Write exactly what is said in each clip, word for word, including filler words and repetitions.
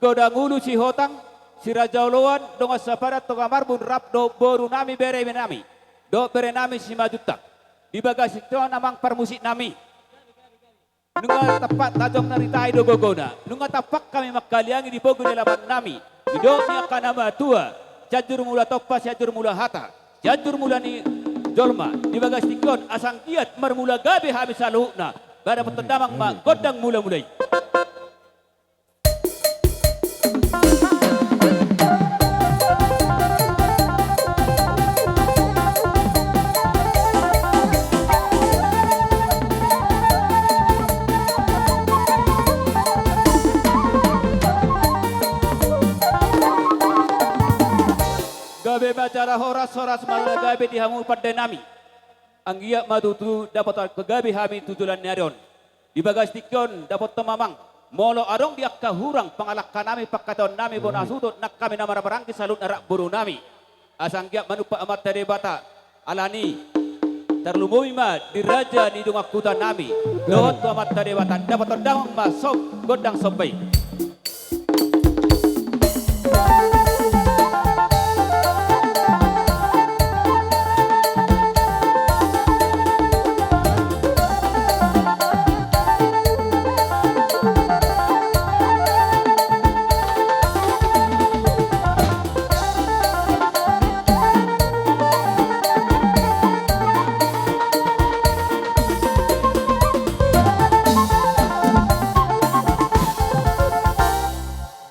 Godang Ulu Sihotang, si Raja Oloan, dongan sapadan Toga Marbun, rap dohot boru nami, bere nami dohot bere nami Simanjuntak. Di bagas tingki on amang parmusik nami, nunga tampak tajom na ritahi do gogona, nunga tampak hami manghaliangi di pogu ni alaman nami, didok ni angka na matua, Sianjur Mula Tompa, Sianjur Mula Hata, Sianjur Mula ni jolma. Di bagas tingki on asa anggiat marmula gabe hami saluhutna. Ba dapothon damang ma gondang mula-mula i. Gabe ma jala horas, horas ma jala gabe di hamu pande nami. Anggiat ma tutu dapot gabe hami tu joloan ni ari on. Di bagas tingki on dapothon ma amang, molo adong di angka hurang pangalangka nami, pangkataion nami, bona hasuhuton nang hami na marhahamaranggi saluhutna rap boru nami, asa anggiat manumpak Amanta Debata. Alani, tarlumobi ma di raja ni dongan huta nami dohot tu Amanta Debata, dapothon damang ma som gondang somba i.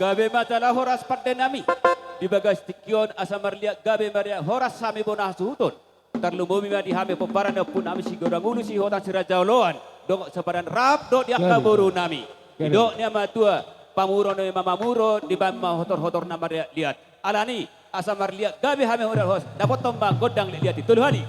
Gabe ma jala horas pande nami. Di bagas tingki on asa marliat gabe marliat horas hami bona hasuhuton. Tarlumobi ma di hami pomparan ni ompu nami si Godang Ulu Sihotang si Raja Oloan, dongan sapadan rap dohot di angka boru nami. Didok ni na matua, pamuro ni mamamuro, dibaen ma hotor-hotor na marliat-liat. Alani, asa marliat gabe hami horas-horas, dapothon ma gondang liat-liat i. Tolu hali.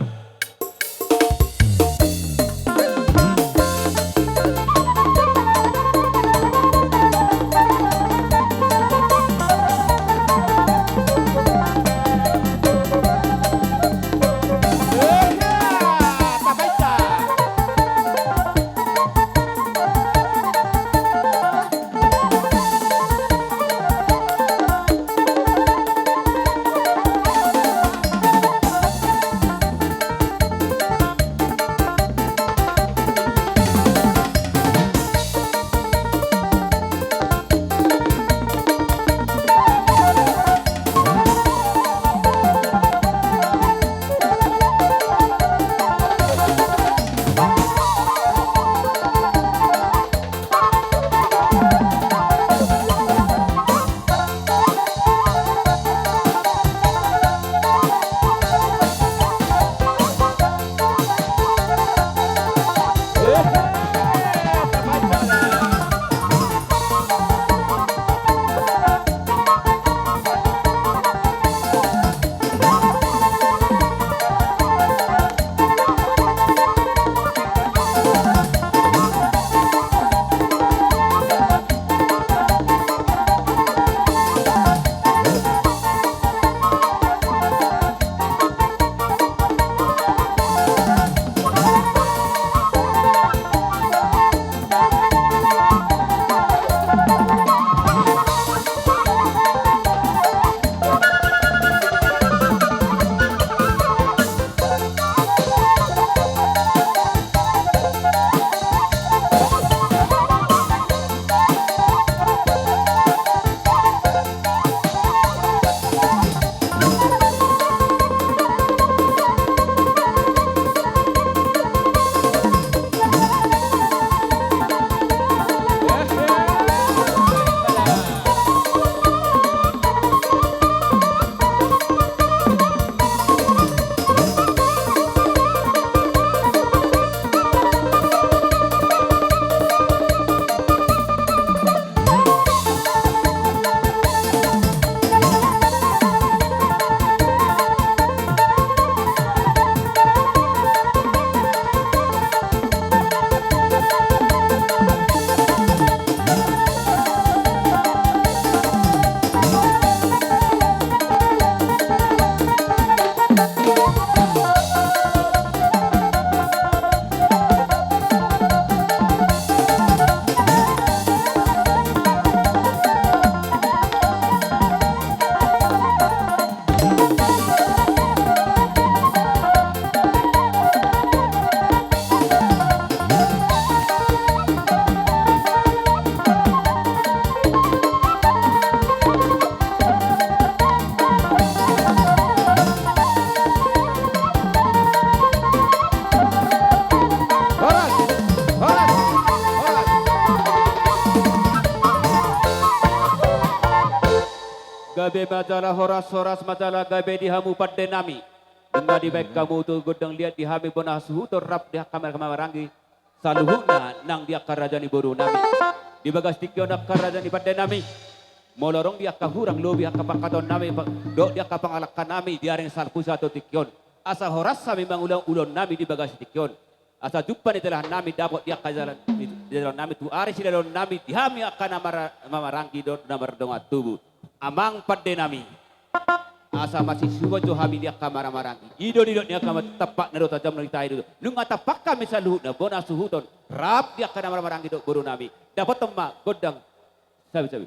Gabe ma jala horas, horas ma jala gabe di hamu pande nami. Nunga dibaen hamu tu gondang liat di hami bona hasuhuton rap di angka marhaha maranggi saluhutna nang di angka raja ni boru nami. Di bagas tingki on angka raja ni pande nami, molo adong di angka hurang lobi angka pangkataion nami, pa-, dohot di angka pangalangka nami di ari na salpu sahat tu tingki on, asa horas hami mangula ulaon nami di bagas tingki on. Asa jumpang ni jalahan nami dapot di angka jala-, di jalahan nami tu ari silehon nami di hami angka na mar-, marhaha maranggi dohot na mardongan tubu. Amang pande nami, asa masisuhut jo hami di angka marhaha maranggi. I do nidok ni angka ma-, tampak na do tajam na di tahi do. Nunga tampak hami saluhutna bona hasuhuton rap di angka na marhaha maranggi dohot boru nami. Dapothon ma gondang sabi-sabi.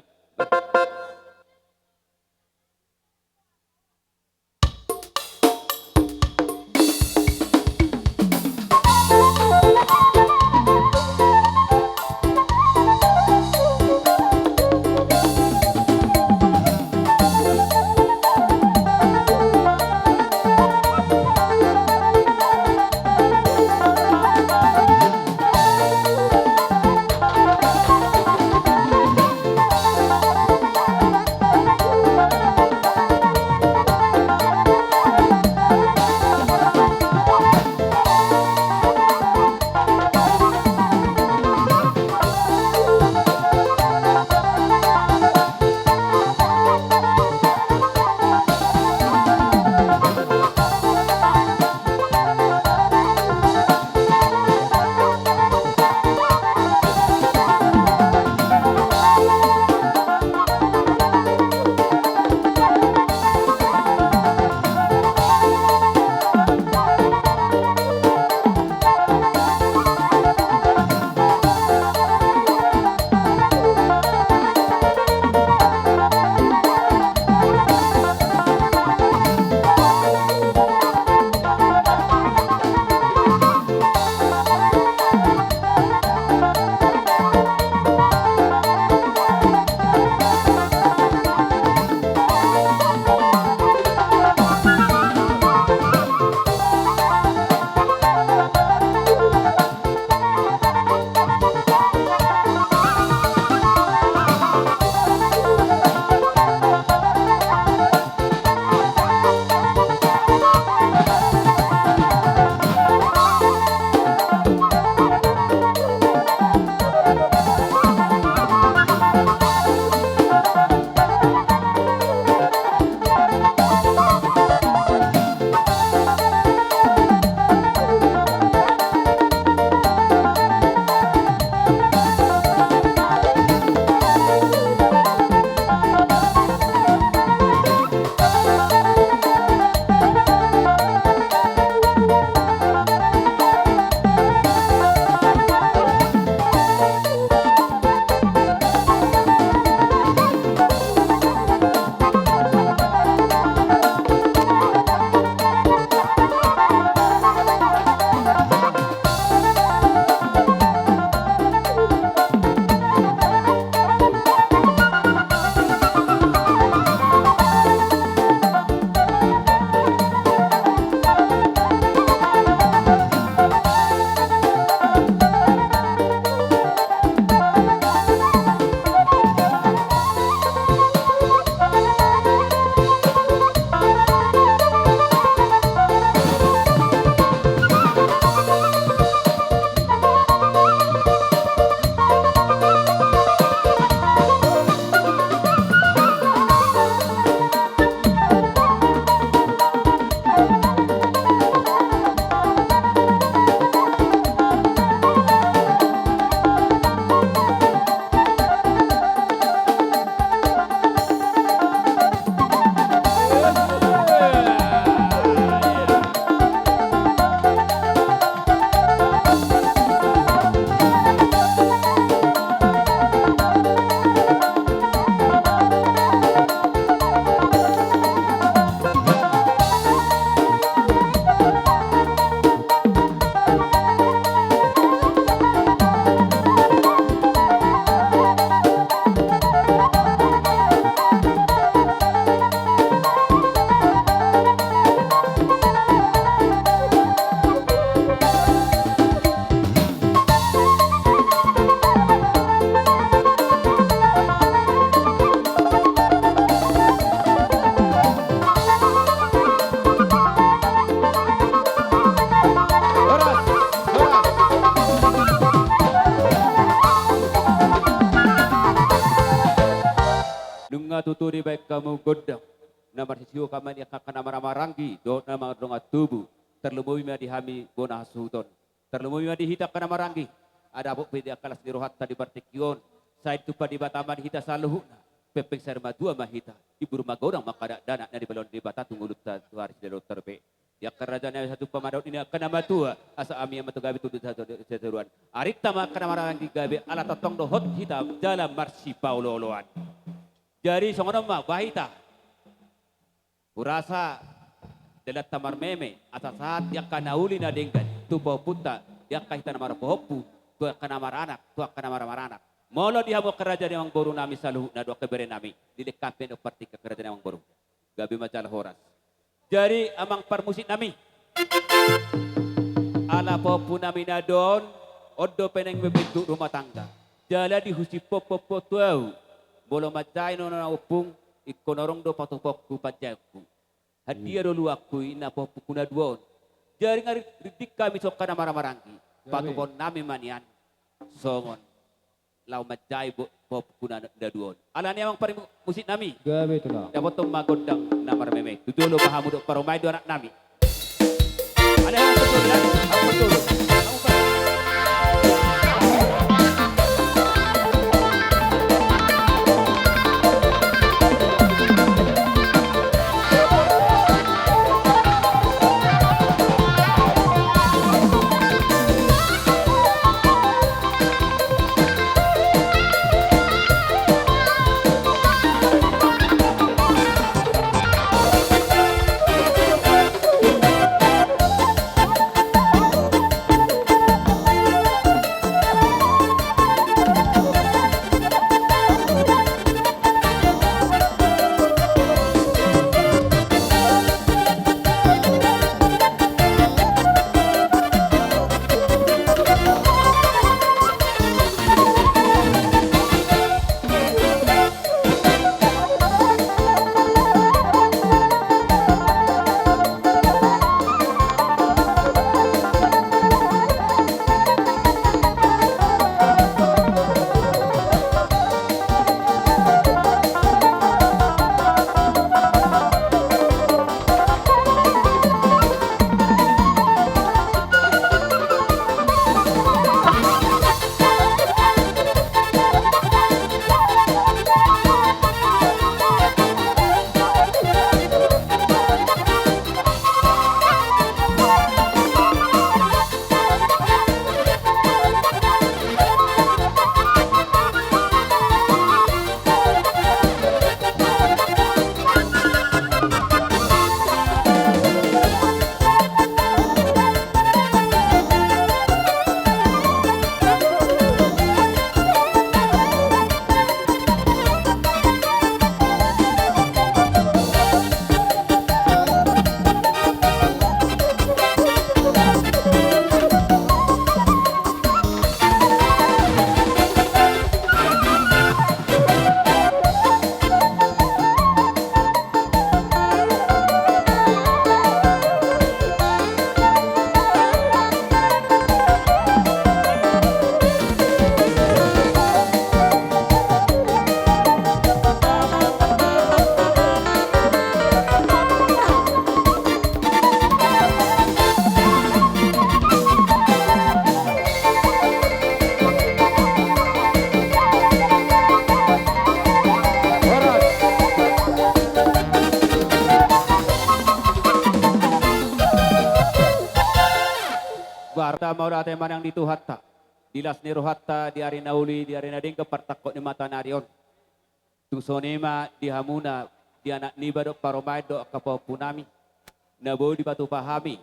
Tutu dibaen hamu gondang na marsisihohot ma di angka na marhahamaranggi dohot na mardongan tubu, tarlumobi ma di hami bona hasuhuton. Tarlumobi ma di hita angka na marhahamaranggi, asa dapot pe di angka las ni rohanta di partingkian on, sai ditumpak Debata ma di hita saluhutna. Pempeng sari matua ma hita, ibur magodang ma angka dakdanak na dipalehon Debata tu ngolunta tu ari sidalan on pe. Di angka raja na satu pamadot ni angka na matua, asa hami ma tu gabe tu hatoruan. Arinta ma angka na marhahamaranggi gabe ala tongtong dohot hita jala marsipaolooloan. Jadi songon on ma bah hita. Hurasa dalanta marmeme asa sahat di angka na uli na denggan tu pahompunta, di angka hita na marpahompu, tu angka na maranak, tu angka na marmaranak. Molo di hamu angka raja ni amangboru nami saluhutna dohot angka bere nami, dilengkapi dohot partingkian angka raja ni amangboru. Gabe ma jala horas. Jadi amang parmusik nami, ala pahompu nami na dua on, on dope naeng mambentuk rumah tangga. Jala dihusiphon pe tu ahu, molo manjae nuaeng ompung, ingkon adong do patupaonku panjaeonku. Handia do luangku, ninna pahompuku na dua on. Jadi nga ri-, rindik hami songon angka na marhahamaranggi. Gabe. Patupahon nami ma nian songon laho manjae bo-, pahompuku na, na dua on. Alani amang parmusik nami. Gabe tulang. Dapothon ma gondang na marmeme. Tu jolo ma hamu dohot parumaen dohot anak nami. Alani amang parmusik nami. Amang parmusik nami. Boha, mauliate ma nang di Tuhanta, di las ni rohanta, di ari na uli, di ari na denggan partangkok ni mata ni ari on. Tung songon i ma di hamuna, di anak niba dohot parumaen dohot angka pahompu nami, na boi dipatupa hami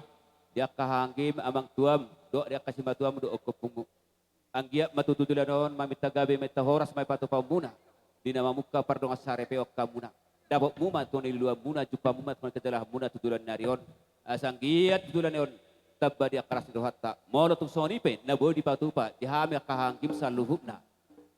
di angka hahaanggim amang tuam dohot di angka simatuam dohot ompungmu. Anggiat ma tu tulan on maminta gabe, maminta horas ma dipatupa hamuna di na mamungka pardongansaripeon hamuna. Dapotmu ma tu na niluluanmuna, jumpangmu ma tu na nijalahanmuna tu tulan ni ari on. Asa anggiat tu tulan ni ari on tamba di angka las ni rohanta. Molo tung songon i pe na boi dipatupa di hami angka hahaanggim saluhutna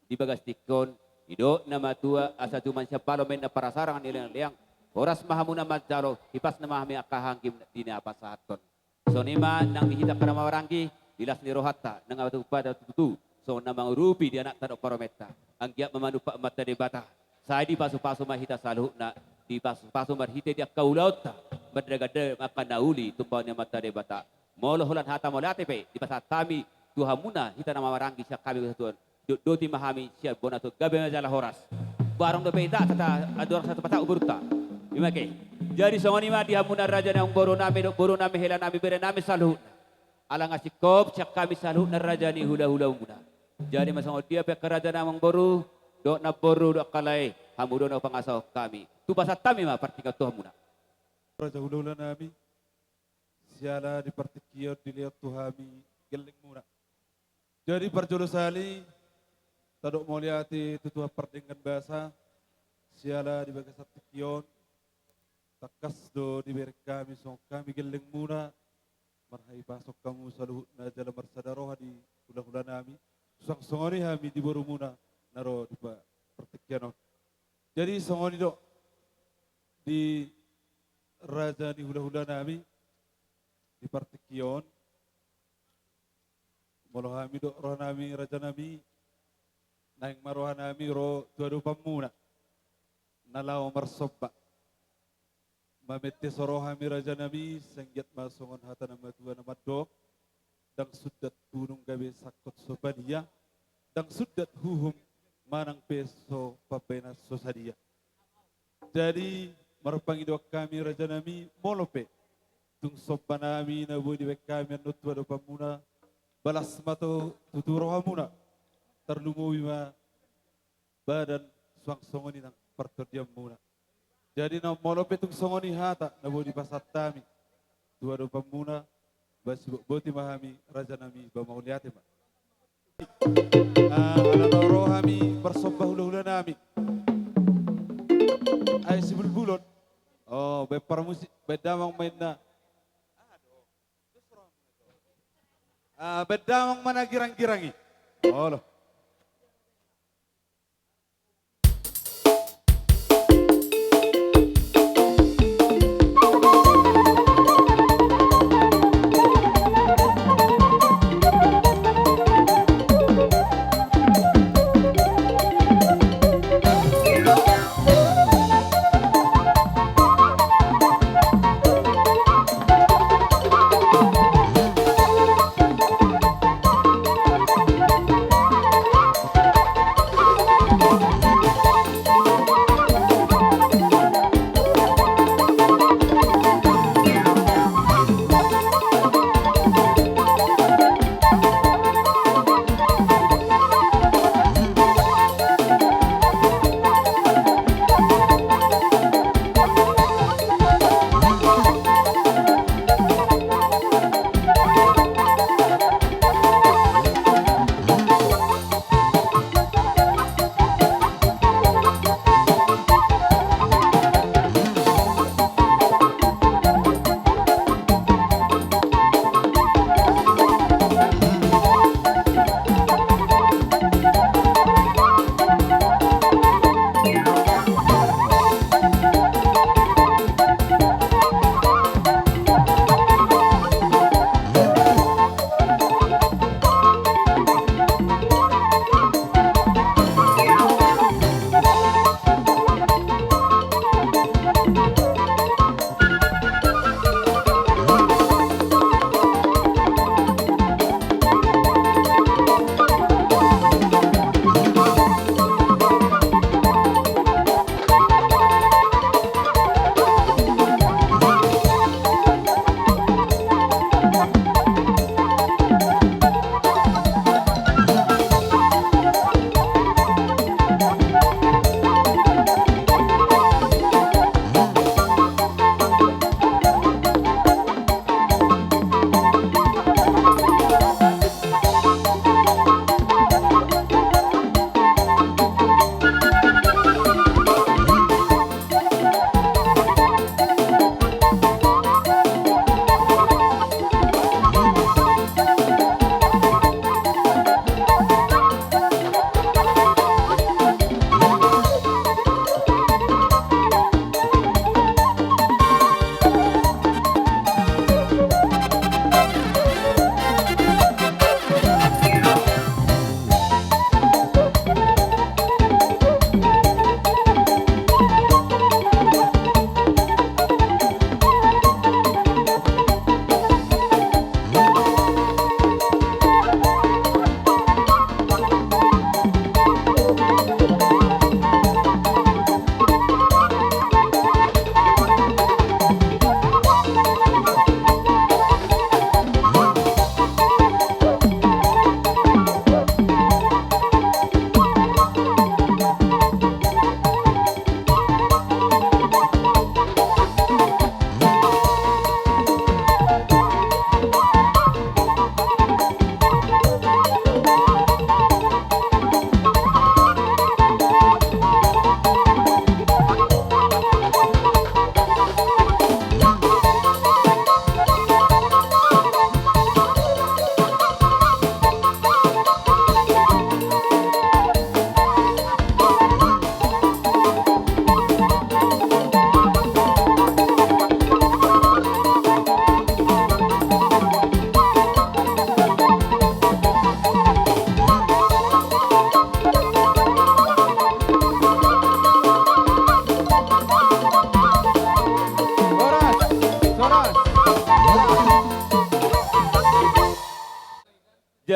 di bagas tingki on, didok na matua, asa jumadi sian balong ma inna parasarangan ni leangleang. Horas ma hamuna manjalo, hipas ma hami angka hahaanggim di na pasahathon. Songon i ma nang di hita angka na marhahamaranggi, di las ni rohanta, nang asa tutu, songon na mangurupi di anakta dohot parumaenta. Anggiat ma manumpak Amanta Debata. Sai dipasupasu ma hita saluhutna, dipasupasu marhite di angka ulaonta, mardagadagam angka na uli tumpahon ni Amanta Debata. Molo holan hata mauliate pe dipasahat hami tu hamuna hita na marhahamaranggi sian hami satuan. Dotdoti ma hami sian bona tu gabe ma jala horas. Barang dope hita sata andorang sata patak umurta. Ima ke. Jadi songon i ma di hamuna raja ni amangboru nami dohot boru nami hela nami bere nami saluhutna. Ala nga singkop sian hami saluhutna raja ni hulahulamuna. Jadi ma songon dia pe angka raja ni amangboru dohot namboru dohot angka lae, hamu do na hupangasahon hami. Tu pasahat hami ma partingkian tu hamuna. Raja hulahula nami, siala di partingkian dilehon tu hami gellengmuna. Jadi parjolo sahali tadok mauliate tu Tuhan pardenggan basa, siala di bagasan tingki on tangkas do dibereng hami songon hami gellengmuna, marhahipason hamu saluhutna jala marsada roha di hulahula nami, suang songon i hami di borumuna na ro di pa-, partingkian on. Jadi songon i do di raja ni hulahula nami di partingkian on. Molo hami dohot roha nami raja nami, naeng ma roha nami ro tu adopanmuna na laho marsomba. Mamente so ro hami raja nami, sai anggiat ma songon hata ni natuatua na mandok: Ndang sundat gunung gabe sangkot so padia, ndang sundat uhum manang pe so pambahenan so sadia. Jadi marpangidoan hami raja nami, molo pe tung somba nami na boi dibahen hami annon tu adopanmuna, balas ma tutu rohamuna, tarlumobi ma badan, suang songon i nang partondianmuna. Jadi na molo pe tung songon i hata na boi dipasahat hami tu adopanmuna, ba sibotboti ma hami raja nami, ba mauliate ma. Ah, ala na ro hami marsomba hulahula nami. Ai sibulbulon. Oh, bahen parmusik, bahen damang ma inna. Ah, bahen damang ma na girang-girang i. Olo.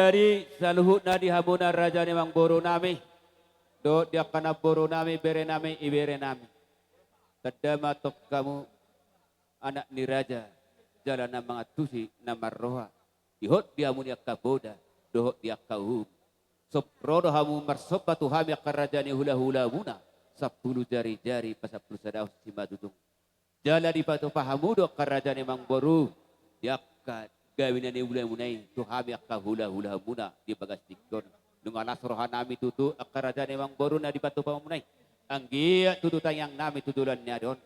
Jadi saluhutna di hamuna raja ni amangboru nami, dohot di angka namboru nami, bere nami, ibere nami. Tanda ma tong hamu anak ni raja, jala na mangantusi na marroha, ihot di hamu ni angka poda dohot di angka uhum. Sob ro do hamu marsomba tu hami angka raja ni hulahulamuna, sampulu jarijari pasampulu sadahon simanjujung. Jala dipatupa hamu do angka raja ni amangboru di angka gabe na niulamuna i tu hami angka hulahulamuna di bagas tingki on. Nunga las rohanami tutu angka raja ni amangboru na dipatupa hamuna i. Anggiat tutu tangiangnami tu joloan ni ari on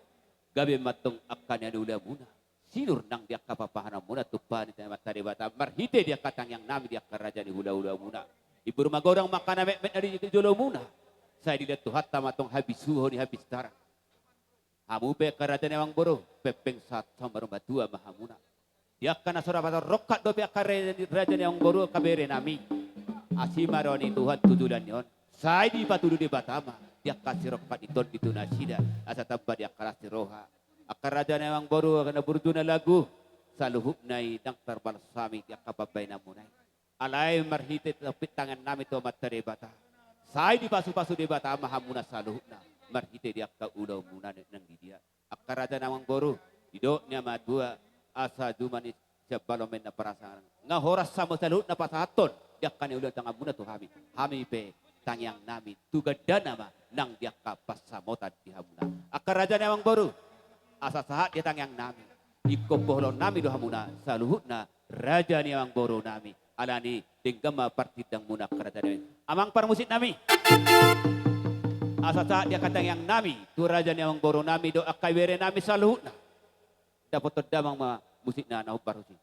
gabe ma tong angka na niulamuna. Sinur nang di angka papahananmuna tumpahon i tu Amanta Debata marhite di angka tangiangnami di angka raja ni hulahulamuna. Ibur magodang ma angka na metmet na di jolomuna. Sai dilehon Tuhanta ma tong habisuhon ni hapistaran. Hamu pe angka raja ni amangboru, pengpeng sahat saur matua ma hamuna. Di angka na so dapotan rongkap dope angka re-, raja ni amangboru, angka bere nami. Asi ma roha ni Tuhan tu joloan ni on. Sai dipatudu Debata ma di angka sirongkap ni tondi tu nasida, asa tamba di angka las ni roha. Angka raja ni amangboru, angka na burju na lagu, saluhutna i ndang tarbalos hami di angka pambahenanmuna i. Alai marhite tampit tangiangnami tu Amanta Debata, sai dipasupasu Debata ma hamuna saluhutna marhite di angka ulaonmuna nang di dia. Angka raja ni amangboru, didok ni ama tua, asa juma ni sian balo ma inna parasaan. Nga horas hamu saluhutna pasahathon di angka na niula tanganmuna tu hami. Hami pe tangiangnami tu gandana ma nang di angka pansamotan di hamuna. Angka raja ni amangboru, asa sahat di tangiangnami, ingkon poholonnami do hamuna saluhutna raja ni amangboru nami. Alani i denggan ma partindangmuna angka raja nami. Amang parmusik nami, asa sahat di angka tangiangnami tu raja ni amangboru nami dohot angka ibere nami saluhutna. Dapothon damang ma musikna na hombar tusi.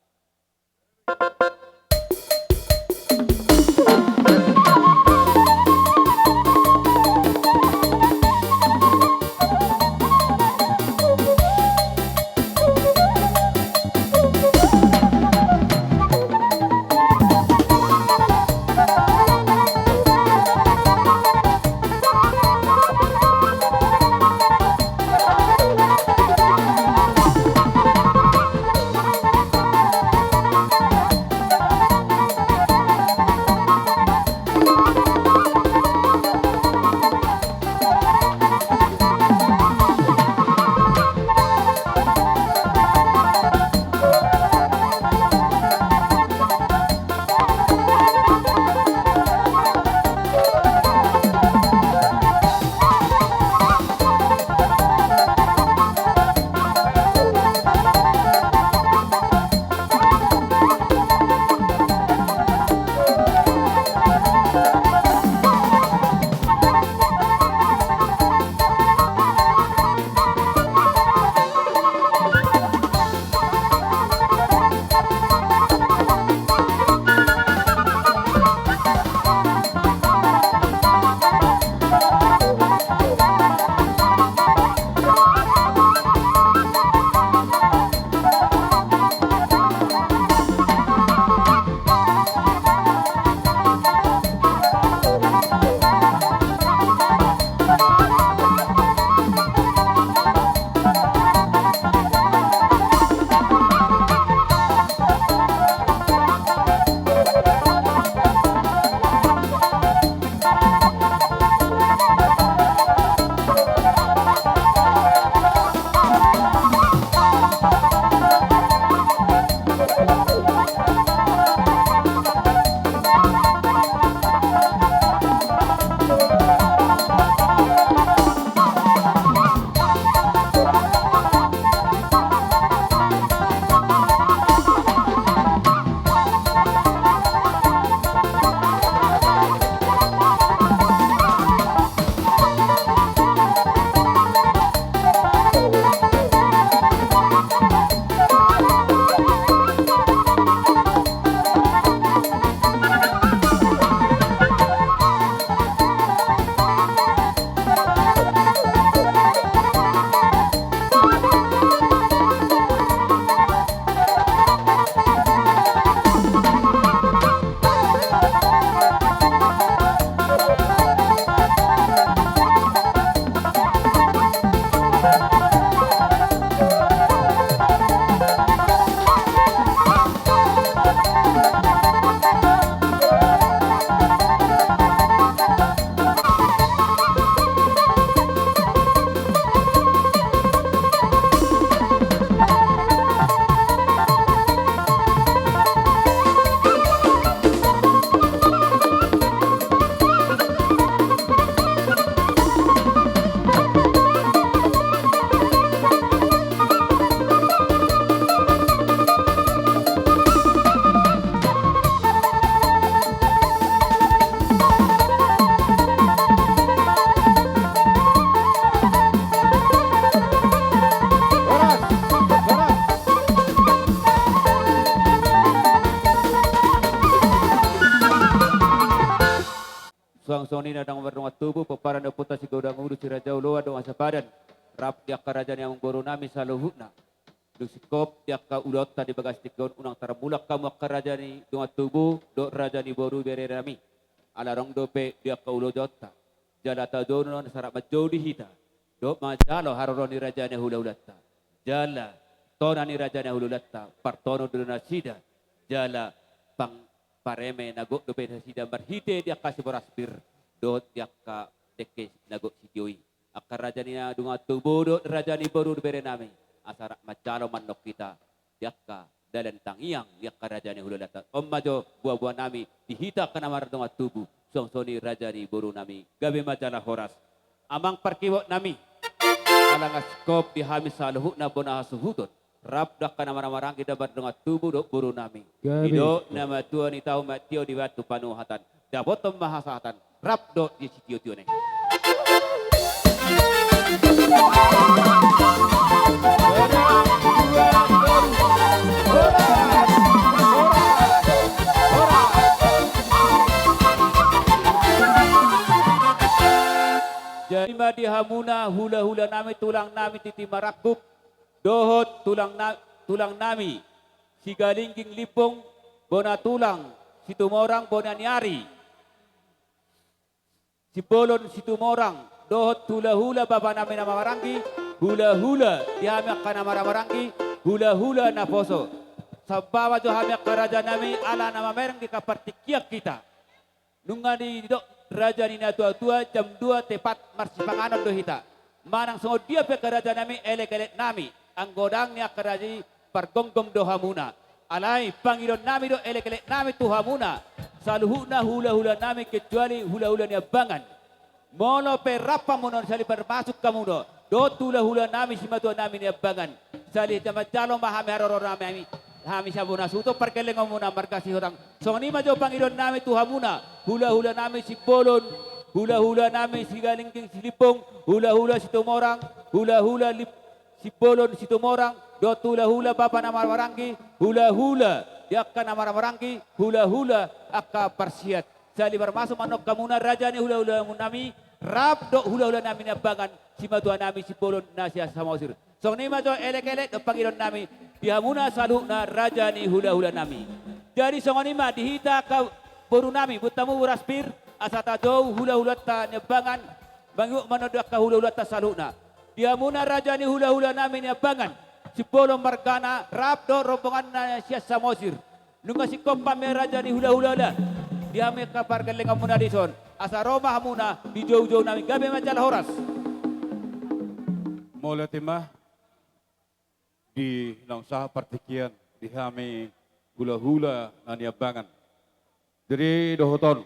na mardongan tubu, pomparan ni ompunta Sigodang Ulu, Si Raja Oloan, Dongan Sampadan, rap di angka raja ni amangboru nami saluhutna. Dung singkop di angka ulaonta di bagas tingki on, unang tarmulak hamu angka raja ni dongan tubu dohot raja ni boru bere nami. Ala adong dope di angka ulaonta jala tadohon na asa rap manjou di hita dohot manjalo haroro ni raja ni hulahulanta, jala tona ni raja ni hulahulanta, partono do nasida, jala pang pareme na gok dope nasida marhite di angka siboras pir dohot di angka dengke na gok sitio i. Angka raja ni dongan tubu dohot raja ni boru bere nami, asa rap manjalo ma annon hita di angka dalan tangiang di angka raja ni hulahulanta. On ma jo buabua nami di hita angka na mardongan tubu, suang songon i raja ni boru nami, gabe ma jala horas. Amang parkibot nami, ala nga singkop di hami saluhutna bona hasuhuton, rap do angka na marhahamaranggi na mardongan tubu dohot boru nami. Gabe. Didok na matua ni tahu ma tio di batu panuhatan, dapothon ma hasahatan, rap dohot di sitio-tio na i. Jadi ma di hamuna hulahula nami, tulang nami Titi Marangkup, dohot tulang na-, tulang nami Sigalingging Limbong, bona tulang Situmorang, bona ni ari Simbolon Situmorang, dohot hulahula bapa nami na marhahamaranggi, hulahula di hami angka na marhahamaranggi, hulahula naposo. Sambah ma jo hami angka raja nami ala na mamereng di angka partingkian hita. Nunga didok raja ni natuatua, jam dua tepat marsipanganon do hita. Manang songon dia pe angka raja nami, elek-elek nami, anggo dang ni angka raja i, pargomgom do hamuna. Alai pangidoan nami dohot elek-elek nami tu hamuna, saluhutna hulahula nami, kecuali hulahula Niambangan. Molo pe rap hamu on, sahali parmasuk hamu on dohot hulahula nami, simatua nami Niambangan, sahali manjalo ma hami haroro nami, hami sabona suto pargellengonmuna marga Sihotang. Songon i ma jo pangidoan nami tu hamuna, hulahula nami Simbolon, hulahula nami Sigalingging Limbong, hulahula Situmorang, hulahula Lim-, Simbolon Situmorang, dohot hulahula bapa na marhahamaranggi, hulahula di angka na marhahamaranggi, hulahula angka parsiat. Sahali parmasuk ma annon hamuna raja ni hulahula nami, rap dohot hulahula nami Niambangan, simatua nami Simbolon na sian Samosir. Songon i ma jo elek-elek dohot pangidoan nami di hamuna saluhutna raja ni hulahula nami. Jadi songon i ma di hita angka boru nami, buat hamu boras pir, asa tajou hulahulanta Niambangan, mangihut ma annon di angka hulahulanta saluhutna. Di hamuna raja ni hulahula nami Niambangan, Simbolon margana, rap dohot rombonganna sian Samosir. Nunga singkop hami raja ni hulahula, di hami angka pargellengonmuna dison, asa ro ma hamuna di joujou nami, gabe ma jala horas. Mauliate ma. Di naung sahat partingkian di hami hulahula na Niambangan. Jadi dohot on,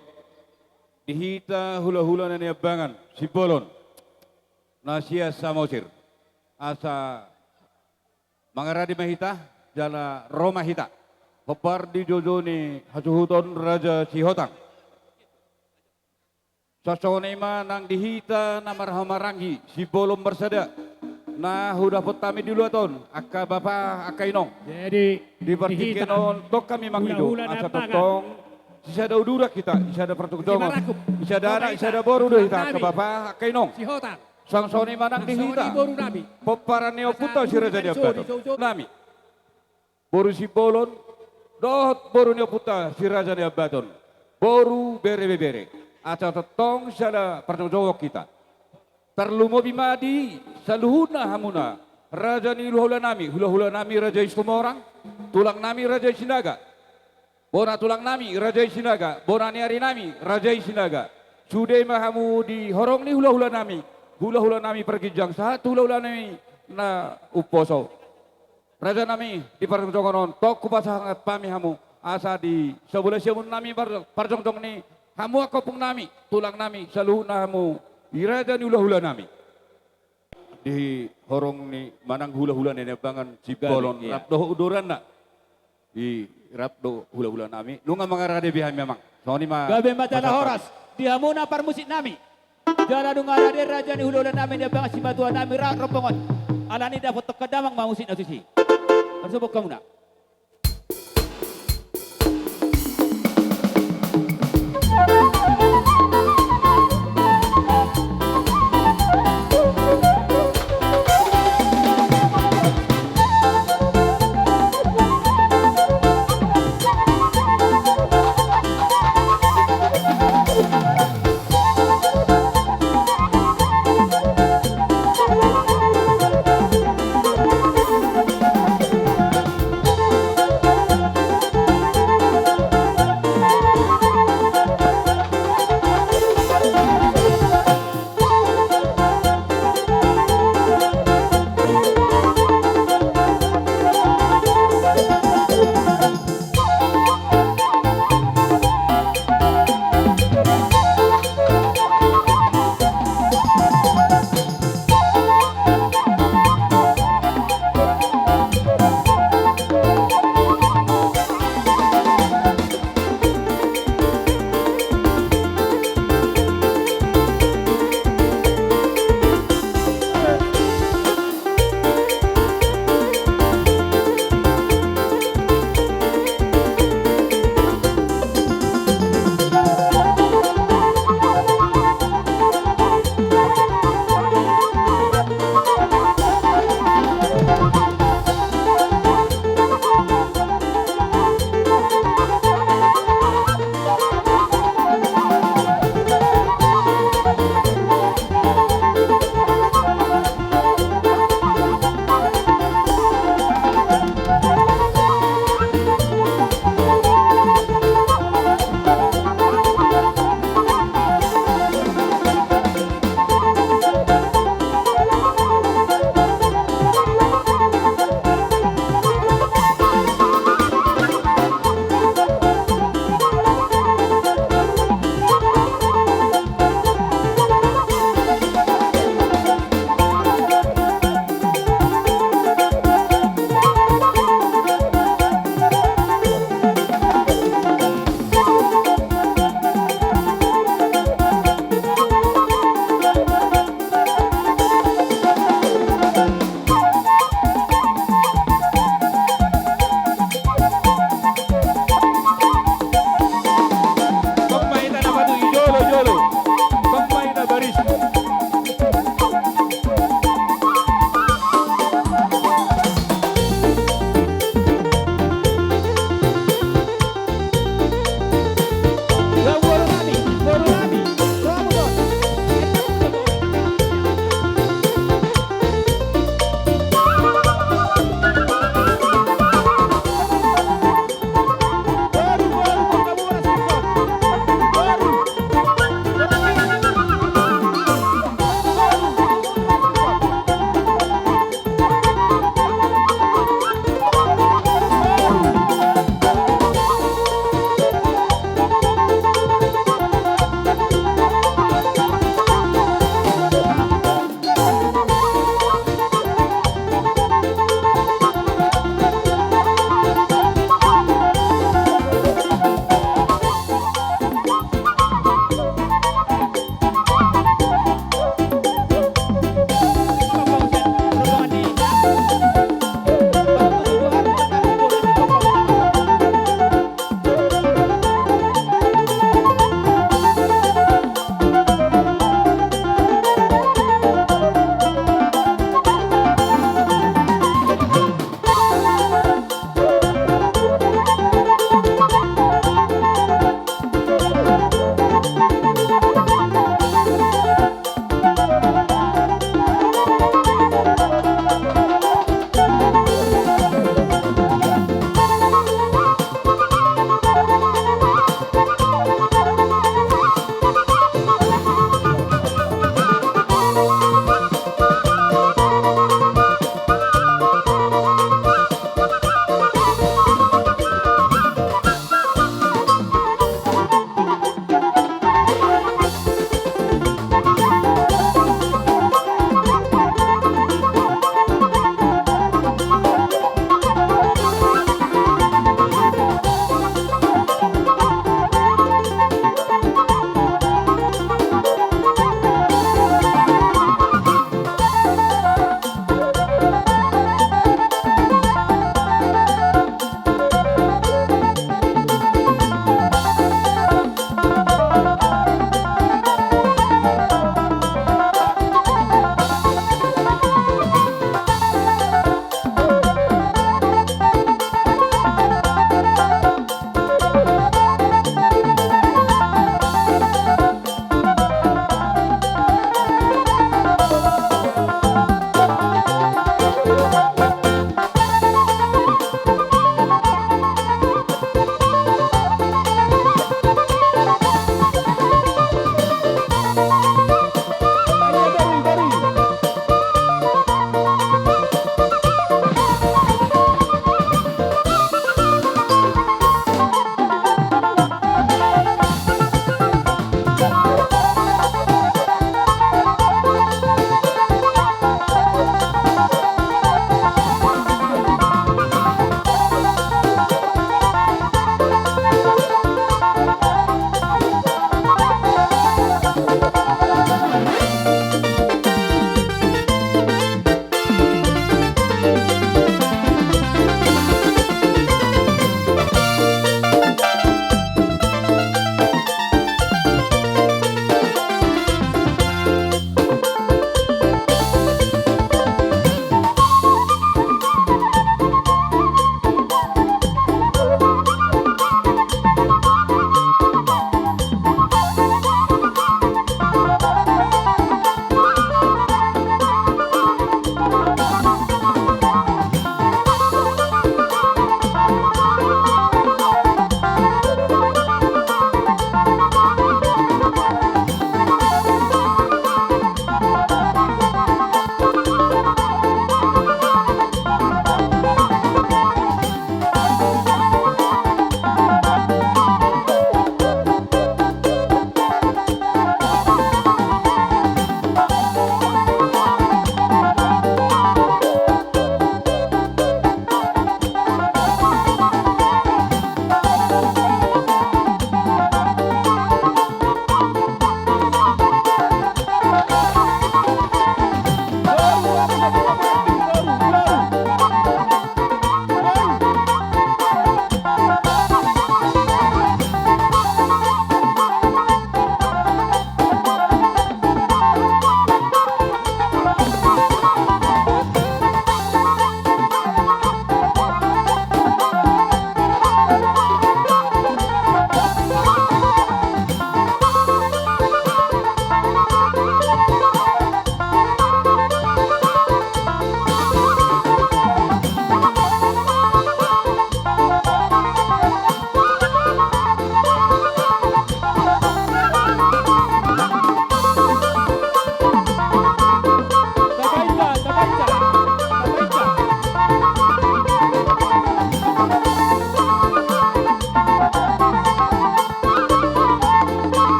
di hita hulahula na Niambangan, Simbolon na sian Samosir, asa mangarade ma hita, jala ro ma hita, hombar di joujou ni hasuhuton raja Sihotang. Songon i ma nang di hita na marhahamaranggi, Simbolon marsada, na hudapot hami di luat on, angka bapa, angka inong. Jadi, di partingkian on, tong hami mangido, asa tongtong sisada uduran hita, sisada parjongjongon, sisada anak, sisada boru do hita, angka bapa, angka inong. Songon i ma nang di hita pomparan ni ompunta si Raja Niambaton nami, boru Simbolon, dohot boru ni ompunta si Raja Niambaton, boru bere ibebere, asa tongtong sisada parjongjongon hita. Tarlumobi ma di saluhutna hamuna raja ni hulahula nami, hulahula nami raja i Situmorang, tulang nami raja i Sinaga, bona tulang nami raja i Sinaga, bona ni ari nami raja i Sinaga. Sude ma hamu di horong ni hulahula nami, hulahula nami parginjang sahat tu hulahula nami na umposo. Raja nami, di parjongjongon on, tong hupasahat hami hamu, asa di sabola siamun nami par-, parjongjong ni hamu angka ompung nami, tulang nami, saluhutna hamu di raja ni hulahula nami. Di horong ni manang hulahula ni Niambangan, Simbolon, rap dohot uduranna. I rap do hulahula nami. Nunga mangarade be hami, amang. Songon i ma. Gabe ma jala horas. Di hamuna parmusik nami. Jala nunga rade raja ni hulahula nami Niambangan, simatua nami ra rombongan. Alani dapothon damang ma musik na tusi. Parsombu hamuna.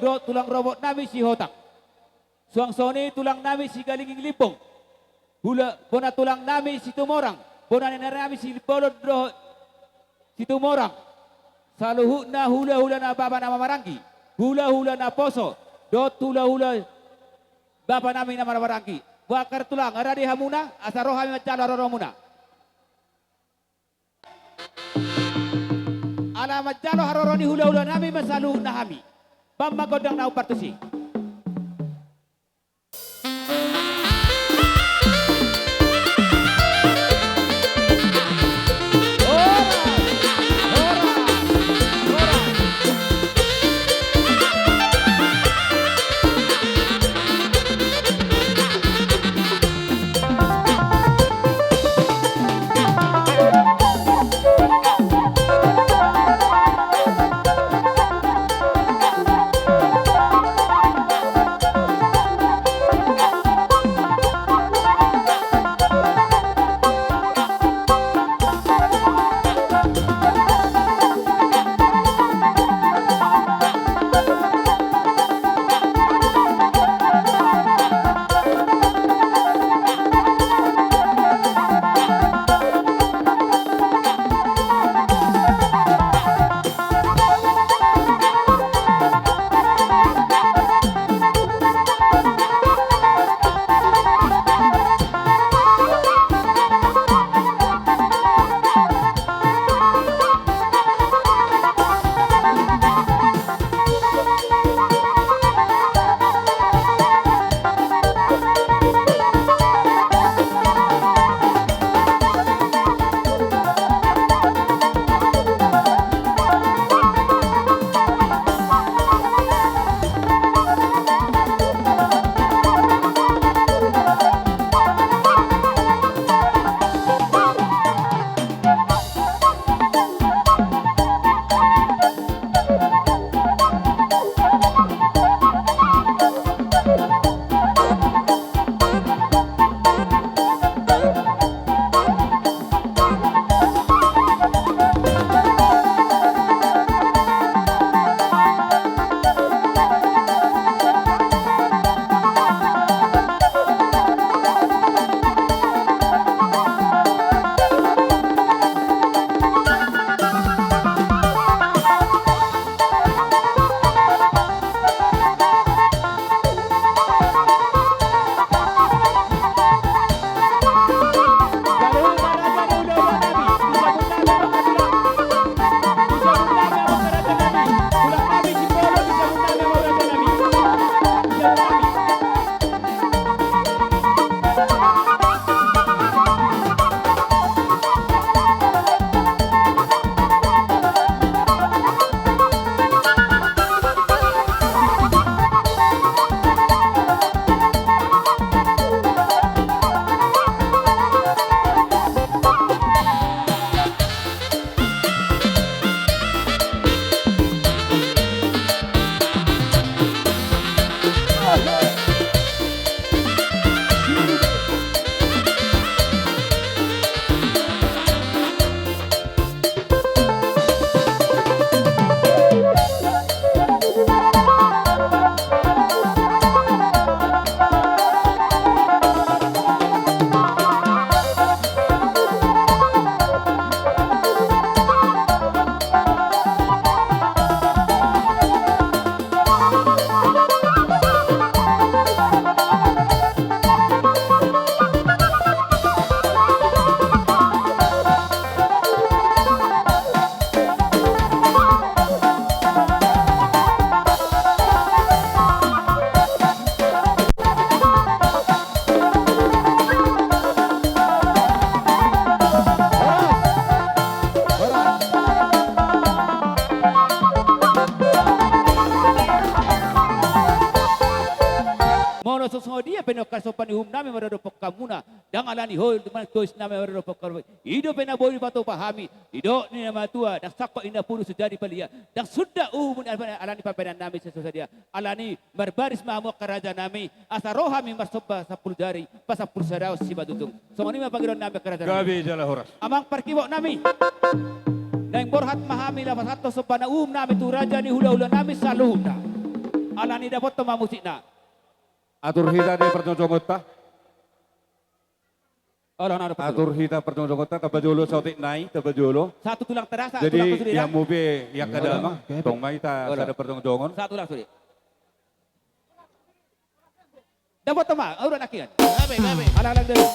dohot tulang robot nami Sihotang. Suang songon i tulang nami Sigalinging Limbong. Hula bona tulang nami Situmorang, bona ni inang nami Simbolon dohot Situmorang. Saluhutna hulahula na bapa na marhahamaranggi, hulahula naposo, dohot hulahula bapa nami na marhahamaranggi. Boha angka tulang, rade hamuna, asa ro hami manjalo haroromuna. Ala manjalo haroro ni hulahula nami ma saluhutna hami. Bam ma gondang na hombar tusi. Molo so songon dia pe nangkin somba ni uhum nami maradophon hamuna, ndang ala ni hol, tumang tois nami maradophon hamuna. I dope na boi dipatupa hami, didok ni na matua, ndang sangkot inna puru so jadi palia, ndang sunda uhum ni alani pambahenan nami so sadia. Alani marbaris ma hamu angka raja nami, asa ro hami marsomba sampulu jari, pasampulu sada on sipatutung. Songon i ma pangidoan nami angka raja nami. Gabe jala horas. Amang parkibok nami. Naeng borhat ma hami laho pasahathon somba na uhum nami tu raja ni hulahula nami saluhutna. Alani dapothon ma musikna. Atur hita di parjongjongonta. Olo, na dapothon. Atur hita parjongjongonta, tamba jolo saotik nai, tamba jolo. Satu tulang terasa, jadi tulang sude, ya, da? Mube, ya, kada, olo, ma. Oke, tong ma hita, olo, sada parjongjongon. Satu tulang sude. Dapothon ma, urat nangkiningan. Gabe, gabe. Alang-alang dulu.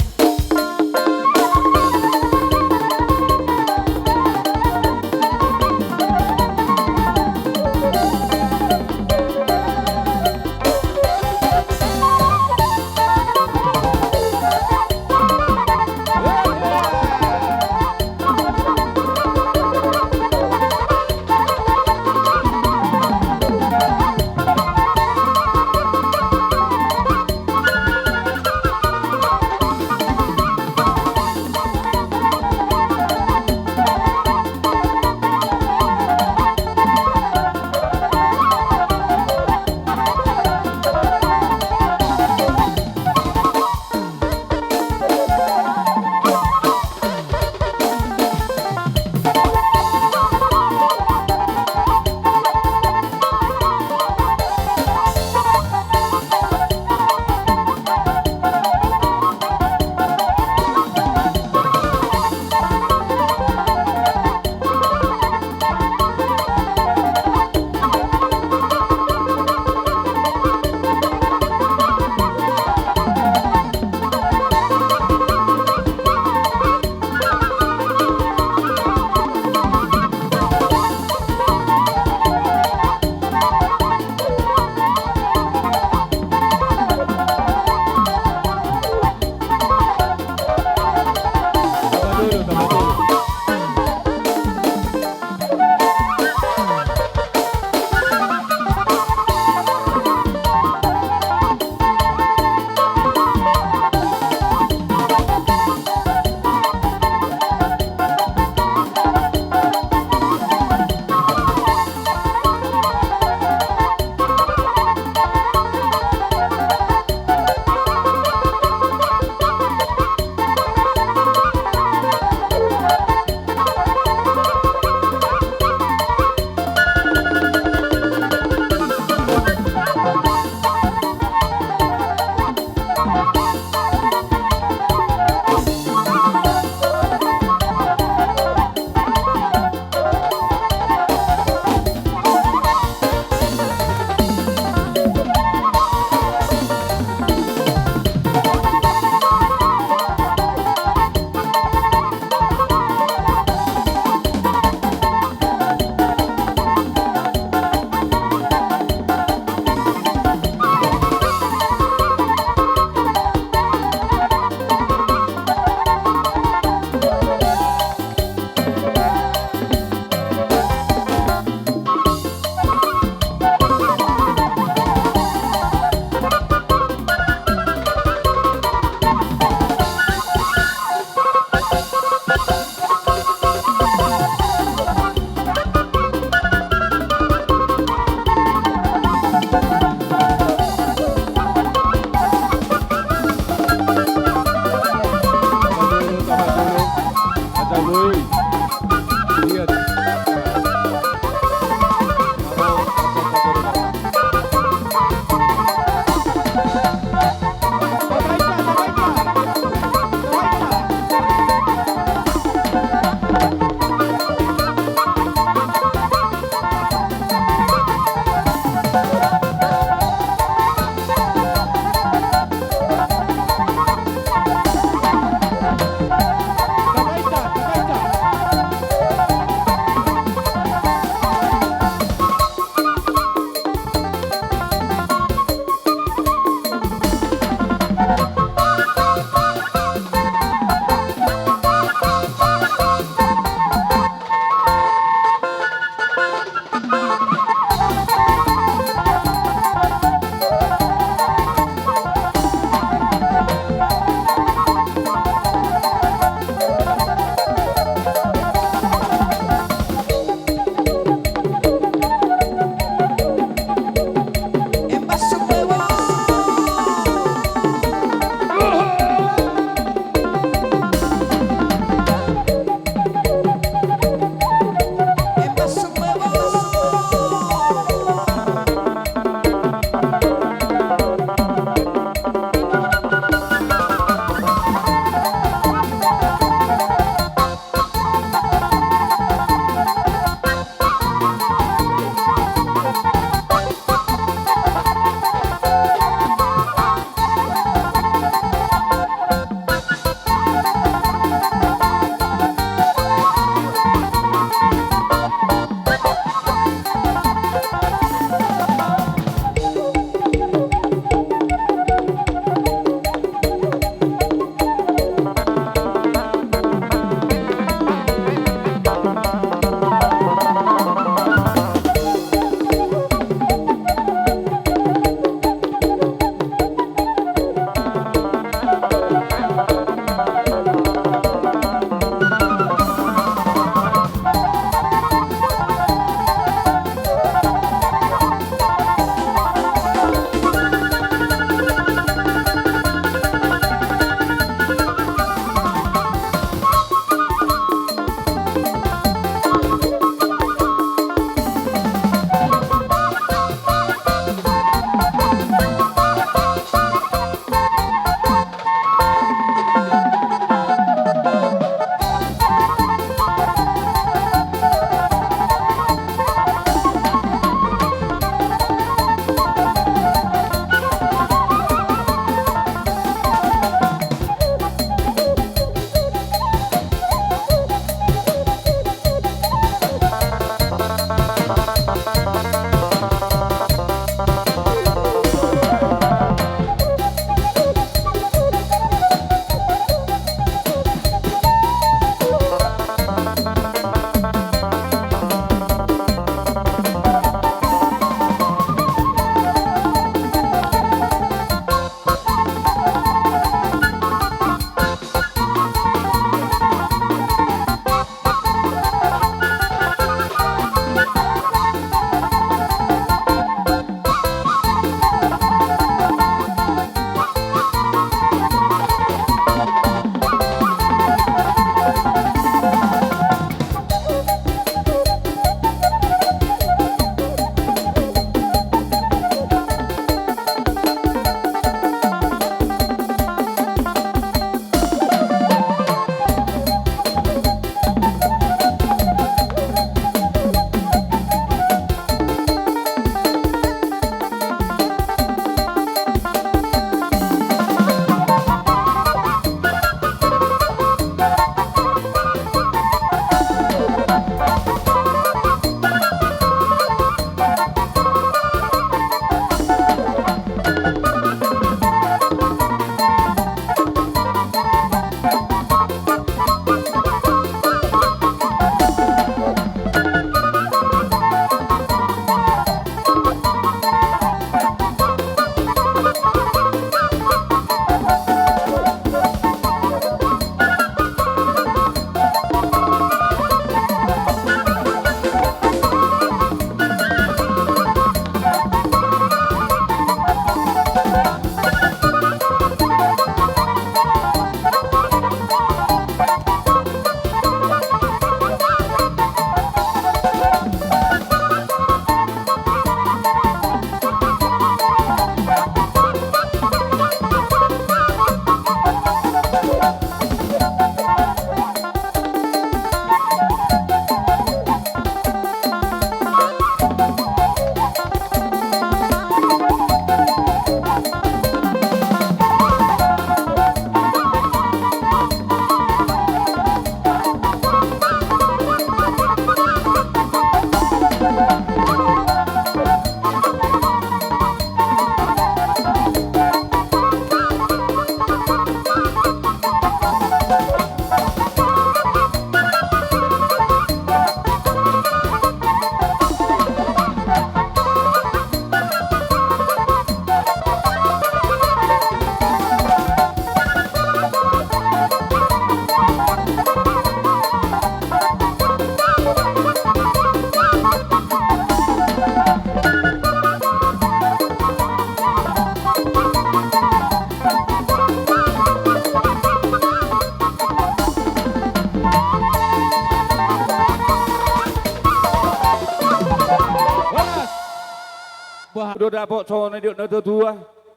do dapot songon na nidok ni natuatua,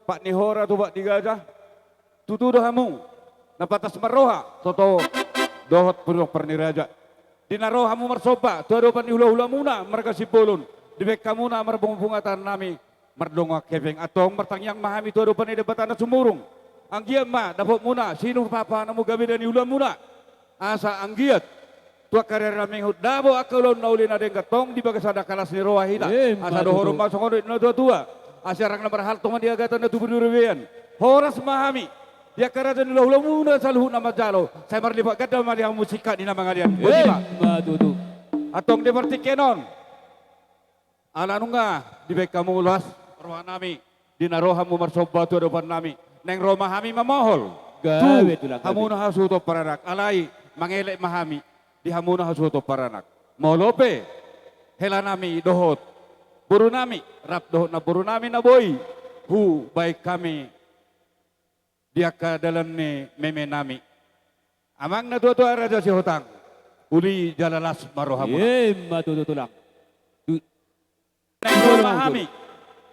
pat ni hora tu pat ni gaja. Tutu do hamu na pantas marroha, toto dohot pinompar ni raja. Di na ro hamu marsomba tu adopan ni hulahulamuna marga Simbolon, dibaen hamuna marbungabunga tangan nami mardongan hepeng. Antong martangiang ma hami tu adopan ni Debata na sumurung. Anggiat ma dapotmuna sinumpang na mangula beda ni ulaonmuna. Asa anggiat tu angka ari na mangihut dapot angka ulaon na uli na denggan, tong di bagasan angka las ni roha hita. Emma tutu. Asa dohonon ma songon na nidok ni natuatua: Asi arang na marhalto ma di hagatan na tubu di robean. Horas ma hami di angka raja ni hulahulamuna saluhutna manjalo. Sai marlipat ganda ma di hamu singkat ni na mangalean. Botima. Emma tutu. Antong di partingkian on, ala nunga dibaen hamu las roha nami di na ro hamu marsomba tu adopan nami, naeng ro ma hami mamohol tu hamuna hasuhuton paranak. Gabe tulang, gabe. Alai mangelek ma hami di hamuna hasuhuton paranak. Molo pe hela nami dohot boru nami rap dohot namboru nami na boi hubaen hami di angka dalan ni meme nami, amang natuatua Raja Sihotang, uli jala las ma rohamuna. Emma tutu tulang. Naeng ro ma hami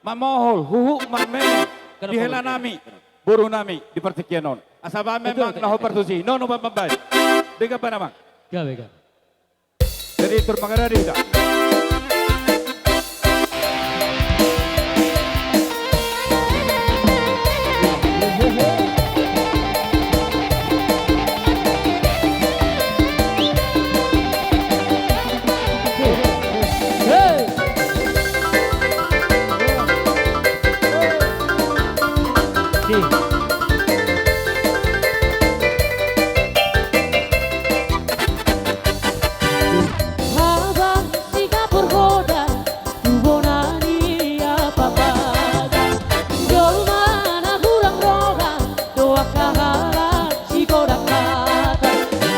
mamohol huhut marmeme di hela nami, boru nami di partingkian on. Asa bahen ma amang na hombar tusi. Nono, bahen ma amang. Denggan bahen amang. Gabe, gabe. Jadi, turmangada di hita. Habang singapur godang tu bona ni apapaga, jolma na hurang roha do angka halak sigodang hata.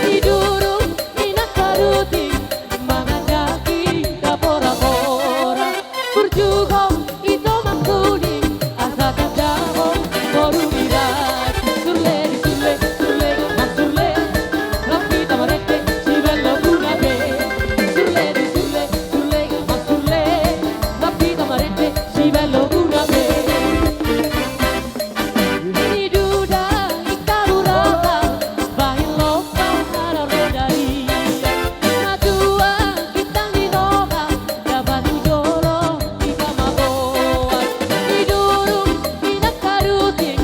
Diduru inang haruting mangandaki daporaporan. Burju ho ito mangkuling asa tanda ho boru ni raja. Surle di surle, surle di surle, rap hita marende sibaen logu na be. Surle di surle, surle di surle, rap hita marende sibaen logu na be. Ni duda ingkau rata bahen lompang ala roda ia. Matua bintang di roha, na batu jolo hita maboan. Diduru inang haruting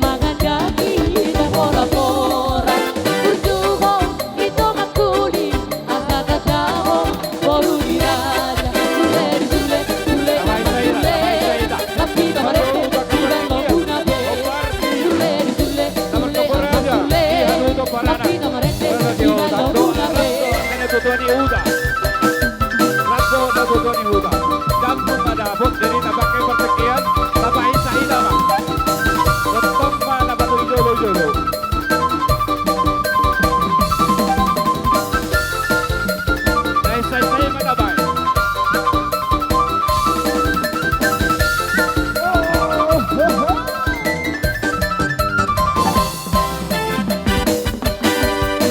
mangandaki daporaporan. Burju ho ito mangkuling asa tanda ho boru ni raja. Surle di surle, surle di surle, rap hita marende sibaen logu na be. Surle di surle, surle di surle, rap hita marende sibaen logu na be. Tutua ni huta. Rap dohot natuatua ni huta. Dampot ma dapot, jadi na bangke partingkian, na pahinsa hita ma. Dontong ma na batu jolojolo. Naeng sae-sae ma na baen.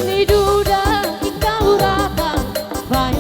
Ni duda ingkau rata bahen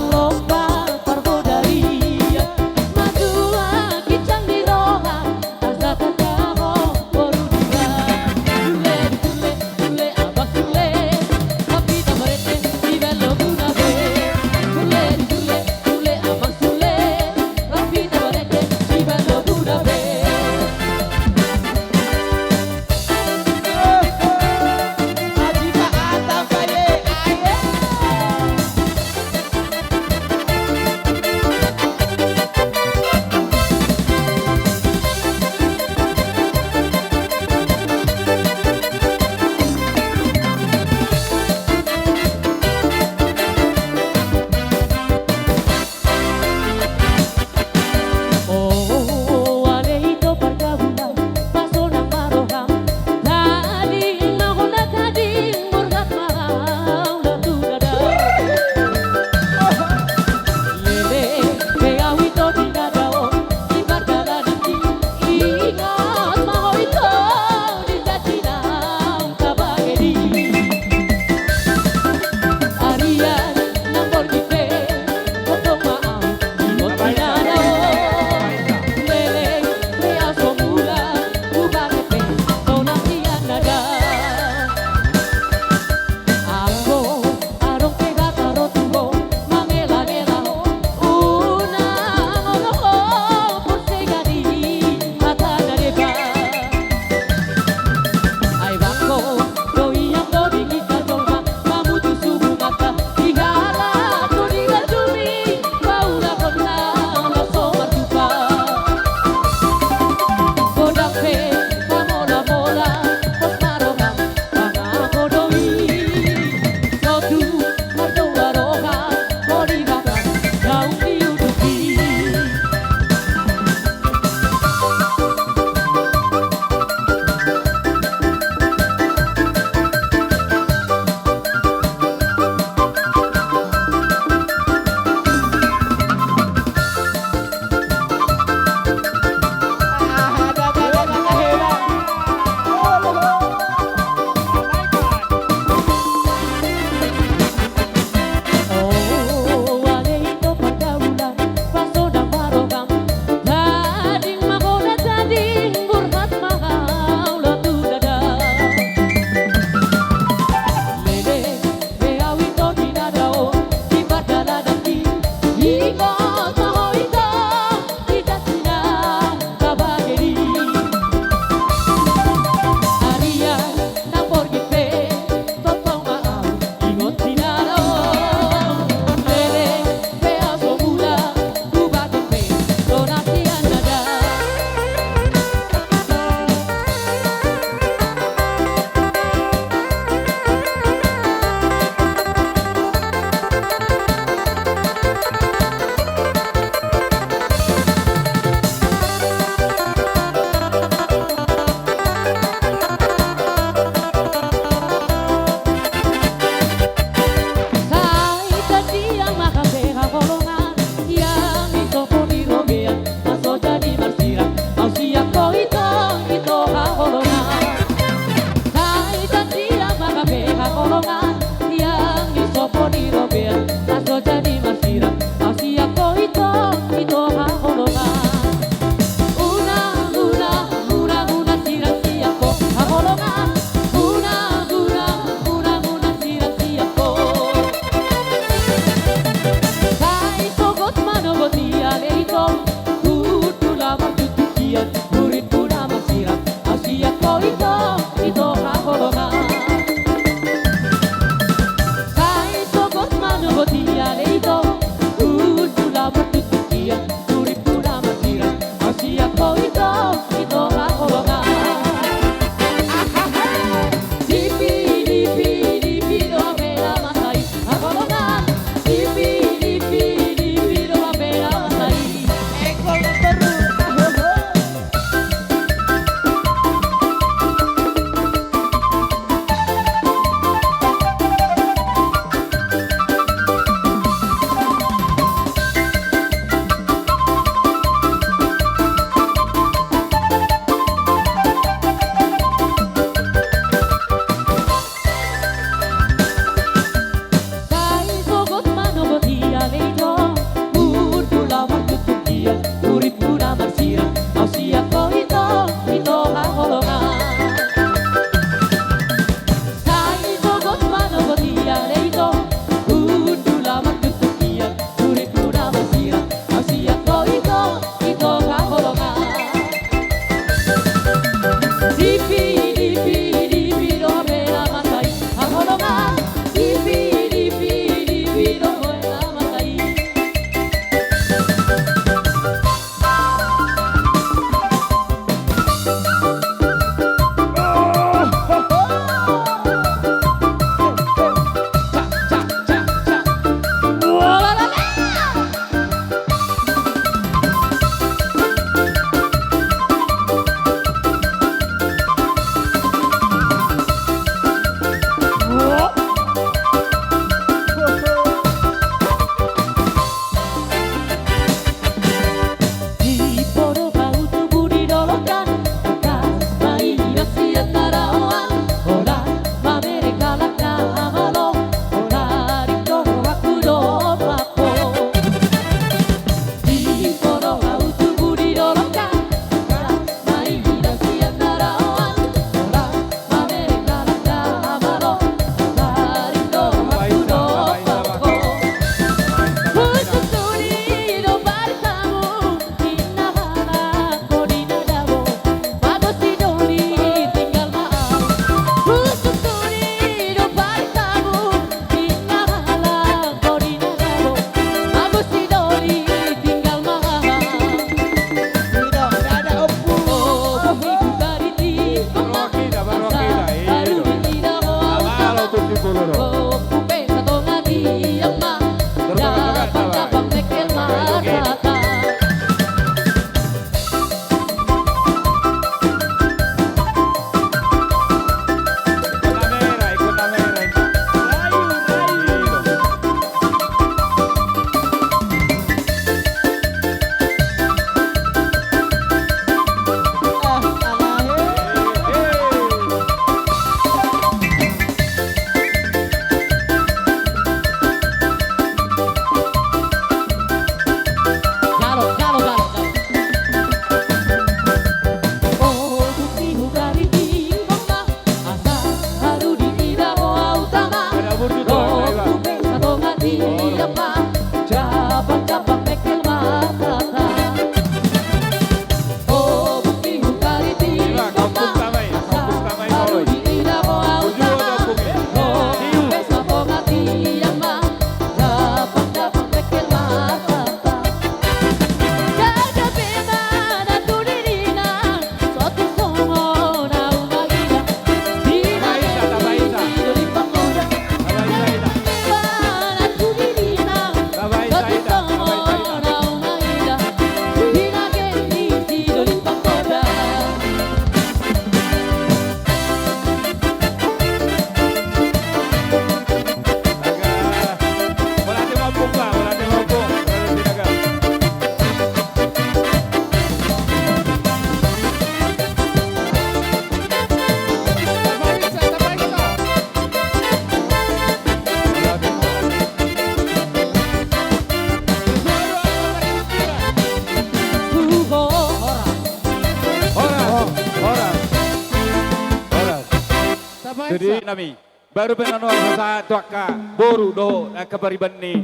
Di nami. Baru pe na naeng sahat tu angka boru dohot angka pariban ni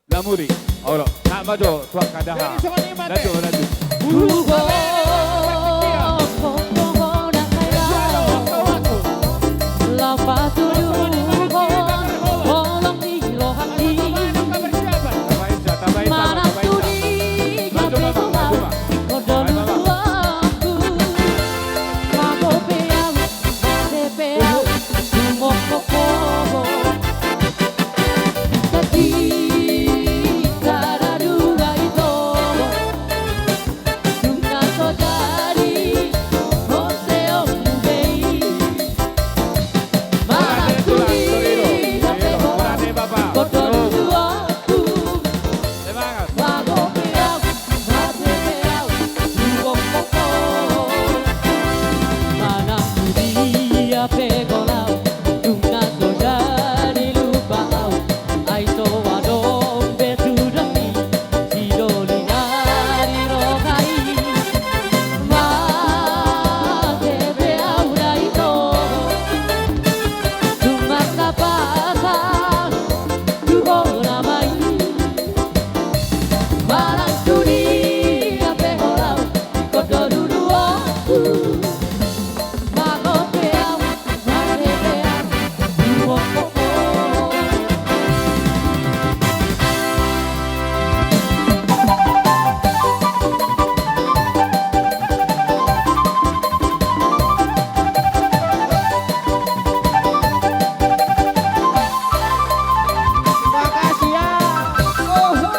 na muli. Olo, sahat ma jo tu angka daha. Jadi songon i ma te. Lanjut, lanjut. Ubo, ubo, ubo, ubo, ubo, ubo. Laho patuluhon holong ni rohangki. Manang tu di gabe ho laho ingkon dolu rohangku. Mago pe au, mate pe au, tumongkop ho. Jadi, sada dua ito. Dung na so jadi, ose ommu be i. Manang tu di gabe ho laho ingkon dolu rohangku. Mago pe au, mate pe au, tumongkop ho. Manang tu dia pe ho laho, dung na so jadi lupa au. Ai so adong be tudomi, sidoli na di roha i. Mate pe au da ito, tung marsapasan tu ho nama i. Manang tu dia pe ho laho, ingkon dolu rohangku. Mago pe au, mate pe au, tumongkop ho. Makasih ya. Oho.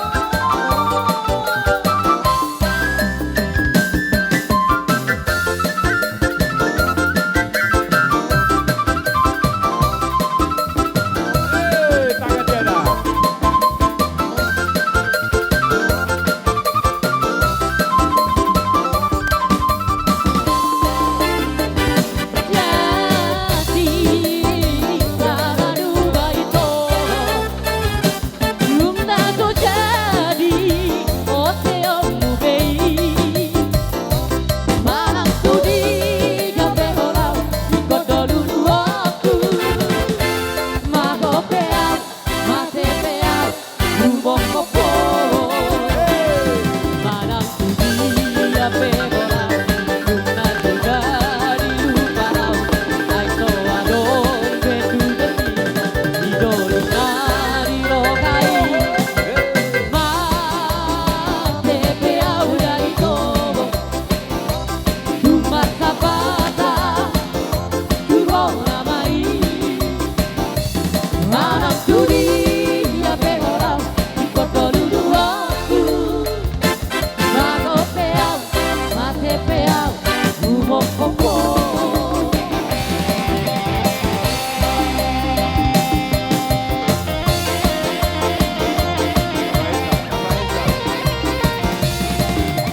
Dung na so jadi, ose ommu be i. Manang tu dia pe ho laho, ingkon dolu rohangku. Mago pe au, mate pe au, tumongkop ho. Manang tu dia pe ho laho, dung na so jadi lupa au. Ai so adong be tudomi, sidoli na di roha i. Mate pe au da ito, tung marsapasan tu ho nama i. Manang tu dia pe ho laho, ingkon dolu rohangku. Mago pe au, mate pe au, tumongkop ho.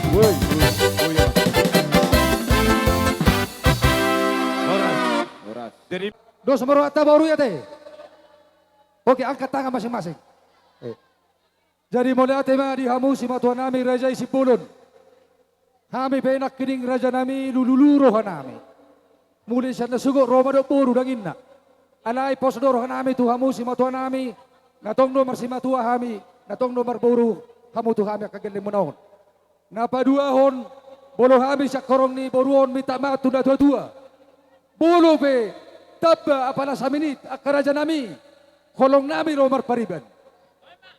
Woi, woi, woi, ya. Horas. Horas. Jadi dos ma rohanta boru i ate. Oke, angkat tangan masing-masing. Eh. Jadi mauliate ma di hamu simatua nami Raja i Simbolon. Hami pe nangkining raja nami lululu roha nami. Mulai sian na sogot ro ma dohot boru dang inna. Alai pos do roha nami tu hamu simatua nami, na tong do marsimatua hami, na tong do marboru hamu tu hami angka gellengmuna on. Na paduahon, molo hami sian horong ni boru on minta maaf tu na tuatua. Molo pe tamba apala saminit angka raja nami, holong nami do marpariban.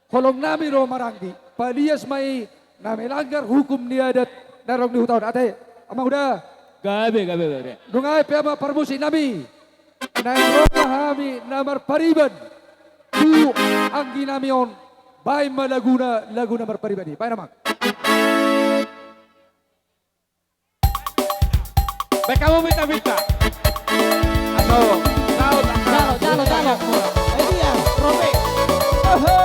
Holong nami do maranggi. Palias ma i na melanggar hukum ni adat na adong di huta on. Ate, amang uda. Gabe, gabe, gabe. Nunga i pe amang parmusik nami. Naeng ro ma hami na marpariban tu anggi nami on, baen ma laguna, laguna marpariban i. Baen amang. Baen hamu minta-minta. Atau, jalo, jalo, jalo. Ini ya, Robe. Oho.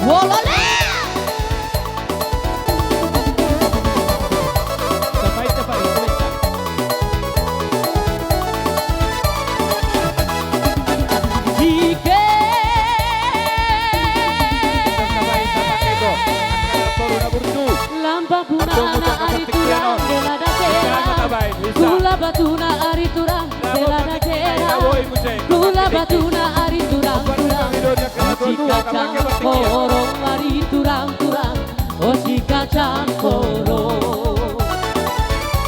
Wolole. Capai, capai, capai. Ike. Lambang puna na ari tura, bela date. Gula batu na ari tura, Patuna ari turang-turang, osi kacang horong ari turang-turang, osi kacang horong.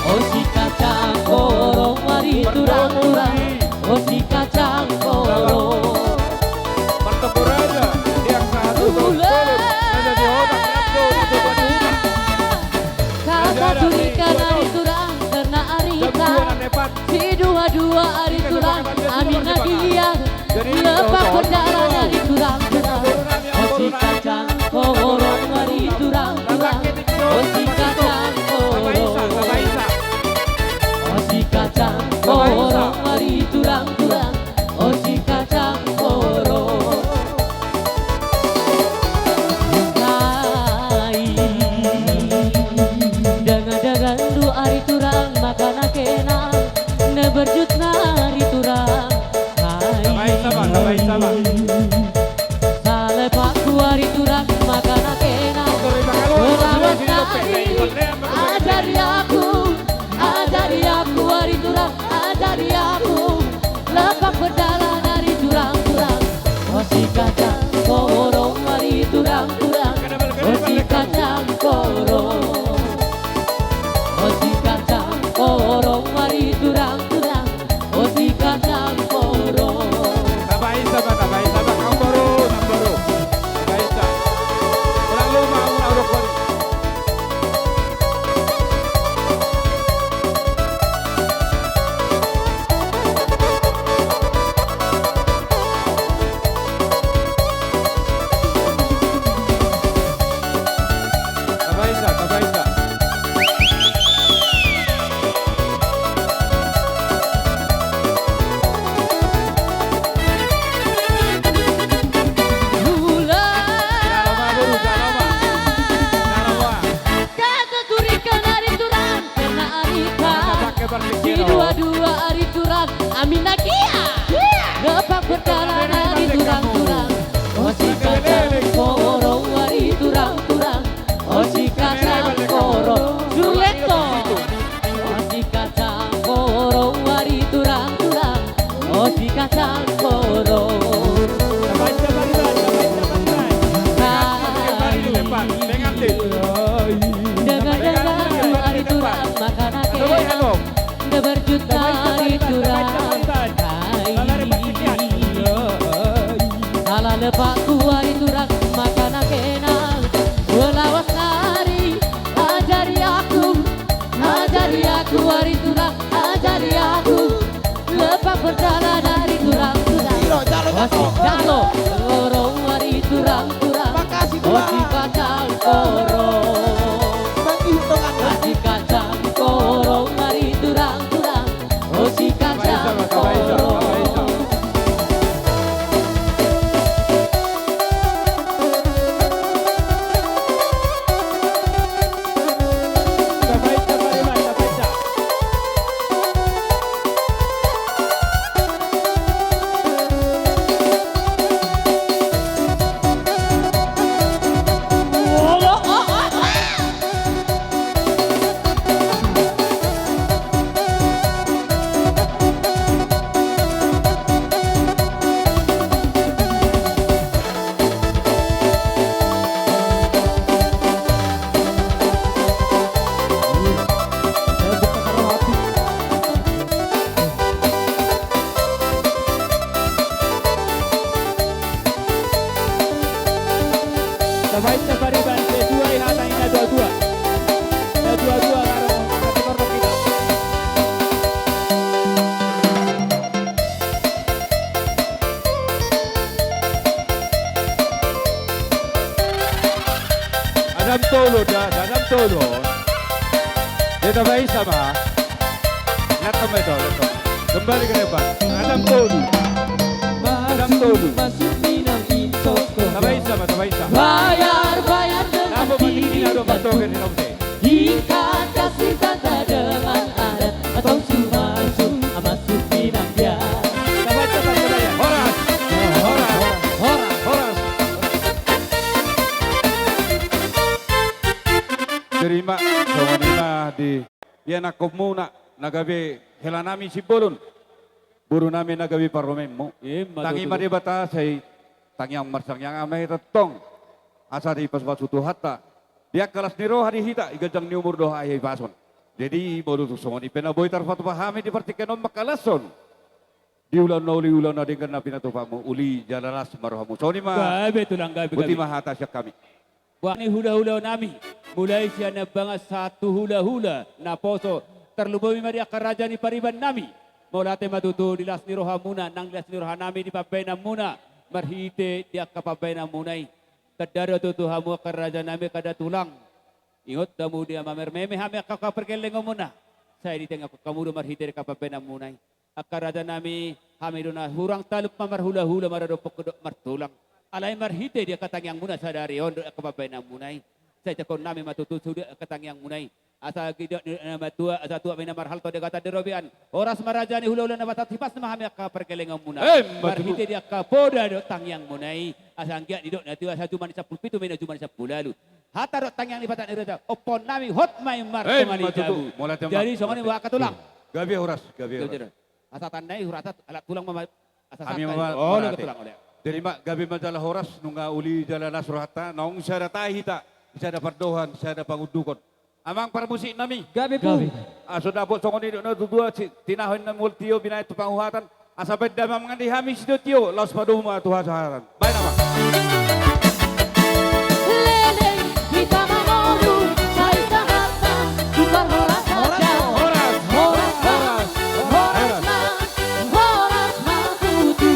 Osi kacang horong ari turang-turang, osi kacang horong. Martonggo raja, di angka satu. Ula. Kata turikan ari turang, kena ari ta. Sidua-dua ari turang, ami na dia. Lepak berjalan ari turang-turang, osi kacang horong ari turang-turang, osi kacang horong. Osi kacang horong ari turang-turang, osi kacang horong. Hai, danga-danga ndu ari turang, maka na kena na berjut na ari turang. Hai. Tabaen saba, tabaen saba. Salepakku ari turang, maka na kena. Lawas na ari, ajari aku, ajari aku ari turang, ajari aku. Lepak berjalan ari turang-turang, osi kacang horong ari turang-turang, osi kacang horong. Osi kacang horong ari turang-turang, osi kacang horong. Tabaen saba, tabaen saba, namboru, namboru. Tabaen saba. Ulang luma, ulang rokok. Tabaen saba, tabaen saba. Ula. Kata turikan ari turang, kena ari ta. Sidua-dua ari turang, ami na dia. Lepak berjalan ari turang-turang, osi kacang horong ari turang-turang, osi kacang horong. Surleto. Osi kacang horong ari turang-turang, osi kacang horong. Danga-danga ari turang, maka na kena na berjut na ari turang. Salepakku ari turang, maka na kena. Lawas na ari, ajari aku, ajari aku ari turang, ajari aku. Lepak berjalan ari turang-turang. Jalo, jalo. Osi jalo horong ari turang-turang, osi kacang horong. Osi kacang horong ari turang-turang, osi kacang horong. Tabaen saba, tabaen saba, dua i hata ni na dua-dua. Na dua-dua, karo, karo, karo kita. Adam tolu, da, adam tolu. Dia tabaen saba. Lihat sama itu, lihat sama. Kembali ke depan. Adam tolu. Adam tolu. Tabaen saba, tabaen saba. Bayar, bayar dengan cinta. Ikat kasih tanda dengan adat, atau cuma masuk pinang dia. Horas. Horas. Horas. Terima, songon i ma di ianakkonmuna na gabe hela nami Simbolon. Boru nami na gabe parumaenmu. Ima tutu. Tangi ma Debata sai tangiang martangiang ma hita tong. Asa dipasupasu Tuhanta di angka las ni roha di hita, di ganjang ni umur dohot hahipason. Jadi molo tung songon i pe na boi tarpatupa hami di partingkian on mangkalashon di ulaon na uli, ulaon na denggan na pinatupamu, uli jala las ma rohamu. Songon i ma. Gabe tulang, gabe, gabe. Boti ma hata sian hami. Boha ni hulahula nami, mulai sian na bagas sahat tu hulahula naposo, tarlumobi ma di angka raja ni pariban nami. Mauliate ma tutu di las ni rohamuna, nang di las ni roha nami di pambahenanmuna, marhite di angka pambahenanmuna i. Tanda do tutu hamu angka raja nami, angka da tulang. Ingot hamu dia mamermeme hami angka, angka pargellengonmuna. Sai ditangihon hamu do marhite di angka pambahenanmuna i. Angka raja nami, hami do na hurang talup ma marhulahula, maradophon dohot martulang. Alai marhite di angka tangiangmuna sadari on dohot angka pambahenanmuna i, sai jangkon nami ma tutu sude angka tangiangmuna i. Asa didok ni na matua, asa tuat ma i na marhalto, denggan ma di robean. Horas ma raja ni hulahula na batat, hipas ma hami angka pargellengonmuna. Ima tutu. Marhite di angka poda dohot tangiangmuna i. Asa anggiat didok na tua, asa jumadi sampulu pitu ma i na jumadi sampulu ualu. Hata dohot tangiang ni batat ni raja, ompon nami hot ma i martonga ni jabu. Ima tutu. Mauliate ma. Jadi songon i ma angka tulang. Gabe horas, gabe horas. Gabe horas. Asa tanda i hurasa ala tulang ma, asa hami santai. Ma, oh, mauliate. Tulang, ole. Jadi ma, gabe ma jala horas, nunga uli jala las rohanta, naung sada tahi hita, sada pandohan, sada pangundukon. Amang parmusik nami. Gabe, Pung. Gabe. Aso dapot songon i didok na tutua, si, tinaho inna mual tio binahen tu panguhatan, asa baen damang di hami sitio-tio, laos padomu ma tu hasahatan. Baen, Amang. Leleng hita mangolu, sai sahatta, tukar horas saja. Horas, horas, horas, horas ma, horas ma tutu.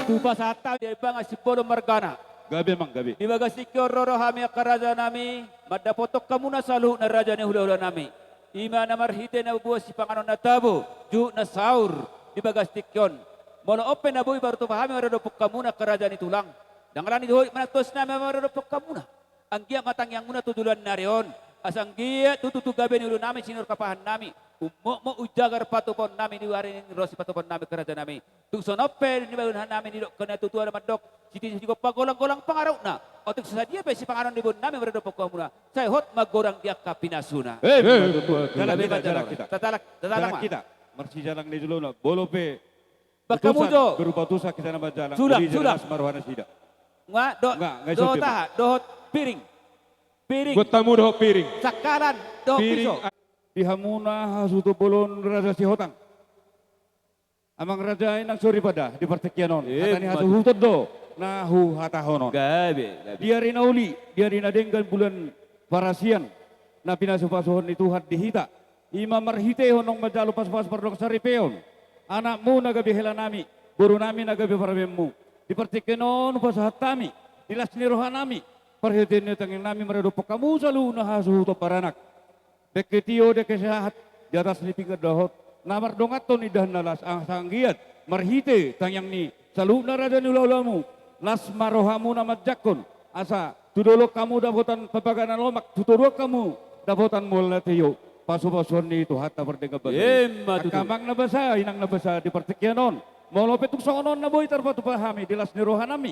Tupa sahatta, dia bang asi polo margana. Gabe, Amang, gabe. Di bagas tingki on ro do hami angka raja nami, mandapothon hamuna saluhutna raja ni hulahula nami. I ma na marhite na boan sipanganon na tabo, juhut na saur, di bagas tingki on. Molo on pe na boi partupa hami maradophon hamuna angka raja ni tulang. Ndang alani dohot manang toas nami maradophon hamuna. Anggiat ma tangiangmuna tu joloan ni ari on. Asa anggiat tutu tu gabe ni ulu nami, sinuhor hapahan nami. Ummuk ma umjagar patupaon nami di ari ni ro sipatupaon nami angka raja nami. Tung songon on pe di bagas nami didok angka na tuatua na mandok. Sititi sigompa, golang-golang pangarahutna. Otik so sadia pe sipanganon diboan nami maradophon hamuna. Sai hot ma godang di angka pinasuna. Eh, eh, betul, betul. Jalang hita, jalang hita. Jalang, jalang hita. Marsijalang ni jolona. Molo pe utusan, berupa utusan hita na manjalang. Sulang, sulang. Uli jala las ma roha nasida. Nga, do, nga, nga, dohot aha, dohot piring. Piring. Buat tamu dohot piring. Sangkalan, dohot piso. Piring. Di hamuna hasuhuton bolon Raja Sihotang. Amang raja, inang soripada di partingkian on. Eh, hata ni hasuhuton do na huhatahon on. Gabe, gabe. Di ari na uli, di ari na denggan, bulan parasian, na pinasupasuhon ni Tuhan di hita. I ma marhite on naung manjalo pasupasu pardongansaripeon. Anakmu na gabe hela nami, boru nami na gabe parumaenmu. Di partingkian on hupasahat hami di las ni roha nami, parhitean ni tangiang nami maradophon hamu saluhutna hasuhuton baranak. Dengke tio, dengke sahat, di atas ni pinggan dohot na mardonganhon indahan na las, asa anggiat marhite tangiang ni saluhutna raja ni hulahulamu, las ma rohamu na manjangkon, asa tu dolok hamu dapotan pambaga na lomak, tu toruan hamu dapotan mual na tio, pasupasuon ni Tuhanta pardenggan basa. Ima tutu. Angka amang na basa, inang na basa di partingkian on, molo pe tung songon on na boi tarpatupa hami di las ni roha nami.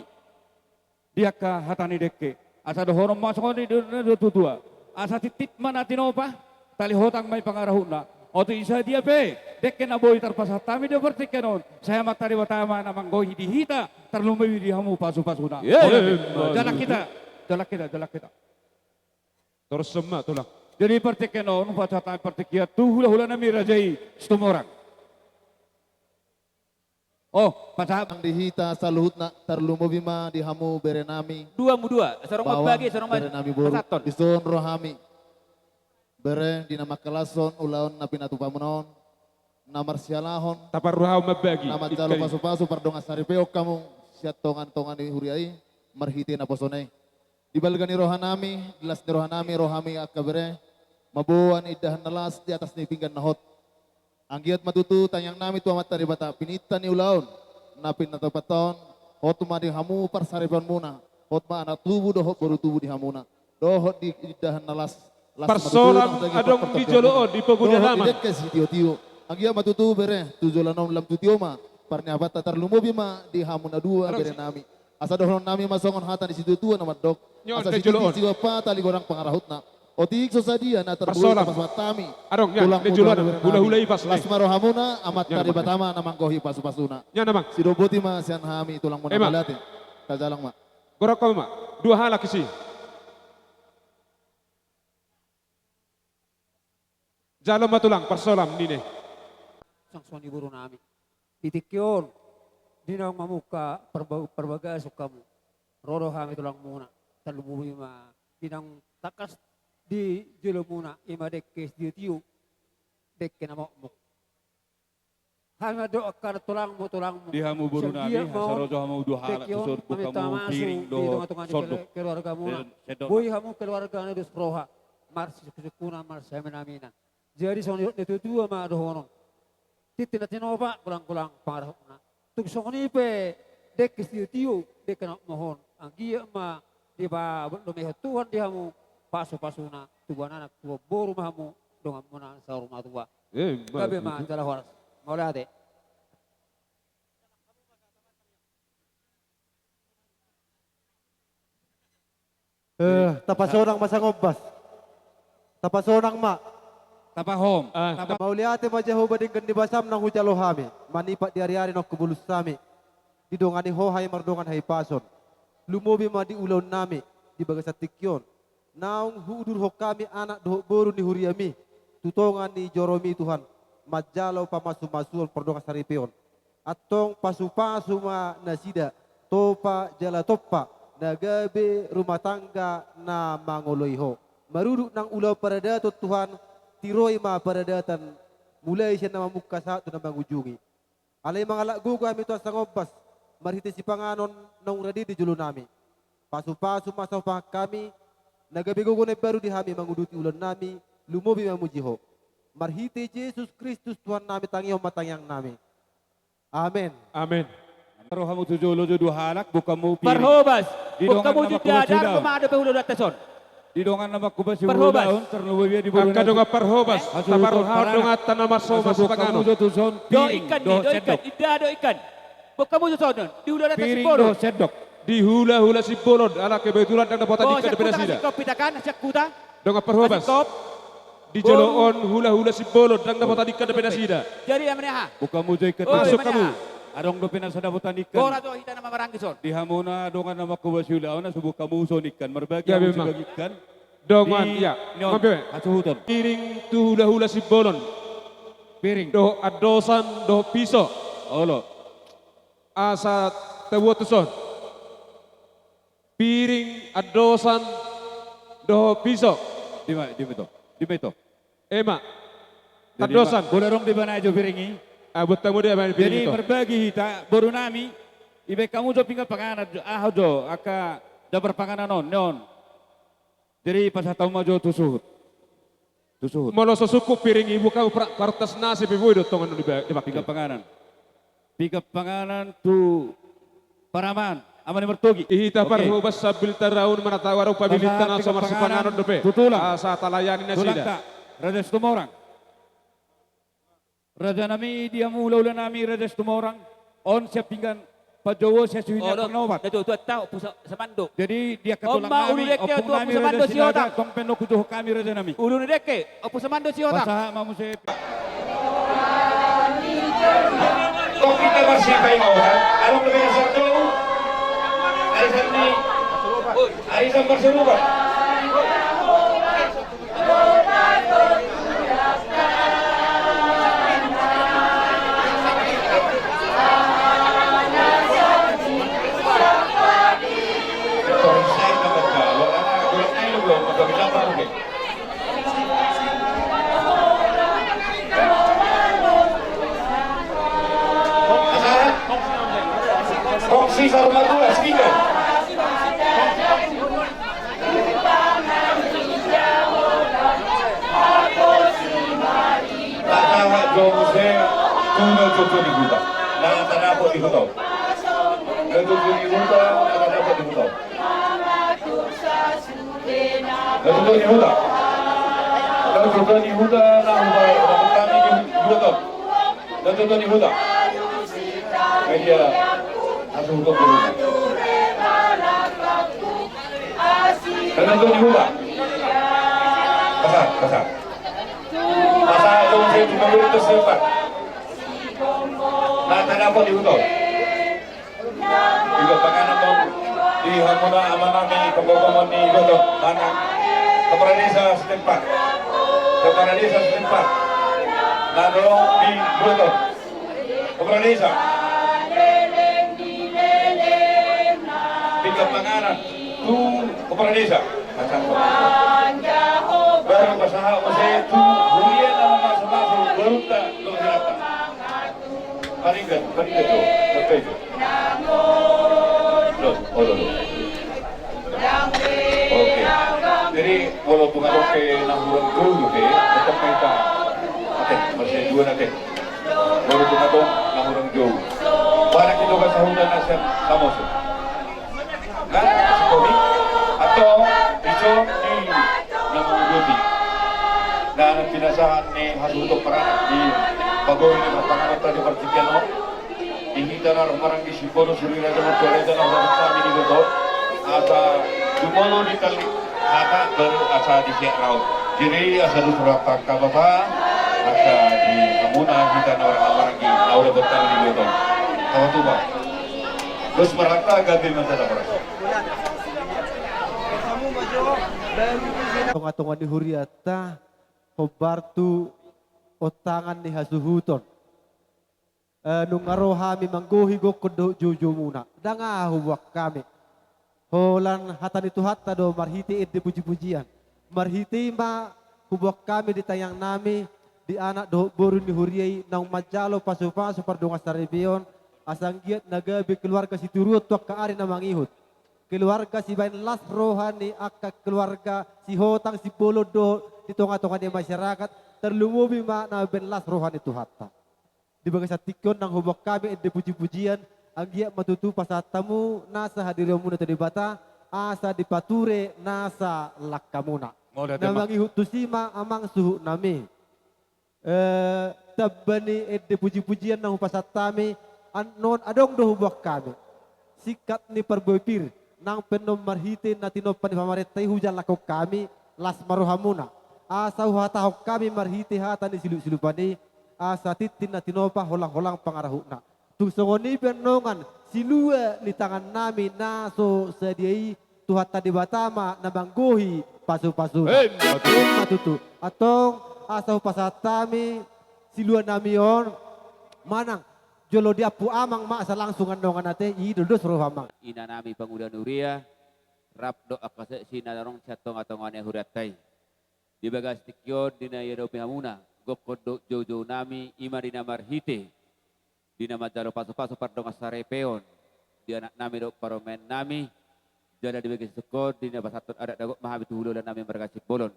Di angka hata ni dengke. Asa dohonon ma songon i didok na tuatua. Asa titip ma na tinopa, tali hotang ma i pangarahutna. Otik i sadia pe dengke na boi tarpasahat hami di partingkian on, sai Amanta Debata ma na manggohi di hita, tarlumobi di hamu pasupasuna. Iya, iya. Jalang hita, jalang hita, jalang hita. Torus ma tulang. Jadi partingkian on, pasahat hami partingkian tu hulahula nami raja i Situmorang. Oh, pasahat. Nang di hita saluhutna, tarlumobi ma di hamu bere nami. Dua mu dua, sorong ma bagi, sorong ma bere nami boru. Pasahathon. Dison rohami. Bere di na mangkalashon ulaon na pinatupamuna on, na marsialahon. Taparrohahon ma bagi. Na manjalo pasupasu pardongansaripeon hamu, sian tongatonga ni huria i, marhite naposona i. Di balga ni roha nami, di las ni roha nami, rohami angka bere, mamboan indahan na las di atas ni pinggan na hot. Anggiat ma tutu tangiang nami tu Amanta Debata, pininta ni ulaon na pinatupanta on, hot ma di hamu parsaripeonmuna, hot ma anak tubu dohot boru tubu di hamuna, dohot di indahan na las, las ma tutu. Parsorang adong di jolo on, di pogu ni alaman. Dohot di dengke sitiotio. Anggiat ma tutu bere, tu joloan on lam tu tio ma parniapanta, tarlumobi ma di hamu na dua bere nami. Asa dohonon nami ma songon hata ni situatua na mandok. Asa sititi sigompa tali godang pangarahutna. Otik so sadia na tarbuat, pasolam, pasolam hami. Adong, ya, tulang ni muna jolo, hula-hula i pas, las ma rohamuna, Amanta Debata ma na manggohi pasu-pasuna. Ya, na, Amang. Sidoboti ma sian hami tulang muna. Ema. Mauliate. Tajalang ma. Gorok hamu ma. Dua halak isi. Jalo ma tulang, pasolam ninna i. Songon i boru nami. Di tingki on, di naung mamungka parba-, parbagason hamu. Ro do hami tulang muna, tarlumobi ma di naung tangkas di jolo muna, i ma dengke sitio-tio, dengke na mokmok. Hami mandok angka na tulangmu, tulangmu. Di hamu boru nami, asa ro jo hamu dua halak, tu son, buka hamu piring dohot sendok. Keluarga muna. Boi hamu keluarga na dos roha, marsungkun-sungkunan, marsiamin-aminan. Jadi songon i dok ni tua-tua ma dohonon. Tintin na tinopa, golang-golang pangarahutna. Tung songon i pe dengke sitio-tio, dengke na mokmok on. Anggiat ma dipadomuhon Tuhan di hamu pasu-pasuna, tubuan anak, tubuan boru ma hamu, dongan muna saur matua. Gabe ma jala horas. Mauliate. Eh, tapasonang ma sangombas. Tapasonang ma. Tapahom. Ah, tapa- Mauliate ma Jahowa denggan ni basam naung hujalo hami. Manipat di ari-ari naung hubolus hami. Didongani ho hami mardongan hahipason. Lumobi ma di ulaon nami di bagasan tingki on. Naung huudurhon hami anak dohot boru ni huriami tu tonga ni joromi Tuhan, manjalo pamasu-masuon pardongan saripeon. Antong pasu-pasu ma nasida, topa jala tompa, na gabe rumah tangga na mangoloi ho. Marudut nang ulaon paradaton Tuhan, tiroi ma paradatan, mulai sian na mamungka sahat tu na mangujungi. Alai mangalap gogo hami Tuhan sangombas, marhite sipanganon naung rade di jolo nami. Pasu-pasu ma sahat hami, na gabe gogo na imbaru di hami manguduti ulaon nami, lumobi mamuji ho. Marhite Jesus Kristus Tuhan nami, tangihon ma tangiang nami. Amen. Amen. Ro hamu tu jolo jo dua halak, buka hamu piring. Parhobas, buka hamu jo, didok hamu jo, didok hamu jo. Di dongan na mangkobasi ulaon, tarlumobi di boru nami. Angka dongan parhobas, taparrohahon donganta na marsomas panganon. Dok ikan ni, dok ikan, inda dok ikan. Buka hamu jo sonon, di hula-hula Simbolon. Piring dohot sendok. Di hula-hula Simbolon, ala kebetulan ndang dapotan ikan dope nasida. Sian huta kan, sian huta. Dongan parhobas. Di jolo on hula-hula Simbolon, ndang dapotan ikan dope nasida. Jadi, aha? Buka hamu jo ikan. Masuk hamu. Adong dope na so dapotan ikan. Borat do hita na mamaranggi son. Di hamuna dongan na mangkobasi ulaon, na so buka hamu son ikan. Marbagi hamu sibagi ikan. Dongan, iya. Hasuhuton. Piring tu hula-hula Simbolon. Piring. Dohot andosan, dohot piso. Olo. Asa tabuat tuson. Piring, andosan, dohot piso. Dima, dima ito. Dima ito. Ema. Jadi, andosan. Molo adong di ibana jo piring i. Ah, buat hamu di ibana piring ito. Jadi marbagi hita, boru nami, ibaen hamu jo pinggan panganon, aha jo, angka jambar panganon on, ni on. Jadi pasahat hamu ma jo tu suhut. Tu suhut. Molo so sungkun piring i, buka hamu pra-, partas nasi pe boi do tongon on di ba-, di bangke. Pinggan panganon. Pinggan panganon tu paraman, ama ni martogi. Di hita parhobas sambil taraun manatau adong pabilinta na so marsipanganon dope. Tu tulang. Asa talayani nasida. Tulangta, Raja Situmorang. Raja nami, di hamu hula-hula nami, Raja Situmorang. On sian pinggan panjouon, sian suhi ni angka parnobat. Jadi di angka tulang nami, ompung nami Raja Sinaga, tong pe na hujohon hami raja nami. Ulu ni dengke, Ompu Samando Sihotak. Pasahat ma muse. Kok hita marsipaingotan, adong dope na sardou. Arisan ni, arisan marsarupa. Kongsi saur matua, speaker. Tasahat jo muse tu na tutu ni huta. Na tanapot ni huta. Na tutu ni huta, na tanapot ni huta. Na tutu ni huta. Na tutu ni huta, na huta, na huta ni huta. Na tutu ni huta. Media. Asuh huta. Na tutu ni huta. Pasahat, pasahat. Pasahat jo muse tu pangurus tu siapa. Na tanda apa di huton. Ido panganon on di hamuna amanami panggogongon ni iboto manang kepala desa setempat. Kepala desa setempat. Na adong di iboto. Kepala desa. Ido panganon tu kepala desa. Baru pasahat muse tu huria na mamasumasu borunta dohot inanta. Paringgan, paringgan jo, paringgan jo. Loh, olo, olo. Oke. Jadi, walaupun adong pe na hurang jou dope, tetap pe hita. Oke, masih dua nanti. Walaupun adong na hurang jou. Barang itu kan sahutan nasihat sama su. Kan, sekolah. Atau, bisa di nama mengikuti. Nah, nanti nasahan nih, hasil untuk peranak di Bagoy ini, pertama tadi bertiga, no. Di hita na ro maranggi Simbodo, suri raja, mertua raja, na hurang kami di Boto. Asa jumolo di tali, hata baru asa di siak rau. Jadi asa dus rata ka bapa, asa di hamuna hita na ro maranggi, na hurang kami di Boto. Sama tuh, Pak. Dus marhata gabe mata dapat. Tonga-tonga ni huriata, hombar tu ontangan ni hasuhuton. Eh, nunga ro hami manggohi gokkon dohot joujoumuna. Ndang aha huboan hami. Holan hata ni Tuhanta do marhite ende pujipujian. Marhite i ma huboan hami di tangiangnami, di anak dohot boru ni huria i naung manjalo pasupasu pardongansaripeon, asa anggiat na gabe keluarga sitiruon tu angka ari na mangihut. Keluarga sibahen las roha ni angka keluarga sihotang sibolon dohot di tonga-tonga ni masyarakat, tarlumobi ma na mambahen las roha ni Tuhanta. Di bagasan tingki on nang huboan hami ende pujipujian, anggiat ma tutu pasahat hamu nasa hadirionmuna tu Debata, asa dipature nasa langkamuna. Mauliate, na mangihut tusi ma amang suhutnami. Eh, tamba ni ende pujipujian nang hupasahat hami, annon adong do huboan hami. Singkat ni parbue pir, nang pe annon marhite na tinompa ni pamarenta i hujalakhon hami, las ma rohamuna. Asa huhatahon hami marhite hata ni silup-silupan i, asa tintin na tinompa holang-holang pangarahutna. Tung songon i pe annon silua ni tangannami na so sadia i, Tuhanta Debata ma na manggohi pasupasuna. Emma tutu. Emma tutu. Antong asa hupasahat hami siluanami on manang jolo diampu amang ma asa langsung annon ate i do dos roha amang. Inanami pangula ni huria, rap dohot angka seksi na adong sian tonga-tonga ni hurianta i. Di bagas tingki on di na diadopi hamuna gokkon dohot joujounami, i ma di na marhite di na manjalo pasupasu pardongansaripeon di anaknami dohot parumaennami, jala di bagas tingki on di na pasahathon adat dohot ma hami tu hulahulanami marga Simbolon.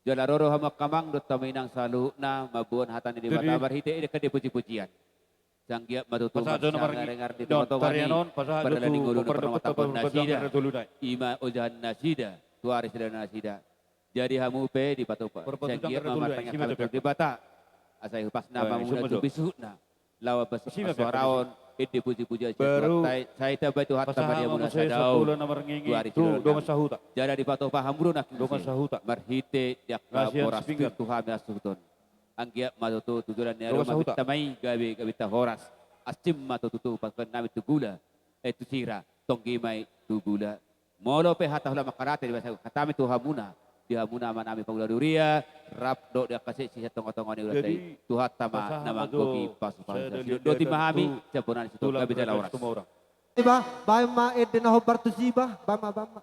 Jala ro do hamu angka amang dohot hamu inang saluhutna mamboan hata ni Debata marhite ende pujipujian. Sai anggiat ma tutu marsiangarengar di tonga-tonga ni pardalan ni ngolu na parmata nasida, i ma ojahan nasida tu ari sidalan nasida. Jadi hamu pe dipatupa sai anggiat ma martangiang hami tu Debata, asa ihupasna ma hamuna tu bisuhutna laho pasupasu on, ende pujipujian sian Tuhanta i. Sai tamba Tuhanta ma di hamuna sadao tu ari sidalan nami. Jala dipatupa hamu do nangkin muse marhite di angka boras pir tu hami hasuhuton. Anggiat ma tutu tu joloan ni ari on ma hita ma i gabe, gabe hita horas. Ansim ma tutu tu pasupasu nami tu gula, eh, tu sira, tonggi ma i tu gula. Molo pe hata hula mangkadate di basa hata hami tu hamuna, di hamuna amanami pangula ni huria, rap dohot di angka seksi sian tonga-tonga ni hurianta i, Tuhanta ma na manggohi pasupasu. Sidondoti ma hami sian bona ni situtu, gabe jala horas. Bah, baen ma ende na hombar tusi bah, baen ma, baen ma.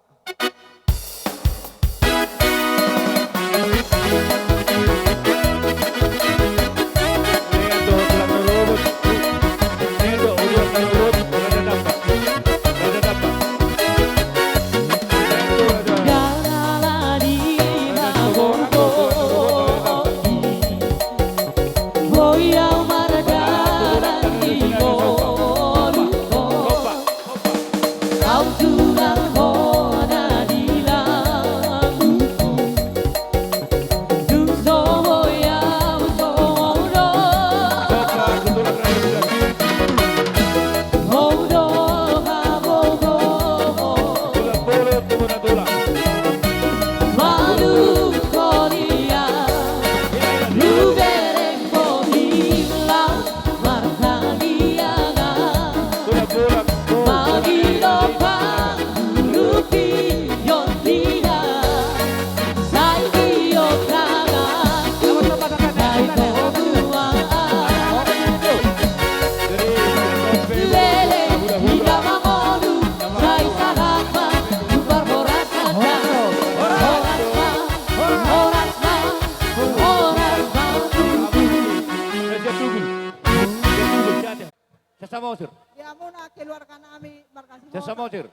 Samosir. Di hamuna keluarga nami marga Sihombing. Samosir.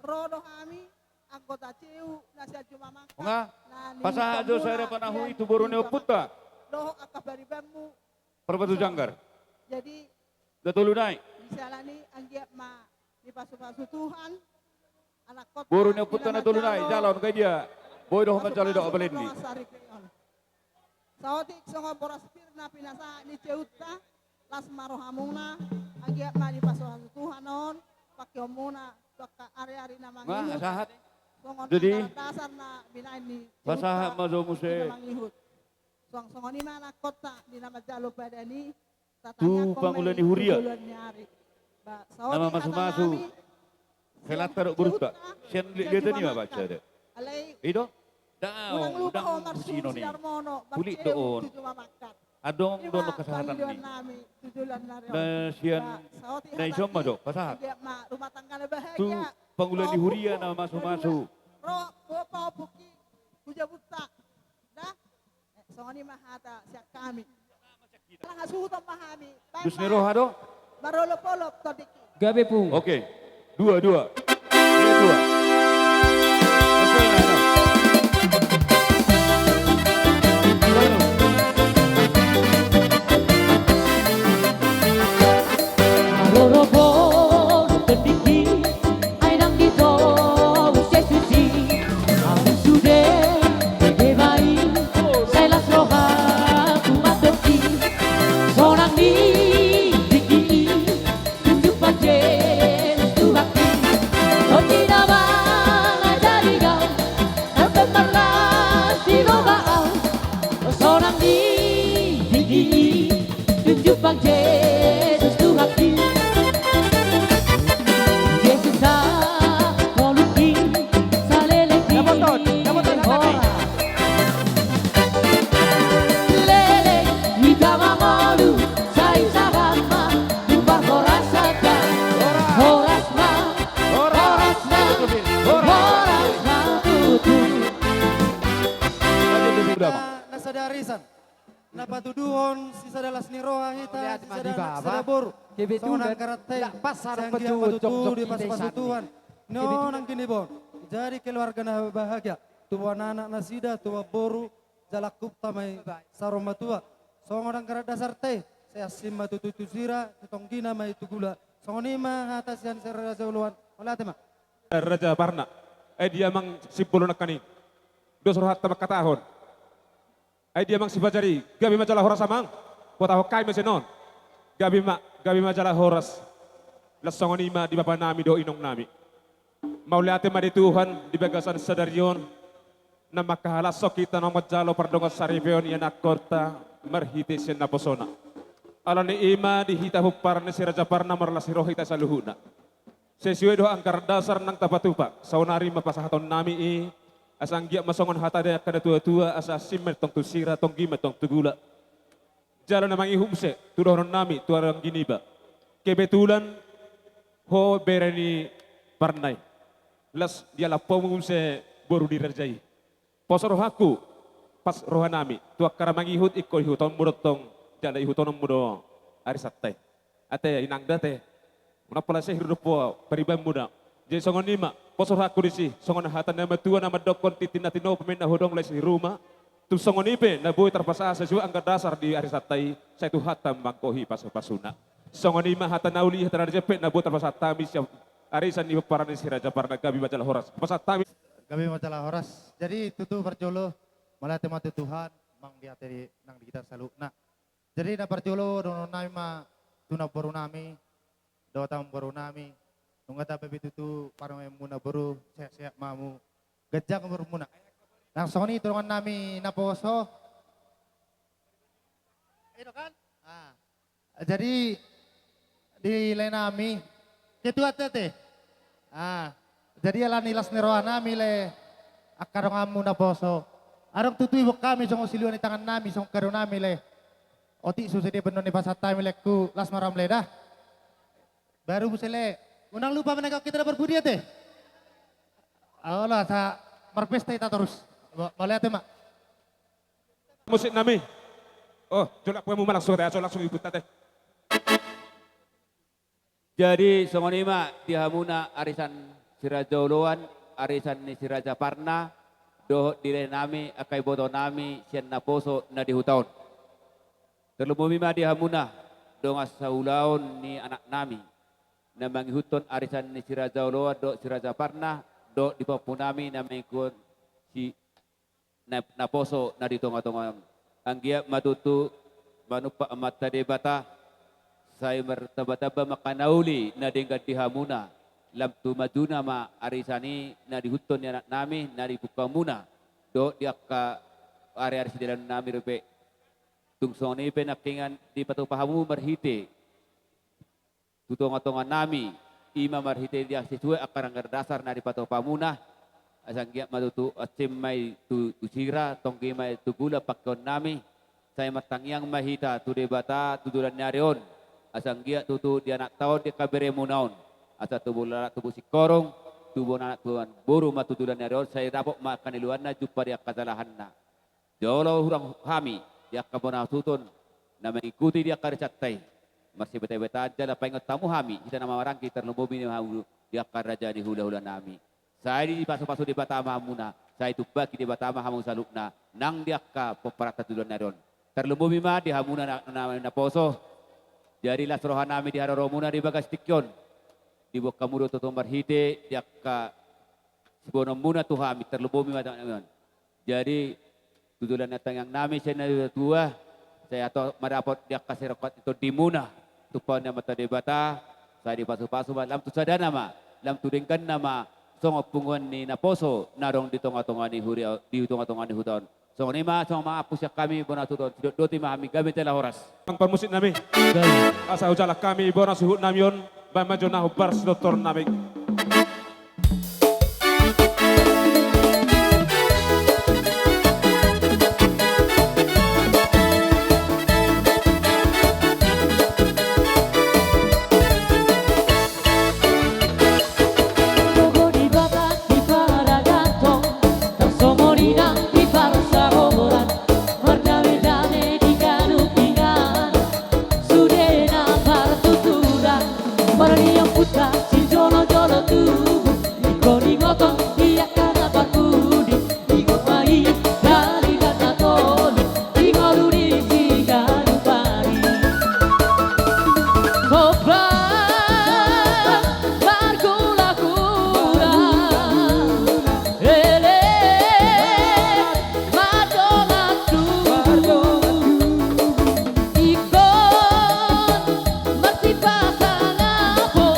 Ro do hami anggota C U na sian Jumamangkat. Nga, na pasahat do sada panahui tu boru ni ompunta. Dohot angka paribanmu. Parbatu Janggar. Jadi, da tolu nai. Misalani anggiat ma dipasupasu Tuhan. Boru ni ompunta na tolu nai, jalo on, angka dia. Boi do ho manjalo, dok, balen ni. Saotik songon boras pir na pinasahat ni C U-ta, las ma rohamuna, anggiat ma dipasupasu Tuhan on, pangkeonmuna tu angka ari-ari na mangihut. Nga, sahat. Songon anggaran dasar na binahen ni C U-ta, pasahat ma jo muse. Suang songon i ma anakkonta di na manjalo padan i. Tu pangula ni huria na mamasumasu helanta dohot borunta sian liatan i ma baca da. I do? Dao, dao sinon i. Pulik do on. Adong do on kasahatanmi. Na sian na ison ma jo pasahat tu pangula ni huria na mamasumasu. Ro, bopa, ompu, ki, hujabunta. Da. Eh, songon i ma hata sian hami. Ala hasuhuton ma hami. Bye, bye. Dus ni roha do? Marolopolop tondingki. Gabe, Pung. Oke. Dua, dua. Dua, dua. Marolopolop tondingki. Ai ndang ditobu Jesus i, ahu sude dege ma i, sai las rohangku mandok i. Sonang ni tingki i, tunjukma Jesus Tuhanki. Tondi na mangajari au, sampe marlas di roha au. Sonang ni tingki i, tunjukma Jesus Tuhanki. Jesus, a, tolongki, saleleng ni horas. Leleng hita mangolu, sai sahat ma tu parhorasan. Horas ma, horas ma, horas ma tutu. Na sada arisan. Na patuduhon sisada las ni roha hita, sisada anak, sisada boru. Songon angka rante, sai anggiat ma tutu dipasupasu Tuhan. Ni on anggi ni bon. Jadi keluarga na bahagia. Tubuan anak nasida, tubuan boru, jala angkupta ma i saur matua. Songon anggaran dasarta i, sai asing ma tutu tu sira, tu tonggina ma i tu gula. Songon i ma hata sian si Raja Uluan. Mauliate ma. Raja Parna. Ai dia amang simbolo nangkaning. Dos rohanta mangkatahon. Ai dia amang sipajar i, gabe ma jala horas amang. Huhatahon hami ma sian on. Gabe ma, gabe ma jala horas. Las songon i ma di bapa nami dohot inong nami. Mauliate ma di Tuhan di bagasan sadari on. Na mangkahalashon hita na manjalo pardongan saripeon i anakkonta marhite sian naposona. Alani i ma di hita pomparan ni si Raja Parna marlas ni roha hita saluhutna. Sesuai dohot anggaran dasar naung tapatupa, saonari ma pasahaton nami i, asa anggiat ma songon hata ni angka na tuatua, asa asing ma tong tu sira, tonggi ma tong tu gula. Jala na mangihut muse, tu dohonon nami, tu anggi niba. Kebetulan, ho bere ni Parna i. Las dialap hamu muse boru ni raja i. Poso rohangku, pas roha nami, tu angka na mangihut ingkon ihutonmu do tong, jala ihutononmu do arisanta i. Ate, inang da ate. Unang pola sai hiru do ho paribanmu da. Jadi songon i ma, poso rohangku disi, songon hata ni natuatua na mandokkon tintin na tinopa ma inna hudong lae si ruma. Tung songon i pe, na boi tarpasahat sesuai anggaran dasar di arisanta i, sai Tuhanta ma manggohi pasupasuna. Songon i ma hata na uli, hata na jempek, na boi tarpasahat hami sian arisan ni pomparan ni si Raja Parna, gabe ma jala horas. Pasahat hami. Gabe ma jala horas. Jadi tutu parjolo, mauliate ma tu Tuhan, manang di ate nang di hita saluhutna. Jadi na parjolo dohonon nami ma tu namboru nami, dohot amangboru nami, nunga tabaen be tutu parumaenmuna boru, sehat-sehat ma hamu, ganjang umurmuna. Nang songon i tu dongan nami naposo. I do kan? Ah. Jadi di lae nami, ketua T T. Ah, jadi alani las ni roha nami lae, angka donganmu naposo. Adong tutu iboan hami songon silua ni tangan nami, songon kado nami lae. Otik so sude baenon ni pasahat hami lae, ku las ma roham lae da. Baru muse lae. Unang lupa menegak kita na parpudi ate. Olo, asa marpesta hita torus. Mauliate ma. Musik nami. Oh, jolak pemu ma langsung ate, jolak langsung ibut ate. Jadi songon i ma di hamuna arisan si Raja Oloan, arisan ni si Raja Parna, dohot di lae nami, angka iboto nami sian naposo na di huta on. Tarlumobi ma di hamuna dongan saulaon ni anak nami na mangihuthon arisan ni si Raja Oloan dohot si Raja Parna, dohot di pahompu nami na mangihuthon si na, naposo na di tonga-tonga on. Anggiat ma tutu manumpak Amanta Debata, sai martamba-tamba ma angka na uli na denggan di hamuna, lam tu majuna ma arisan i na diihuthon ni anak nami na di pungkaonmuna, dohot di angka ari-ari sidalan nami dope. Tung songon i pe nangkiningan dipatupa hamu marhite tu tonga-tonga nami, i ma marhite di sesuai angka anggaran dasar na dipatupa hamuna, asa anggiat ma tutu oncim ma i tu, tu sira, tonggi ma i tu gula pangkeon nami, sai martangiang ma hita tu Debata tu joloan ni ari on, asa anggiat tutu di anakta on di angka beremuna on, asa tubu laklak tubu singkoru, tubu anak tubu boru ma tu joloan ni ari on, sai dapot ma angka na niuluanna, jumpa di angka jalahanna. Jolo hurang hami di angka bona hasuhuton na mangikuti di angka arisanta i, marsibeta-betaan jala paingot hamu hami hita na marhamaranggi, tarlumobi ma hamu di angka raja ni hula-hula nami. Sai dipasu-pasu Debata ma hamuna, sai ditumpahi Debata ma hamu saluhutna nang di angka pomparan tu joloan ni ari on. Tarlumobi ma di hamuna na, na, naposo. Jadi las roha nami di haroromuna di bagas tingki on. Diboan hamu do tutu marhite di angka siboanonmuna tu hami, tarlumobi ma di hami on. Jadi tu joloan ni tangiang nami sian natua-tua, sai ato ma dapot di angka sirongkap ni tondimuna tumpahon ni Amanta Debata, sai dipasu-pasu ma lam tu sadana ma, lam tu dengganna ma, songon punguan ni naposo na adong di tonga-tonga ni huria, di tonga-tonga ni huta on. Songon i ma, songon i ma, ampus sian hami bona hasuhuton, sidok-doti ma hami, gabe jala horas. Nang parmusik nami. Gabe. Asa hujalang hami bona suhut nami on, baen ma jo na hombar sitortor nami. Dohot di Batak di paradaton, tarsongon i nang di parsaoran, mardame-dame di ganup inganan, sude na partuturan, marniang puta sijolo-jolo tubu, ingkon ingoton di angka na parpudi, ingot ma i na ligat na tolu, di ngolu ni siganup ari. Gombang margula-gula, elek mardongan tubu, ingkon marsipasangapo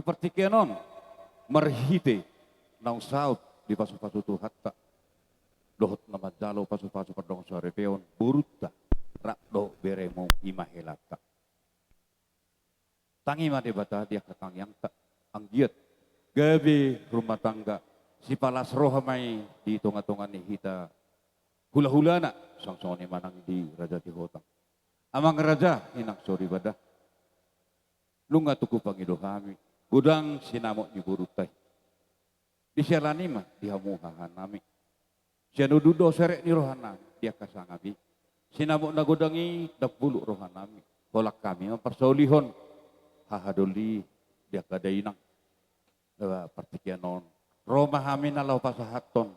partingkian on, marhite naung saut dipasupasu Tuhanta dohot na manjalo pasupasu pardongansaripeon borunta rap dohot beremu, i ma helanta. Tangi ma Debata di angka tangiangta, anggiat gabe rumah tangga, sipalas roha ma i di tongatonga ni hita hulahulana, suang songon i ma nang di Raja Sihotang. Amang raja, inang soripada, nunga tutu pangido hami godang sinamot ni borunta i. Disiala ni ma di hamu hahanami. Sian udu dohot serep ni rohanami di angka sangap i, sinamot na godang i ndang buluk rohanami. Holan hami ma parsaulihon hahadoli di angka dainang. Partingkian on ro ma hami na laho pasahathon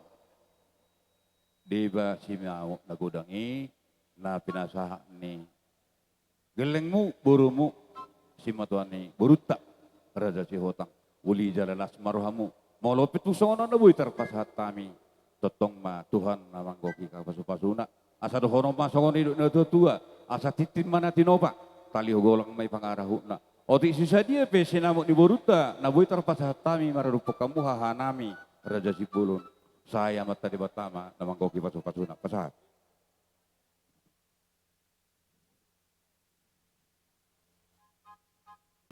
deba sinamot na godang i na pinasahat ni gellengmu, borumu, simatuan ni borunta Raja Sihotang. Uli jala las ma rohamu. Molo pe tung songon on na boi tarpasahat hami, tongtong ma Tuhan na manggohi angka pasupasuna. Asa dohonon ma songon nidok ni natuatua: Asa tintin ma na tinopa, tali golang ma i pangarahutna. Otik sisadia pe sinamot ni borunta na boi tarpasahat hami maradophon hamu hahanami Raja Simbolon, sai Amanta Debata ma na manggohi pasupasuna. Pasahat.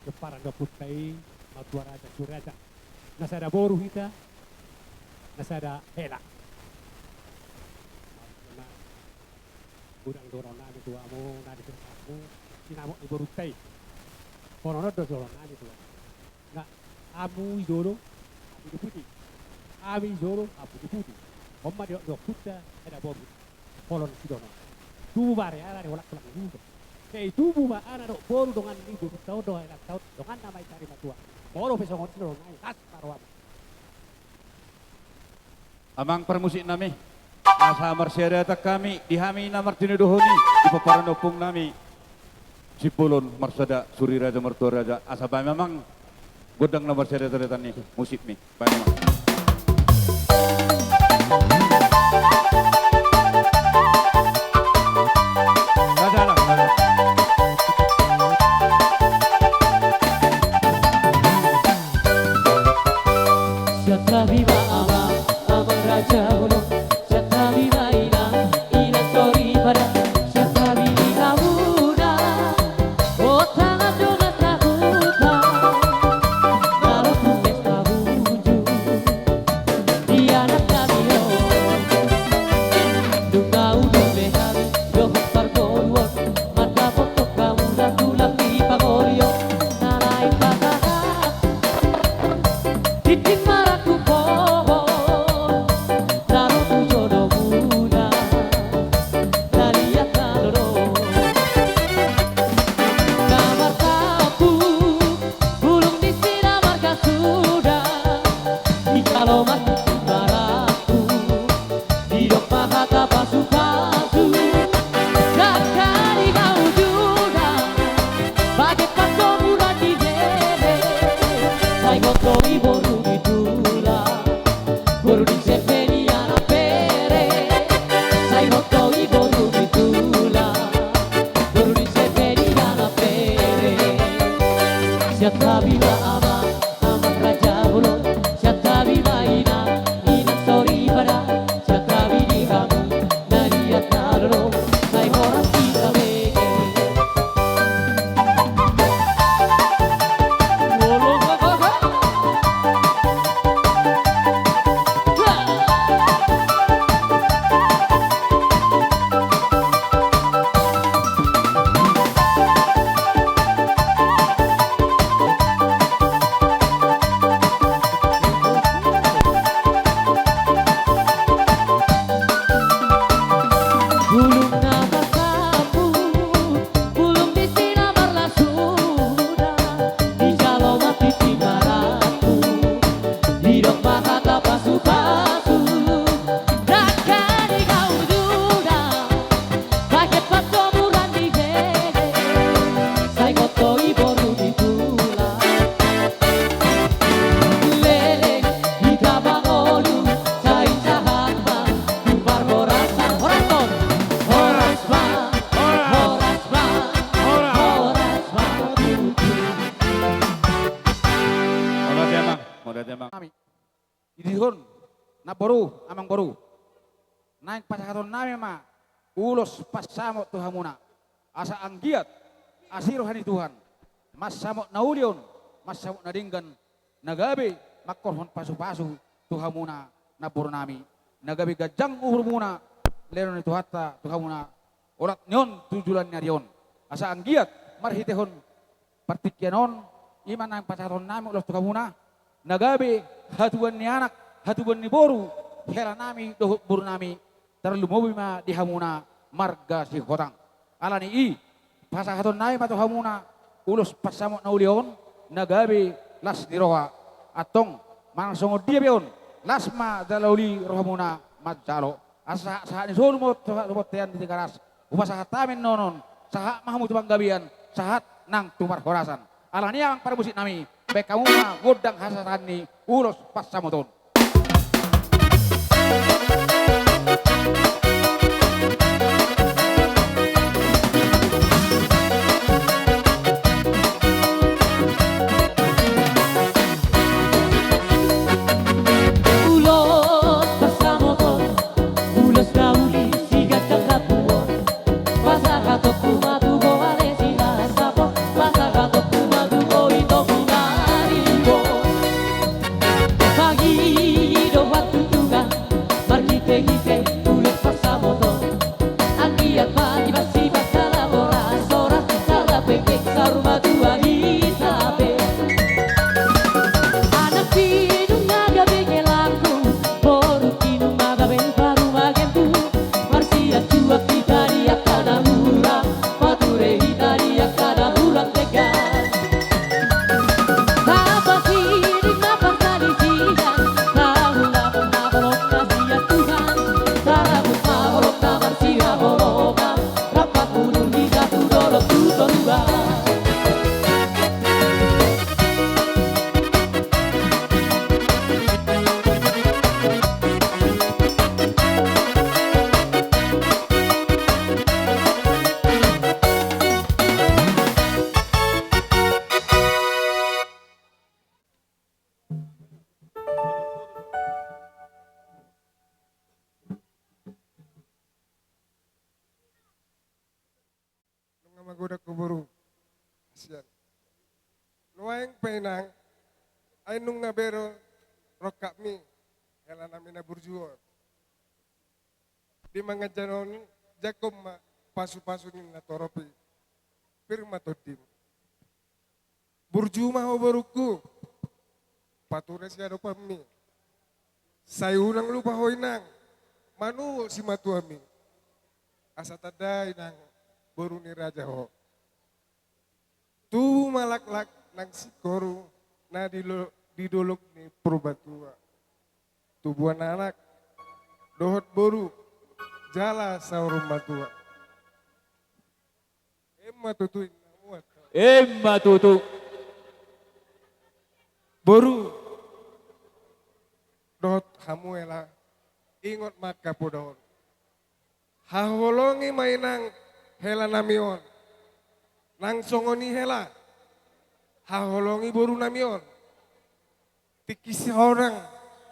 Pomparan ni ompunta i ma tuaraja, suraja. Na sada boru hita, na sada hela. Godang dohononnami tu hamu na di suramu sinamot ni borunta i. Songon on do dohononnami tu hamu. Nga hamu i jolo, hamu di pudi. Hami i jolo, hamu di pudi. On ma didok ni ompunta, sada boru. Holong sidohonon. Tubu ma ari-ari, holan-holang ni huta. Sai tubu ma anak dohot boru dongan ni borunta on dohot helanta on, donganna ma i sari matua. Molo pe songon i dohononnami, las ma rohamu. Amang parmusiknami, asa marsiadatan hami, di hami na martinodohon i di pomparan ni ompungnami Simbolon, marsada Suriraja Martuaraja, asa bahen ma amang gondang na marsiadatan-adatan i, musikmi. Bahen ma. Sian hami ma amang, amang raja bolon. Sian hami ma inang, inang soripada. Sian hami di hamuna, hot hangandongan sahuta, na ro tu pesta hunjun di anaknami on. Nunga udu be hami dohot parboruon, mandapothon hamuna tulang ni pangoli on. Na lain pasahat tintin marangkup hohom, na ro tu jolomuna na liat na lolo. Na marsampuk bulung ni sinamarga suda, dijalo ma tintin marangkup. Didok ma hata pasupasu, dangka di haujuna, bagen pandomuan ni hele, sai hot do i boru ni tulang, boru ni serep ni anak bere, sai hot do i boru ni tulang, boru ni serep ni anak bere. Sian hami ma amang, amang raja bolon, sian hami ma inang, inang soripada, sian hami di hamu na liat na lolo, sai horas hita bege. Mauliate ma. Nami. Didok on, namboru, amangboru. Naeng pasahaton nami ma ulos pansamot tu hamuna. Asa anggiat, asi roha ni Tuhan. Mansamot na uli on, mansamot na denggan. Na gabe mangkorhon pasupasu tu hamuna namboru nami. Na gabe ganjang umurmuna, lehon ni Tuhanta tu hamuna olat ni on tu joloan ni ari on. Asa anggiat marhitehon partingkian on, i ma naeng pasahaton nami ulos tu hamuna, na gabe hatubuan ni anak, hatubuan ni boru, hela nami dohot boru nami, tarlumobi ma di hamuna marga Sihotang. Ala ni i, pasahaton nami ma tu hamuna ulos pansamot na uli on, na gabe las ni roha. Antong, manang songon dia pe on, las ma jala uli rohamuna manjalo. Asa sahat-sahat ni solu ma tu bontean di Tigaras. Hupasahat hami annon on, sahat ma hamu tu panggabean, sahat nang tu parhorasan. Ala ni i amang parmusik nami, baen hamu ma gondang hasasahat ni ulos pansamot on. Ulos pansamot on, ulos na uli siganjang na puon. Pasahatonku ma tu ho ale si hasapon, pasahatonku ma tu ho ito punaribot. Pangidoan tu Tuhan, marhitehite ulos pansamot on. Anggiat ma dipansip jala horas-horas, jala penggeng saur matua hita pe. Anak pinung na gabe helangku, boru pinung na gabe parumaenku. Marsianjuan hita di angka na hurang, pature hita di angka na hurang denggan. Na pasiding na parsalisihan, na hulahon na holong na sian Tuhan. Tarabus ma holong na marsihaholongan, rap manghuhut hita tu dolok tu toruan. Nunga magodang ho boru. Kasian. Nuaeng pe inang, ai nunga bere rongkapmi, hela nami na burju on. Di manganjan on, jangkon ma pasupasu ni natorop i. Pir ma tondim. Burju ma ho borungku, pature siadopanmi. Sai unang lupa ho inang, manuhot simatuami. Asa tanda inang boru ni raja ho. Tubu ma laklak nang singkoru na di lo-, di dolok ni Purbatua. Tubuan anak dohot boru jala saur matua. Emma tutu inna muat. Emma tutu. Boru dohot hamu hela, ingot ma angka poda on. Haholongi ma inang hela nami on. Nang songon i hela, haholongi boru nami on. Tingki sonang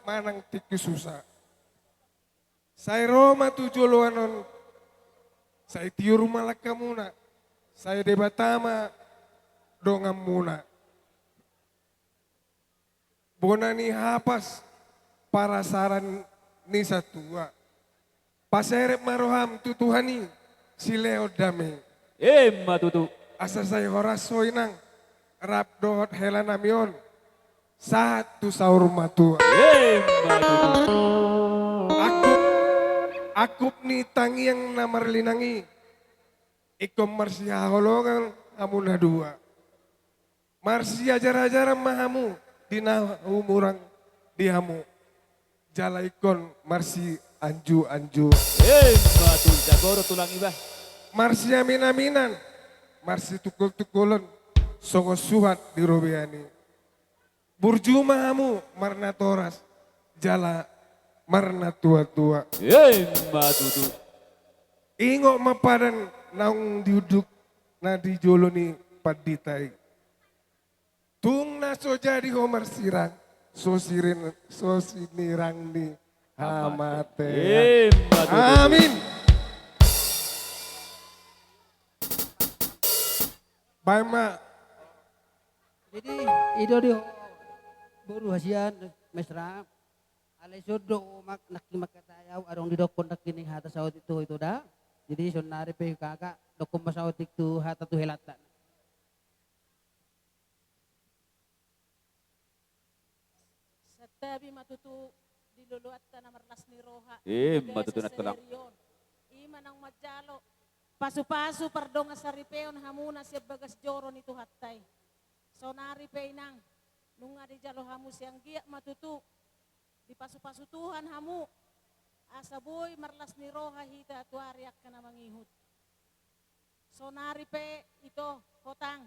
manang tingki susa. Sai ro ma tu joloan on, sai tiur ma langkamuna, sai Debata ma donganmuna. Bona ni hapas parasaran ni satua. Paserep ma roham tu Tuhan i, silehon dame. Emma tutu. Asa sai horas ho inang, rap dohot hela nami on, sahat tu saur matua. Emma tutu. Angkup, angkup ni tangiang na marlinang i, ingkon marsihaholongan hamu na dua. Marsiajarajaran ma hamu di na humurang di hamu. Jala ingkon marsianjuanju. Emma tutu, jago do tulang iba. Marsiaminaminan, marsitungkoltungkolan, songon suhat di robean i. Burju ma hamu marnatoras, jala marnatuatua. Emma tutu. Ingot ma padan naung diunduk na di jolo ni pandita i. Tung na so jadi ho marsirang, so sirin-, so sinirang ni hamatean. Ima tutu. Amin. Baen ma. Jadi, i do di boru hasian, mesra. Alai songon do mak-, nangkin mangkatai ahu, adong didokkon nangkin hata saotik tu ho ito da. Jadi, saonari pe kakak, dokkon ma saotik tu hata tu helanta. Santabi ma tutu di loloanta na marlas ni roha. Ima tutu, Nantulang. Ima naung manjalo pasupasu pardongansaripeon hamuna sian bagas joro ni Tuhanta i. Saonari pe inang, nunga dijalo hamu, sai anggiat ma tutu dipasupasu Tuhan hamu, asa boi marlas ni roha hita tu ari angka na mangihut. Saonari pe ito hotang,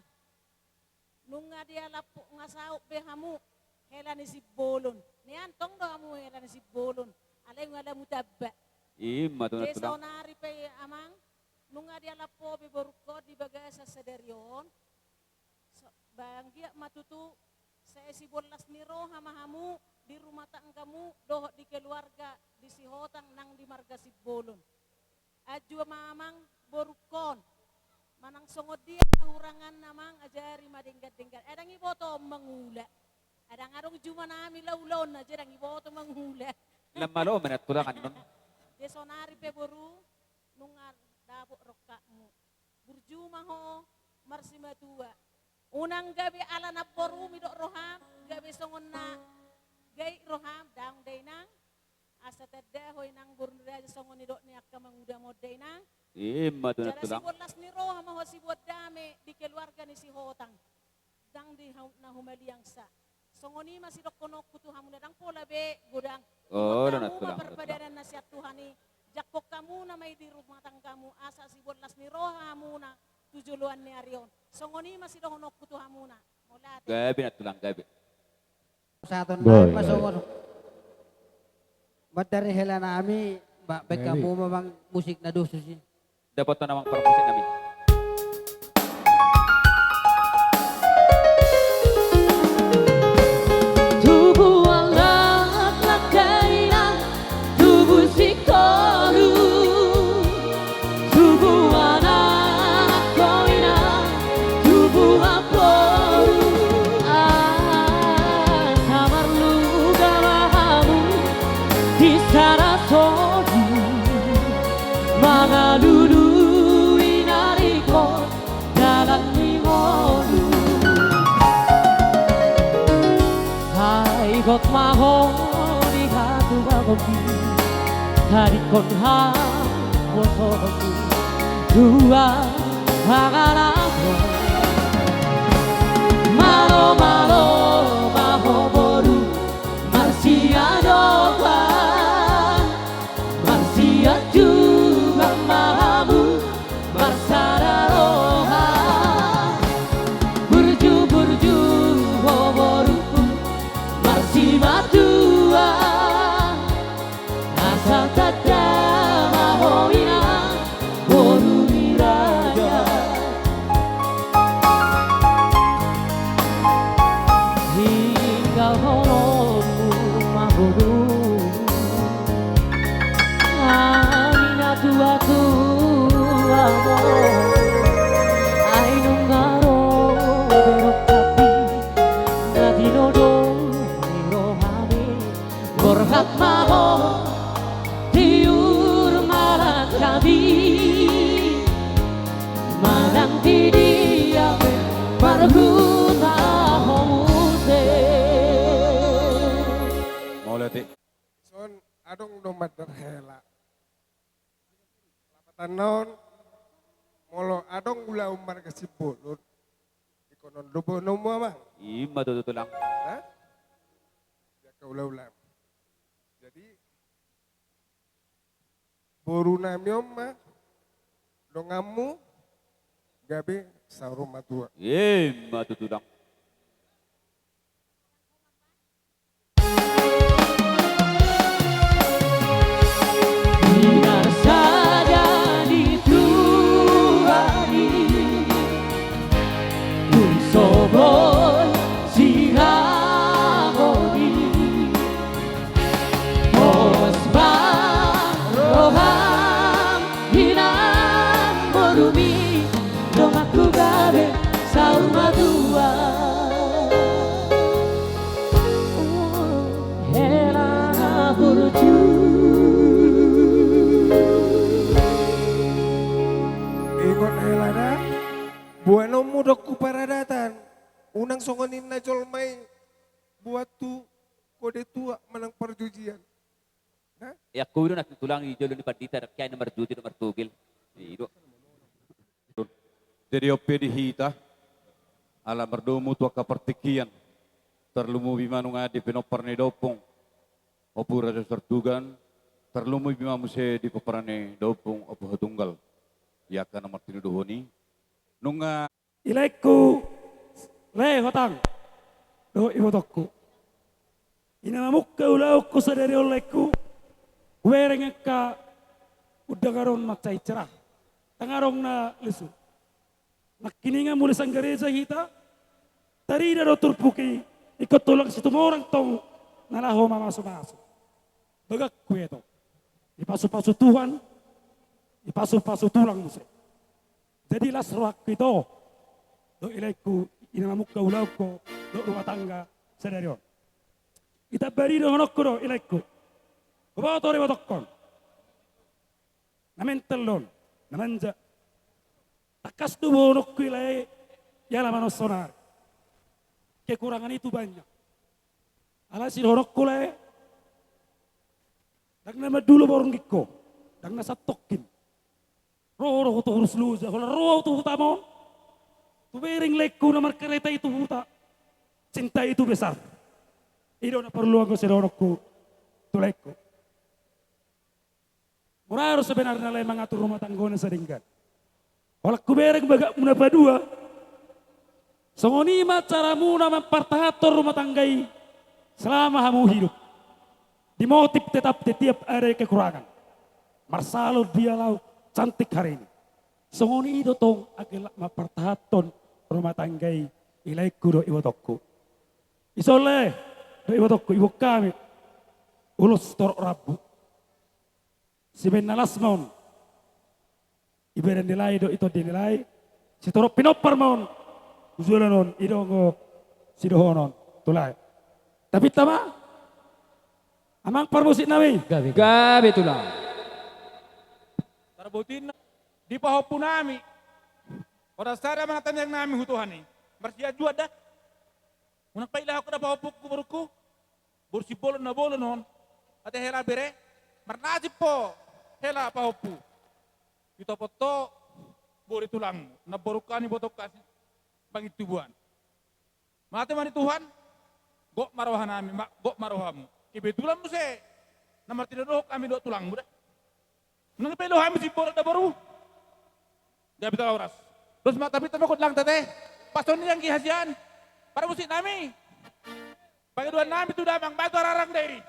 nunga dialapo, nunga saut be hamu hela ni Simbolon. Nian tong do hamu hela ni Simbolon, alai nunga lam hutamba. Ima tutu, Nantulang. Jadi saonari pe amang, nunga dialapo be borungkon di bagasan sadari on. So, ba anggiat ma tutu, sai siboan las ni roha ma hamu di rumah tanggamu dohot di keluarga di si hotang nang di marga Simbolon. Anju ma amang borungkon. Manang songon dia hahuranganna amang, ajari ma denggan-denggan. Ndang diboto mangula. Ndang adong jumanami laulaonna, jadi ndang diboto mangula. Lam malo ma, Nantulang, annon. Jadi saonari pe boru, nunga dapot rongkapmu. Burju ma ho marsimatua. Unang gabe ala namborumi dok roham, gabe songon na gabe roham, daong da inang. Asa tanda ho inang boru ni raja songon nidok ni angka mangudamon da inang. Ima tutu, Nantulang. Jala siboan las ni roha ma ho, siboan dame di keluarga ni si hotang. Ndang di hau-, na humaliang sa. Songon i ma sidohononku tu hamuna, ndang pola be godang. Olo, Nantulang. Parpadanan na sian Tuhan i, jangkon hamuna ma i di rumah tanggamu, asa siboan las ni roha hamuna tu joloan ni ari on. Songon i ma sidohononku tu hamuna. Mauliate. Gabe, Nantulang, gabe. Sahat on ma songon. Mandari hela nami, ba-, baen hamu ma amang musik na dohot susi. Dapotan amang parmusik nami. Tubu anak na kaina, tubu sikoru, tubu anak koina, tubu amporu. Asa marluga ma hamu di sara sodi, mangalului na ringkot dalan ni ngolu. Sai hot ma ho di hatuaonmi, tadingkon hamu songon i tua pangalahon. Malo, malo ma ho boru, marsiadopan, marsianjuban ma hamu, marsada roha. Burju, burju ho borungku, marsimatua. Asa tanda ma ho inang, boru ni raja. Hinggolonmu ma boru, hami na tuatua do. Ai nunga ro be rongkapmi na tinodo ni rohami. Borhat ma ho, tiur ma langkami, manang di dia pe marhuta ho muse. Mauliate. Son adong do mandar hela. Lapatanna on, molo adong ulaon marga Simbolon, ingkon on do boanonmu amang. Ima tutu, Tulang. Hah? Di angka ulaulaon. Jadi, boru nami on ma donganmu, gabe saur matua. Ima tutu, Tulang. Pinarsada ni Tuhan i, tung so boi sirangodi, Nang songon i ma jolma i, buat tu kode tua manang parjujian. Nah. Ia, angkup i do na tulang i jolo ni pandita, dang kiai na marjuji do martogel. I do. Jadi on pe di hita, ala mardomu tu angka partingkian, tarlumobi ma nunga di pinompar ni da ompung Ompu Raja Sitortugan, tarlumobi ma muse di pomparan ni da ompung Ompu Hutunggal. Di angka na martinodohon i, nunga i laengku, lae hotang dohot ibotongku. I na mamungka ulaonku sadari on laengku, hubereng angka undangan on mansai cerah. Ndang adong na lesu. Nangkiningan muli sian gareja hita, tarida do turpuk i, ingkon tulang Situmorang tong na laho mamasumasu. Bagangku i, ito, dipasupasu Tuhan, dipasupasu tulang muse. Jadi las rohangku, ito, dohot i laengku, i na mamungka ulaonku dohot rumah tangga sadari on. Itamba di dohononku do i laengku. Huboto do ibotongkon na mental do on, na manja. Tangkas do dohononku i, lae, i ala manon sonari. Kekurangan itu banyak. Alai sidohononku, lae, ndang na mandulo borngin ho, ndang na santongkin. Ro do ho tu Hurus Loja, holan ro ahu tu hutama on. Tu bereng laengku na markareta i tu huta. Cinta itu besar. I do na parluanku sidohononku tu laengku. Mura do sebenarna, lae, mangatur rumah tangga on asa denggan. Holan hubereng bagakmu na padua. Songon i ma caramuna mampartahankon rumah tangga i selama hamu hidup. Di motif tetap di tiap ada kekurangan. Marsalon dia lau, cantik hari ini. Songon i do tong asa laho mampartahankon rumah tangga i, i laengku dohot ibotongku. Dison, lae, dohot ibotongku, iboan hami ulos torop rambu. Sibaen na las ma on di badan ni lae dohot di tondi ni lae, sitorop pinompar ma on tu joloan on, i do anggo sidohonon tu lae. Tapinta ma, amang parmusik nami. Gabe, gabe, tulang. Tarbotina di pahompu nami. Holan sada ma na tangiang nami tu Tuhan i. Marsiajuan da. Unang pailahon ho da pahompungku, borungku. Boru Simbolon na bolon on. Ate hela bere, marnasib ho hela pahompu. Itopot ho boru ni tulangmu, namboru ni ibotongku, asi bangin tubuan. Mauliate ma di Tuhan. Gok ma roha nami, ma-, gok ma rohamu. Kebetulan muse na martinodohon hami dohot tulangmu da. Unang dipailo hami Simbolon da, boru. Gabe, tulang, horas. Terus ma, tapinta ma, tulang, ate. Pason ni anggi hasian. Parmusik nami. Pangidoan nami tu damang, batu ararang do i.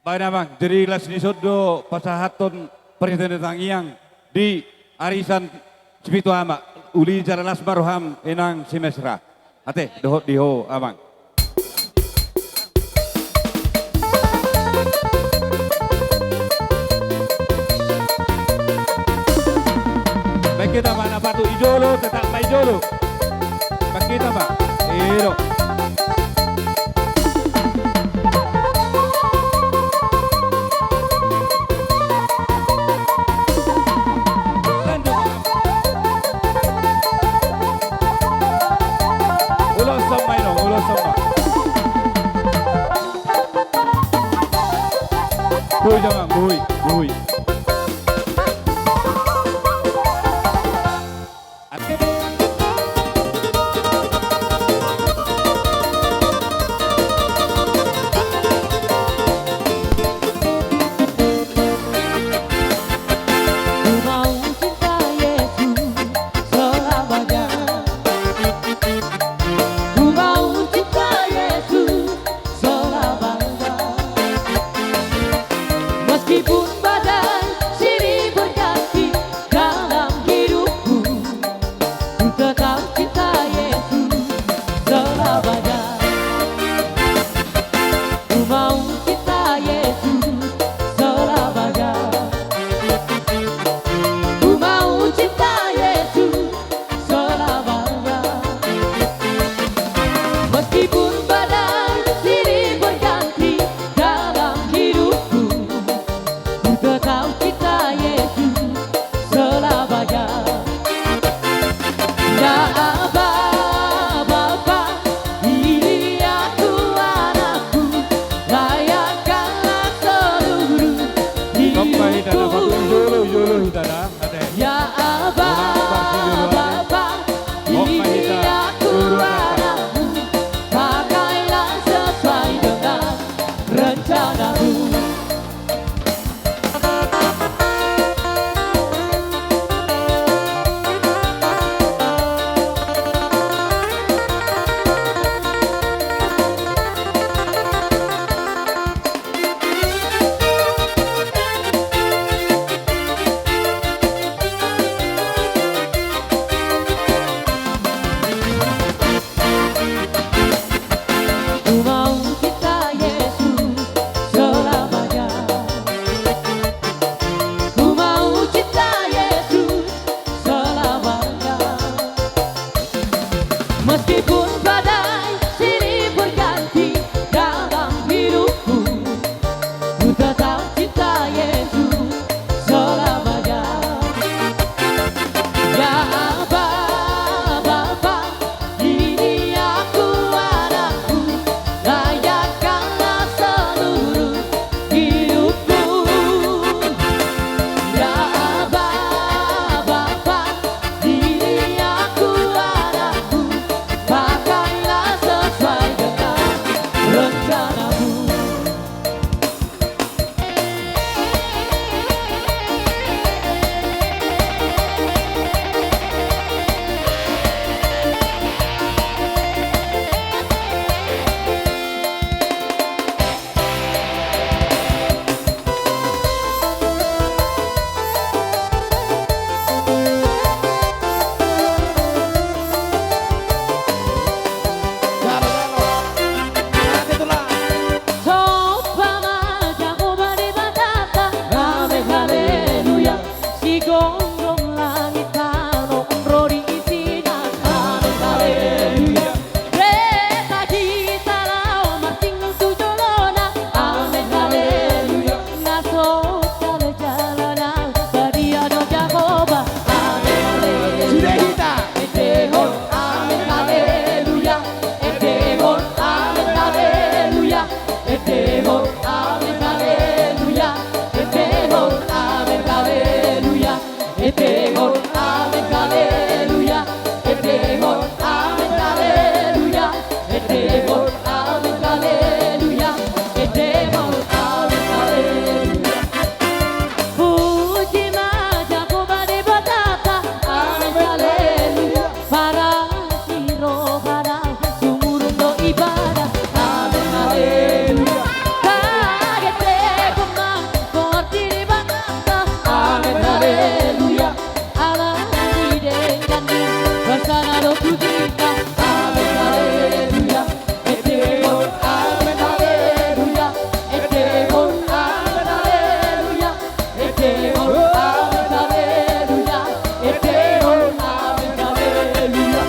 Baen, amang, jadi las ni son do pasahathon parhitean tangiang di arisan Sipitu Ama. Uli jala las ma roham, inang si Mesra. Ate, dohot di ho, amang. Baen hita ma na patut i jolo, tetap ma i jolo. Baen hita ma. I do. Ulos on ma, i do, ulos on ma. Boi, damang, boi, boi. Ku mau cinta Yesus selamanya. Ku mau cinta Yesus selamanya. Meskipun badai Meskipun badai silih berganti dalam hidupku, ku tetap cinta Yesus selamanya. Ya Aba, Bapa, ini aku anakmu, layakkanlah seluruh hidupku. Ya Aba, Bapa, ini aku anakmu, pakailah sesuai dengan rencanamu. Somba ma Jahowa Debatanta. Amen, haleluya. Sigomgom langit tano ro di isina. Amen, haleluya. Reta hita laho marsinggung tu jolona. Amen, haleluya. Na so jala-jala na badia do Jahowa. Amen, haleluya. Sude hita. Endehon. Amen, haleluya. Endehon. Amen, haleluya. Endehon. Amen, haleluya. Endehon. Amen, haleluya. Endehon, amen, haleluya. Endehon, amen, haleluya. Endehon, amen, haleluya. Endehon, amen, haleluya. Puji ma Jahowa Debatanta. Amen, haleluya. Parasi rohana sumurung do ibana. Amen, haleluya. Kagetehon ma goar ni Debatanta. Amen, haleluya. Ala ni denggan ni basana do tu hita. Amen, haleluya. Endehon, amen, haleluya. Endehon, amen, haleluya. Endehon, amen, haleluya. Endehon, amen, haleluya.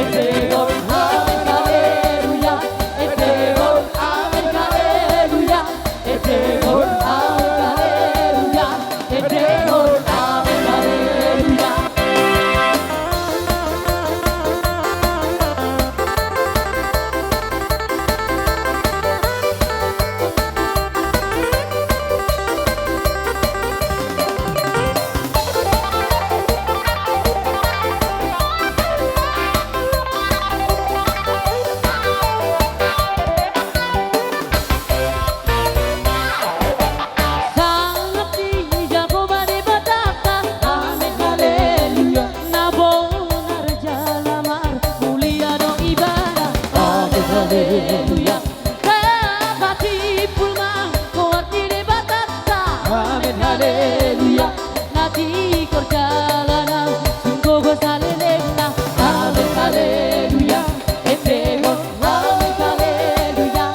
Endehon, amen, haleluya. Endehon, amen, haleluya. Endehon, amen, haleluya. Endehon, amen, haleluya. Sangap di Jahowa Debatanta. Amen, haleluya. Na bona jala marmulia do ibana. Amen, haleluya. Tarpatimbul ma goar ni Debatanta. Amen, haleluya. Na tigor jalana, sungkun do salelengna. Amen, haleluya. Endehon, amen, haleluya.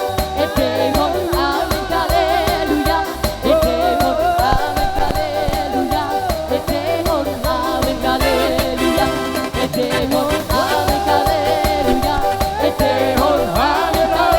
Endehon, amen, haleluya. Endehon, amen, haleluya. Endehon, amen, haleluya. Endehon, amen, haleluya. Endehon, amen, haleluya.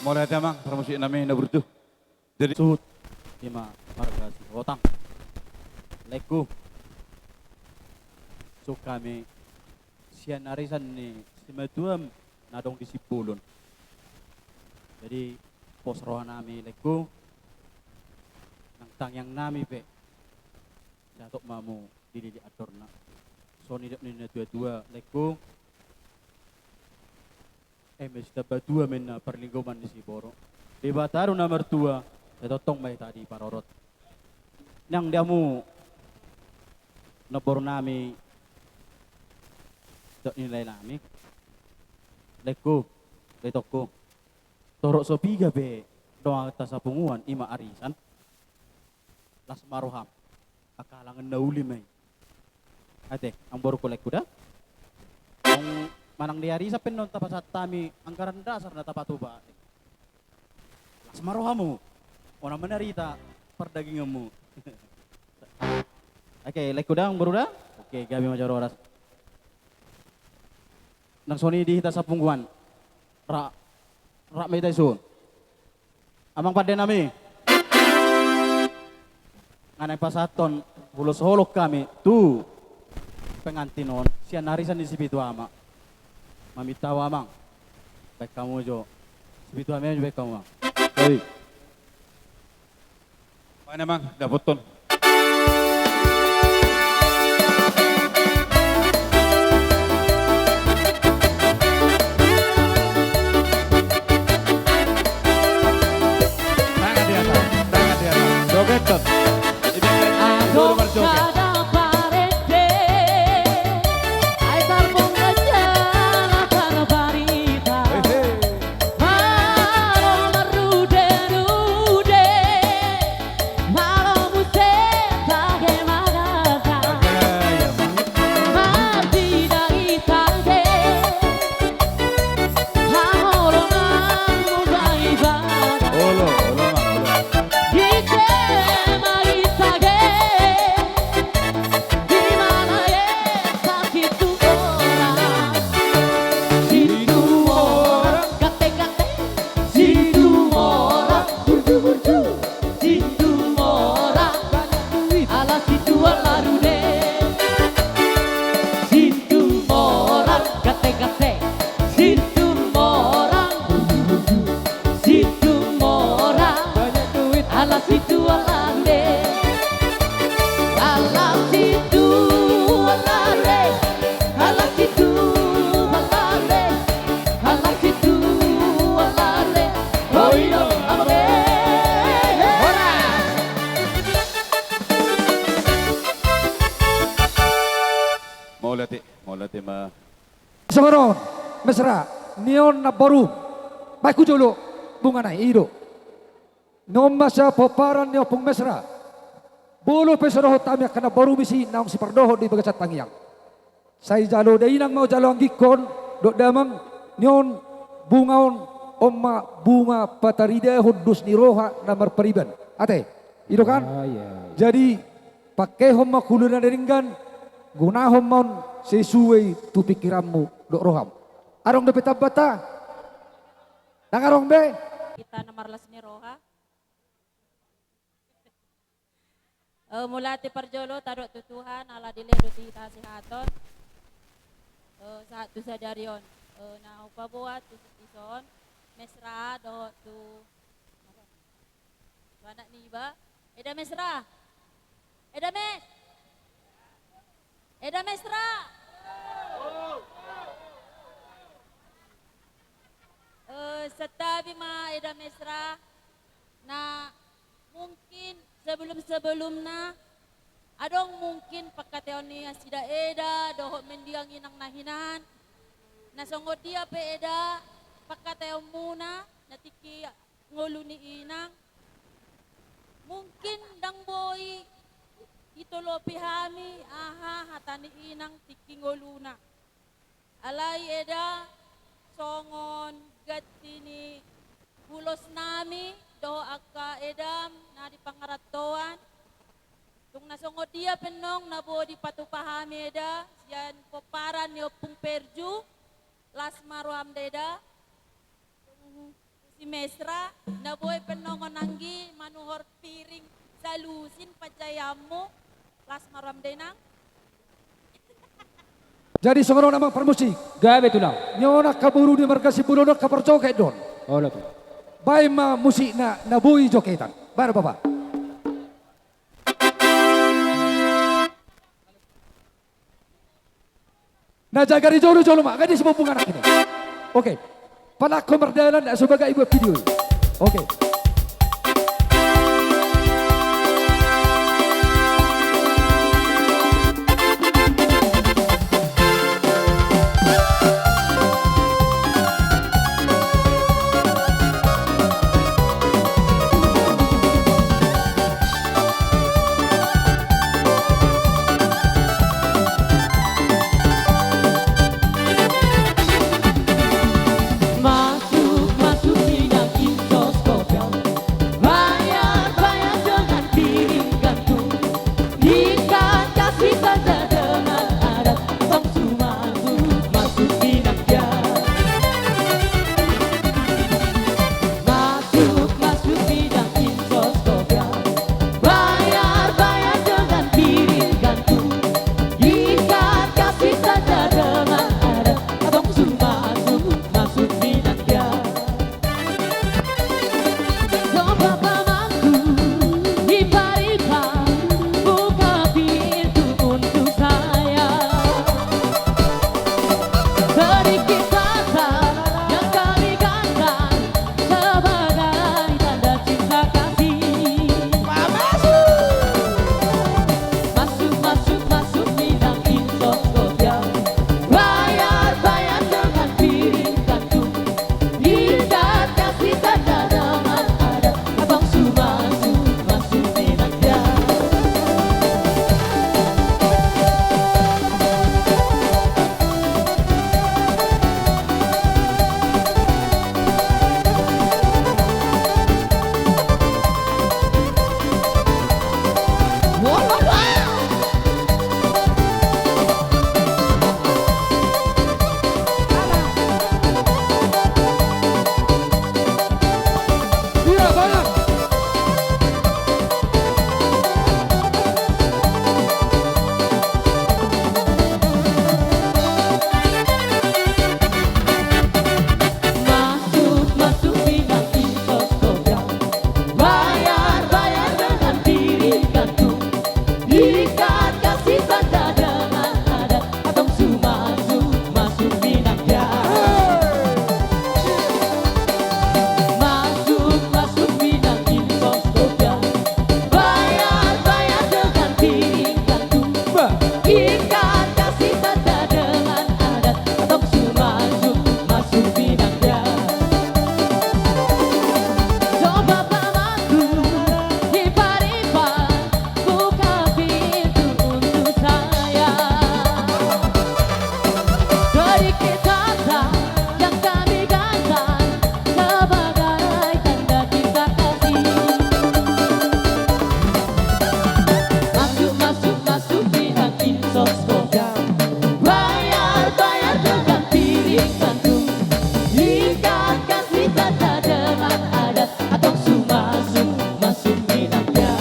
Mauliate amang, parmusik nami na burju. Jadi suhut, ima marga Sihotang. Laengku, suhut hami sian arisan ni simatuam na adong di Simbolon. Jadi pos roha nami laengku, nang tangiang nami pe, sai hatop ma hamu dilili andorna. Songon nidok ni na tua-tua laengku, eme sitamba tua ma inna parlinggoman ni siborok. Debata do na martua, sai tongtong ma hita diparorot. Nang di hamu namboru nami dohot ni lae nami, laengku, itongku, torop so piga pe dongan hita sapunguan ima arisan, las ma roham. Angka halangan na uli ma i. Ate, amang borungku, laengku da. Manang di arisan pe annon tapasahat hami anggaran dasar na tapatupa. Las ma rohamu. Unang manarita pardaginganmu. Oke, laengku da, amang boru da. Oke, gabe ma jala horas. Nang songon i di hita sapunguan. Ra, ra ma hita dison. Amang pande nami, nga naeng pasahathon ulos holong hami tu pengantin on sian arisan ni Sipitu Ama. Maminta hamu amang, baen hamu jo. Sipitu Ama jo, baen hamu amang. Baik. Mana amang, dapothon. Tangan di atas, tangan di atas. Joget, Tot. Ini kan dulu marjoget. Adong sada parende, ai tarbongkar jala tarbarita. Hehe. Malo marrude-rude, malo muse bage ma gaga. Bage, ya, Bang. Marsidaitang ge, haholomanmu ba ibana. Olo, olo, Bang, olo. Ise ma ita ge, di mana esa Situmorang. Situmorang, gate-gate. Situmorang, burju-burju. Situmorang, ala situan marude. Situmorang, gate-gate. Situmorang, burju-burju. Situmorang, banyak duit, ala situan marude. Ala situan marude. Ala situan marude. Ala situan marude. Oi do, amang e. Horas. Mauliate, mauliate ma. Songon on, mesra, ni on namboru. Baen tu jolo, bunga nai, i do. Nuaeng ma sian pomparan ni Ompung Mesra. Molo pe so dohot hami angka namboru misi naung sipardohot di bagasan tangiang. Sai jalo dainang ma hujalo anggingkon, dohot damang, ni on bunga on, on ma bunga pataridahon dos ni roha na marpariban. Ate, i do kan? Ah, iya, iya. Jadi, pangkehon ma hulu na denggan, gunahon ma on sesuai tu pingkiranmu dohot roham. Adong dope tambanta? Ndang adong be? Hita na marlas ni roha. Eh, mauliate parjolo tadok tu Tuhan, ala dilehon do di hita hasehaton. Eh, sahat tu sadari on. Eh, na hupaboa tu dison, Mesra dohot tu, tu anak niba. Eda Mesra. Eda Mes. Eda Mesra. Eh, santabi ma Eda Mesra. Na mungkin sebelum-sebelumna, adong mungkin pangkataion ni nasida eda dohot mendiang inang na hinan. Na songon dia pe eda pangkataion muna na tingki ngolu ni inang. Mungkin ndang boi itolopi hami aha hata ni inang tingki ngoluna. Alai eda, songon ganti ni ulos nami dohot angka edam na di pangarantoan. Tung na songon dia pe annon na boi dipatupa hami eda, sian pomparan ni Ompung Perju, las ma roham da eda. Tung tu si Mesra, na boi pe nongon anggi manuhor piring salusin panjaeanmu, las ma roham dainang. Jadi songon on amang parmusik. Gabe tulang. Nion angka boru ni marga Simbolon on angka parjoget do on. Olo tulang. Baen ma musikna na boi jogetan. Baen ma. Na jaga di jolo-jolo ma, gari si bobung anak ini. Oke. Panakko mardalan, na subaga ibuat video. Oke. Masuk, masuk minang insos kopiau. Bayar, bayar dengan piring gantung. Ikat kasih tanda dengan adat. Tong sumasuk, masuk minang dia. Masuk, masuk minang insos kopiau. Bayar, bayar dengan piring gantung. Ikat kasih tanda dengan adat. Tong sumasuk, masuk minang dia. Coba pamanku, ipar-ipar, buka pintu untuk saya. Sedikit kata yang kami ganjar sebagai tanda cinta kasih. Masuk, masuk, masuk minang insos kopiau. Bayar, bayar dengan piring gantung. Ikat kasih tanda dengan adat. Tong sumasuk, masuk minang dia. Masuk, masuk minang insos kopiau. Bayar, bayar dengan piring gantung. Ikat kasih tanda dengan adat. Tong sumasuk, masuk minang dia. Masuk, masuk minang insos kopiau. Bayar, bayar dengan piring gantung. Ikat kasih tanda dengan adat. Tong sumasuk, masuk minang dia. Coba pamanku, ipar-ipar, buka pintu untuk saya. Sedikit kata yang kami ganjar sebagai tanda cinta kasih. Masuk, masuk, masuk minang insos kopiau. Bayar, bayar dengan piring gantung. Ikat kasih tanda dengan adat. Tong sumasuk, masuk minang dia.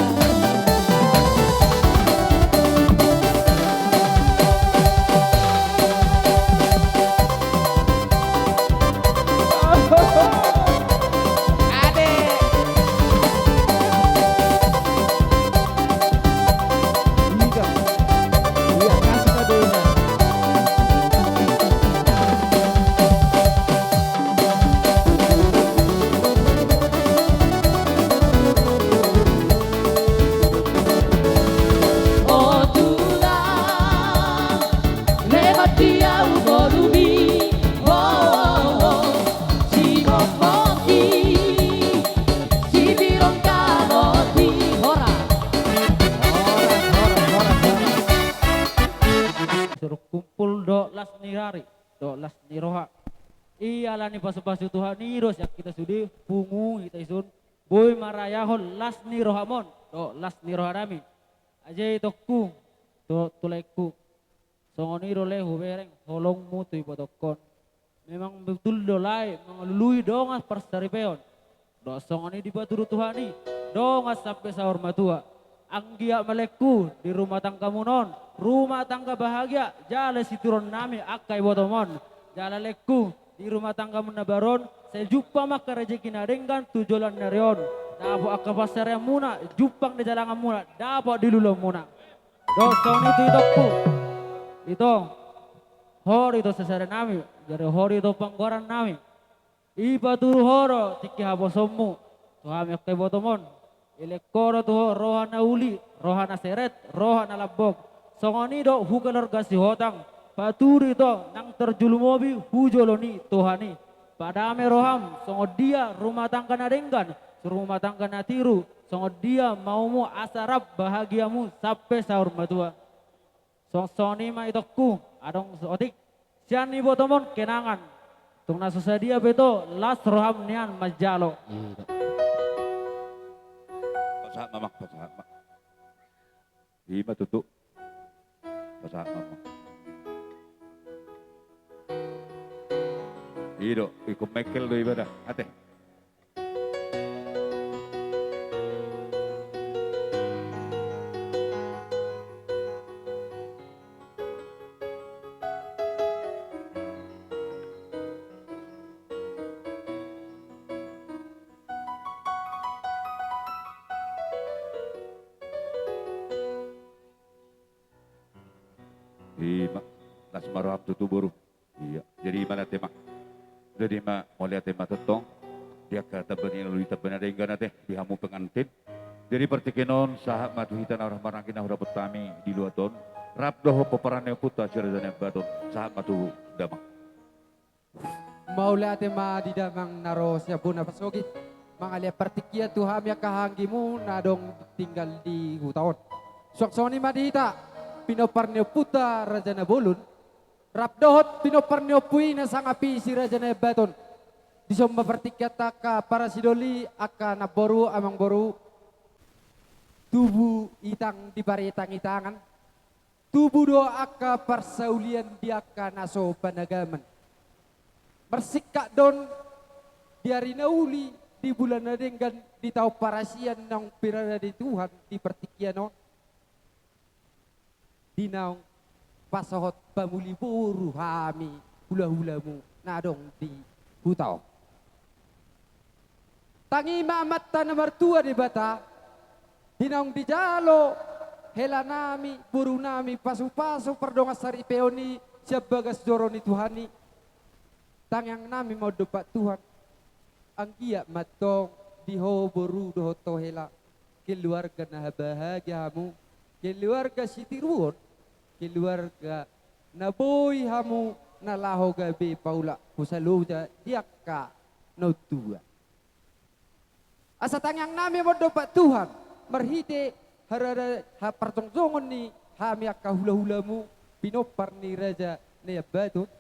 O tulang, lehon di au borumi, o, o, o, sibongkoti, sibirong kaloti, hora. Hora, hora, hora, hora. Suruh kumpul dohot las ni ari. Dohot las ni roha. Ia ala ni pasu-pasu Tuhan i do sian hita sude, pungu hita isun, boi marayahon las ni rohamon dohot las ni rohanami. Aji tongku, tu, tu laengku. Songon i do lae hubereng holongmu tu ibotongkon. Memang betul do lae mangalului dongan parsaripeon. Dohot songon i dipatudu Tuhan i dongan sampe saur matua. Anggiat ma lelengku di rumah tanggamu on rumah tangga bahagia jala sitiruon nami angka ibotom on. Jala lelengku di rumah tanggamu na baru on sai jumpang ma angka rejeki na denggan tu joloan ni ari on. Dapot angka pansarianmuna jumpang di jalanganmuna dapot di ulaonmuna. Dohot songon i tu itongku. Ito, ho do ito sesada nami, jadi ho do ito panggoaran nami. Ipatudu ho do tingki haposoonmu tu hami angka ibotom on. Leleng ho do tu ho roha na uli, roha na serep, roha na lambok. Songon i do tu keluarga Sihotang. Patudu ito nang tarlumobi tu jolo ni Tuhan i. Padame roham songon dia rumah tangga na denggan, rumah tangga na tiru, songon dia maumu asa rap bahagiamu sampe saur matua. Songon i ma itongku, adong otik sian ibotom on kenangan. Tung na so sadia pe ito las roham nian manjalo. Pasahat ma, Amang, pasahat ma. I ma tutu. Pasahat ma, Amang. I do, ingkon mengkel do iba da. Ate. I ma, las ma roham tutu, boru. Iya, jadi mauliate ma. Jadi ma, mauliate ma tongtong. Di angka tamba ni na uli, tamba na denggan ate, di hamu pengantin. Jadi partingkian on sahat ma tu hita na ro maranggi na hudapot hami di luat on. Rap dohot pomparan ni ompunta si Raja Nai Ambaton. Sahat ma tu damang. Mauliate ma di damang na ro sian bona pasogit. Mangaliat partingkian tu hami angka hahaanggimu na adong tinggal di huta on. Suang songon i ma di hita, pinompar ni ompunta Raja Nabolon. Rap dohot pinompar ni ompu i na sangap i si Raja Nai Ambaton. Dison ma partingkianta angka parasidoli, angka namboru, amangboru. Tubu itang di paritang-itangan. Tubu do angka parsaulian di angka na so panagaman. Marsingkat do on di ari na uli, di bulan na denggan, di taon parasian naung pinarade Tuhan di partingkian on. Di naung pasohot pamuli boru hami hulahulamu na adong di huta on. Tangi ma Amanta na martua Debata, di naung dijalo helanami, borunami, pasupasu pardongan saripeon i sian bagas joro ni Tuhan i. Tangiangnami ma on dompak Tuhan. Anggiat ma tong di ho boru dohot ho hela, keluarga na bahagia hamu, keluarga sitiruon, keluarga na boi hamu na laho gabe paulak hu saloja di angka na tua. Asa tangiangnami ma on dompak Tuhan, marhite harara haparjongjongon ni hami angka hulahulamu, pinompar ni Raja Nai Ambaton.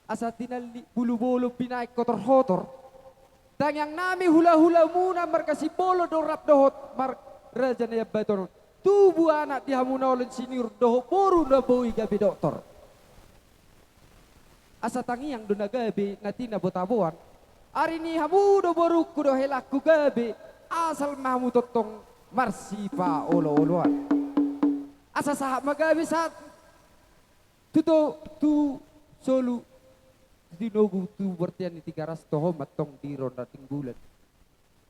Asa tinallik bulu bolon binaen hotorhotor. Tangiangnami hulahulamuna marga Simbolon do rap dohot marga Raja Nai Ambaton on. Tubu anak di hamu na olo senior dohot boru na boi gabe doktor. Asa tangiang do na gabe na tinabo taboan. Ari ni hamu do borungku dohot helangku gabe, asal ma hamu tongtong marsipaolooloan. Asa sahat ma gabe sahat tu to, tu solu, tu Tinogu, tu bontean ni Tigaras, toho ma tong di ronda Tinggulan.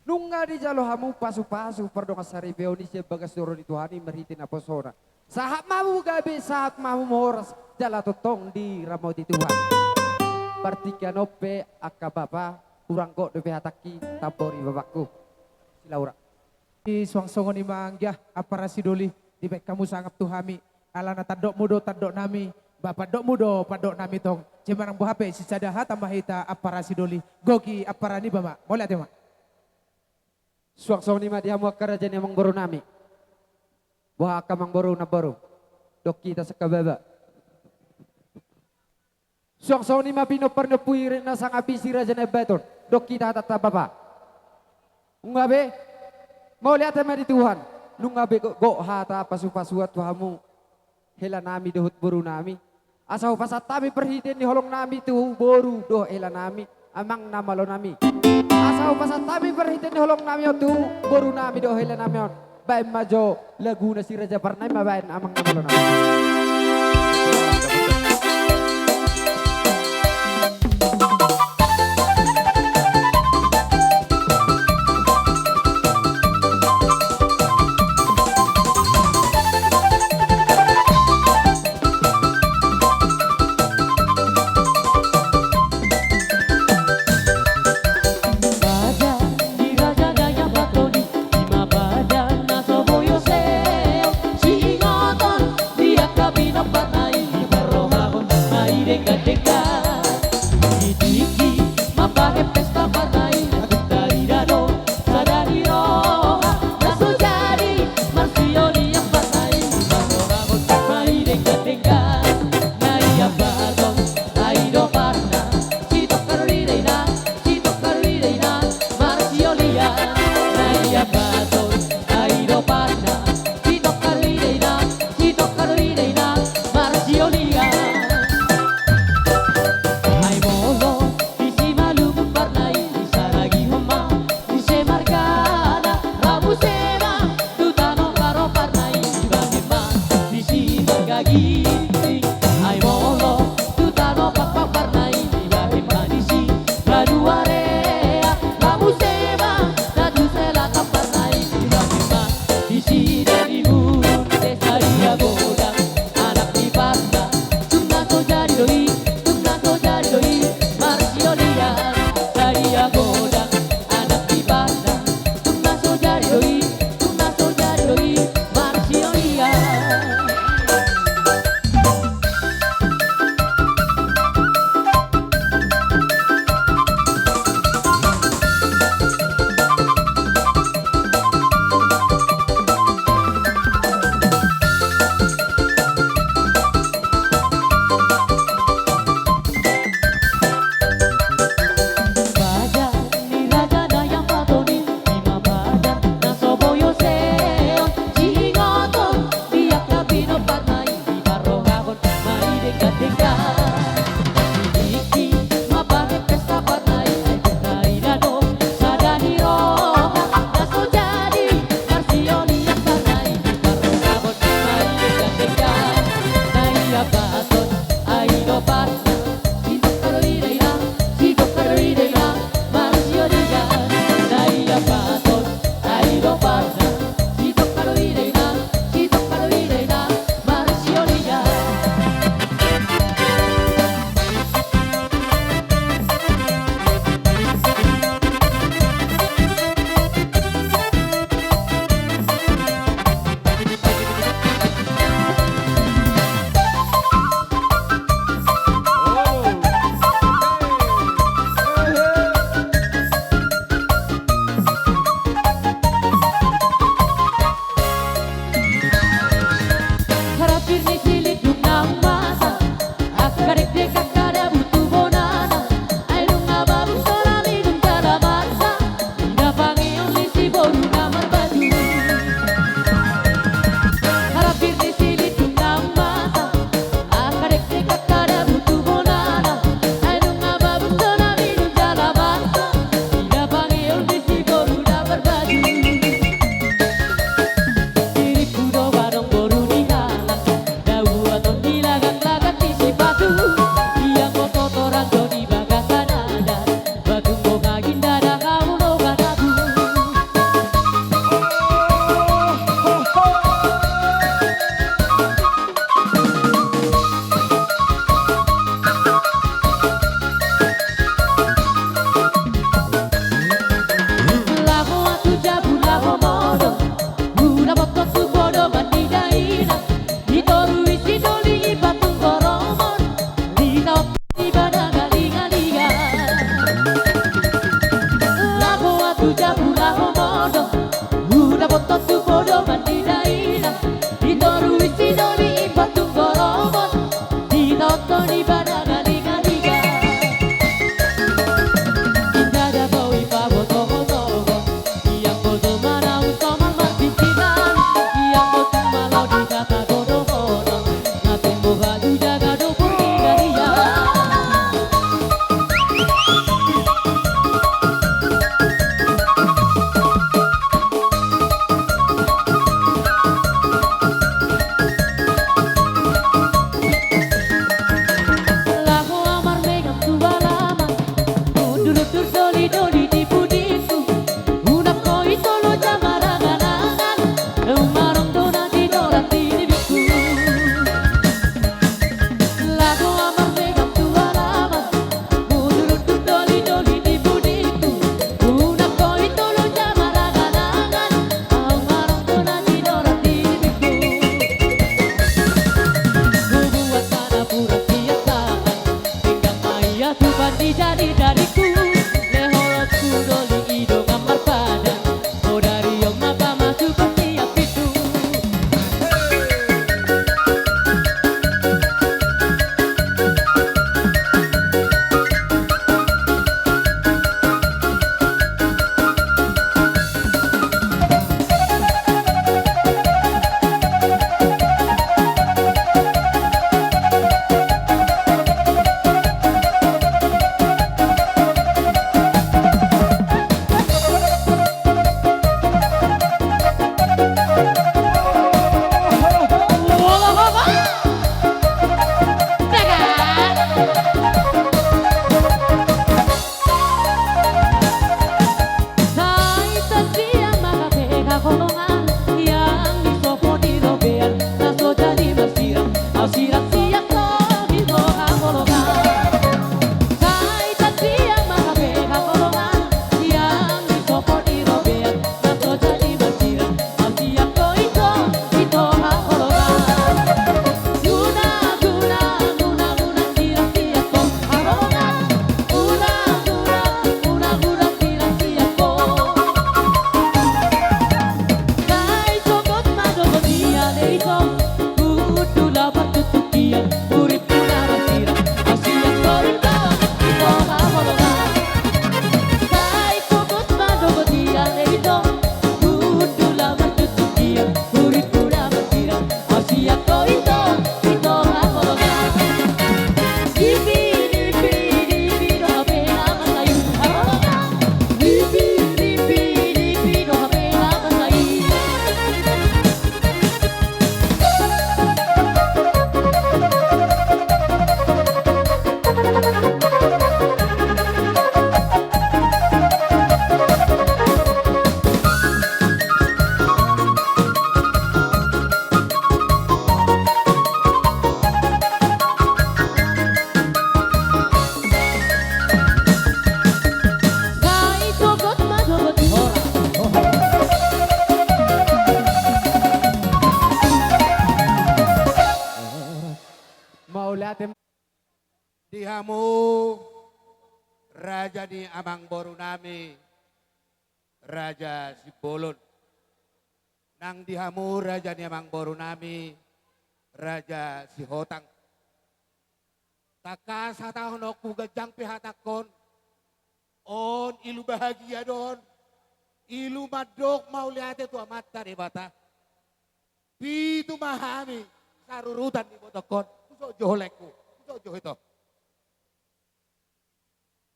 Nunga dijalo hamu pasupasu pardongan saripeon i sian bagas joro ni Tuhan i marhite naposona. Sahat ma hamu gabe, sahat ma hamu horas, jala tongtong diramoti Tuhan. Partingkian on pe angka bapa, hurang gok dope hatangki, tambori bapangku. Silaura. I suang songon i ma anggia, ampara sidoli, dibaen hamu sangap tu hami, alana tandokmu do tandoknami, ba pandokmu do pandoknami tong. Jei manang boha pe, sisada hata ma hita ampara sidoli. Goki ampara niba ma, mauliate ma. Suang songon i ma di hamu angka raja ni amangborunami. Boha angka amangboru, namboru? Dok hita sangkababa. Suang songon i ma pinompar ni ompu i na sangap i si Raja Nai Ambaton. Dok hita hatanta bapa. Nunga be, mauliate ma di Tuhan. Nunga be gok, gok hata pasupasuan tu hamu, helanami dohot borunami. Asa hupasahat hami parhitean ni holongnami tu boru dohot helanami. amang na malo nami. Asa hupasahat hami parhite ni holong nami on tu boru nami dohot hela nami on. Baen ma jo laguna si Raja Parna i ma baen amang na malo nami. Badan ni raja na i ambaton i, i ma badan na so boi oseon, siingoton di angka pinomparna i, diparrohahon ma i denggan-denggan. Di tingki mambahen pesta parna i, na tung tarida do sada ni roha, na so jadi marsiolian parna i, diparrohahon ma i denggan-denggan. Na i ambaton, ai do parna, sitongka do i da inang, sitongka do i da inang, marsiolian. Na i ambaton, ai do parna, sitongka do i da inang, sitongka do i da inang, marsiolian. Ai molo disi malungun parna i, disaragihon ma muse margana, ra muse ma tu tano Karo parna i, dibahen ma disi marga Ginting. Ai molo tu tano Pakpak parna i, dibahen ma disi Banuarea. Ra muse ma na tu selatan parna i, dibahen ma disi Dalimun, desa Saria Godang. Anak ni parna, tung na so jadi do i, tung na so jadi do i, marsiolian. Saria Godang, anak ni parna, tung na so jadi do i, tung na so jadi do i, marsiolian. Badan ni raja na i ambaton i, i ma badan na so boi oseon, siingoton di angka pinomparna i, diparrohahon ma i denggan-denggan. Di tingki mambahen pesta parna i, ai tung tarida do sada ni roha, na so jadi marsiolian parna i, diparrohahon ma i denggan-denggan. Na i ambaton, ai do parna, sitongka do i da inang, sitongka do i da inang, marsiolian. Na i ambaton, ai do parna, sitongka do i da inang, sitongka do i da inang, marsiolian. Harapir ni silindung na ummasa, angka dekdek angka dabu tu bonana. Ai nunga babu so na minum jala marsa, ida pangeon ni si boru na marbaju. Harapir ni silindung na ummasa, angka dekdek angka dabu tu bonana. Ai nunga babu so na minum jala marsa, ida pangeon ni si boru na marbaju. Diriku do ba adong boru ni halak, dauaton di lagan-lagan ni sipatu. Ianggo totoran do di bagasan adat, ba tung boha ginda da hamu do ganaku. Laho ahu tu jabu laho modom, hudapothon tu podoman ni dainang, di toru i si doli i patunggoromon, di taon i bada galingalinga. Laho ahu tu jabu laho modom, hudapothon tu podoman ni dainang, di toru i si doli i patunggoromon, di taon i bada galingalinga. Inda da boi pabotohotohon, ianggo so manaun somal marpingkiran, ianggo tung malo di hata do dohonon, na tung boha tu jaga do purnigaria. Di hamu raja ni amangboru nami, Raja Simbolon. Nang di hamu raja ni amangboru nami, Raja Sihotang. Tangkas hatahononku, ganjang pe hatangkon. On ilu bahagia do on. Ilu mandok mauliate tu Amanta Debata. Pitu ma hami sarurutan di ibotongkon. Husok jo ho laengku. Husok jo ho ito.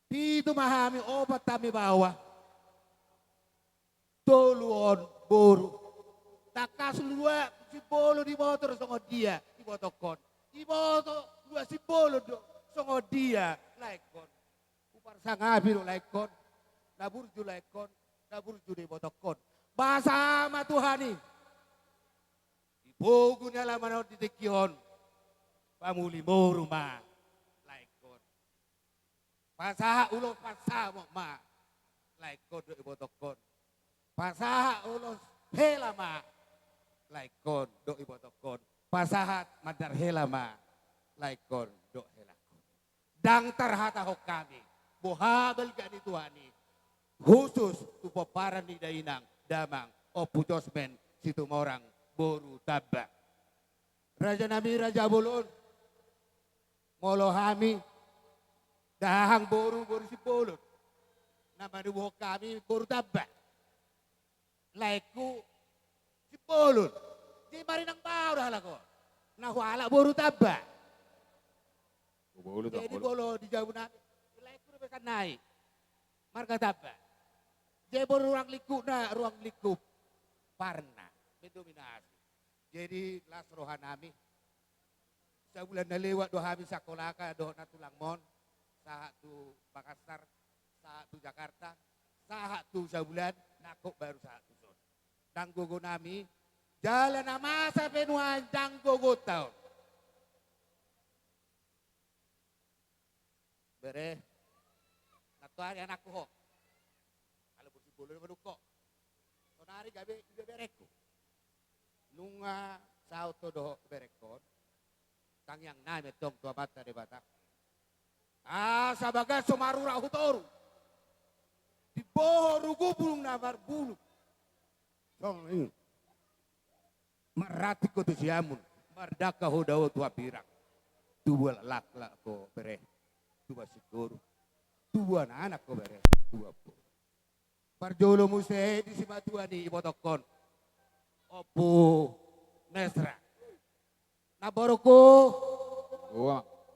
Pitu ma hami, opat hami baoa. Tolu on boru. Tangkas lua Simbolon diboto do songon dia ibotongkon. Diboto lua Simbolon do songon dia laengkon. Huparsangapi do laengkon. Na burju laengkon. Na burju do ibotongkon. Basa ma Tuhan i. Di pogu ni alaman on, di tingki on, pamuli boru ma laengkon. Pasahat ulos pansamot ma laengkon dohot ibotongkon. Pasahat ulos hela ma laengkon dohot ibotongkon. Pasahat mandar hela ma laengkon dohot helangkon. Ndang tarhatahon hami boha balga ni Tuhan i, hushus tu pomparan ni dainang damang Ompu Josmen Situmorang boru Tamba. Raja nami, Raja Bolon, molo hami dahahang boru, boru Simbolon, na manubuhon hami boru Tamba. Laengku Simbolon. Jadi marinang baoa do halak on. Na hualap boru Tamba. Jadi molo di jabu nami, laengku do besan nai marga Tamba. Jadi boru ruang lingkupna, ruang lingkup Parna mendominasi. Jadi las roha nami. Sabulan na lewat do hami sian Kolaka dohot nantulang mon, sahat tu Makassar, sahat tu Jakarta, sahat tu Sabulan, nangkok baru sahat tu son. Ndang gogo nami, jala na masa pe nuaeng ndang gogonta on. Bere, nantoari anakku ho. Ala boru Simbolon do manungkun. Sonari gabe ibeberengku. Nunga saut ho dohot berengkon. Tangiang nami antong tu Amanta Debata, asa bagas so marurat hu toru, diboho rugu bulung na marbulu. Songon i marranting ho tu siamun, mardangka ho dao tu hambirang. Tubu laklak ho bere, tubu singkoru, tubu anak ho bere, tubu ampu. Parjolo muse di simatua ni ibotongkon, Ompu Nesra. Namborungku,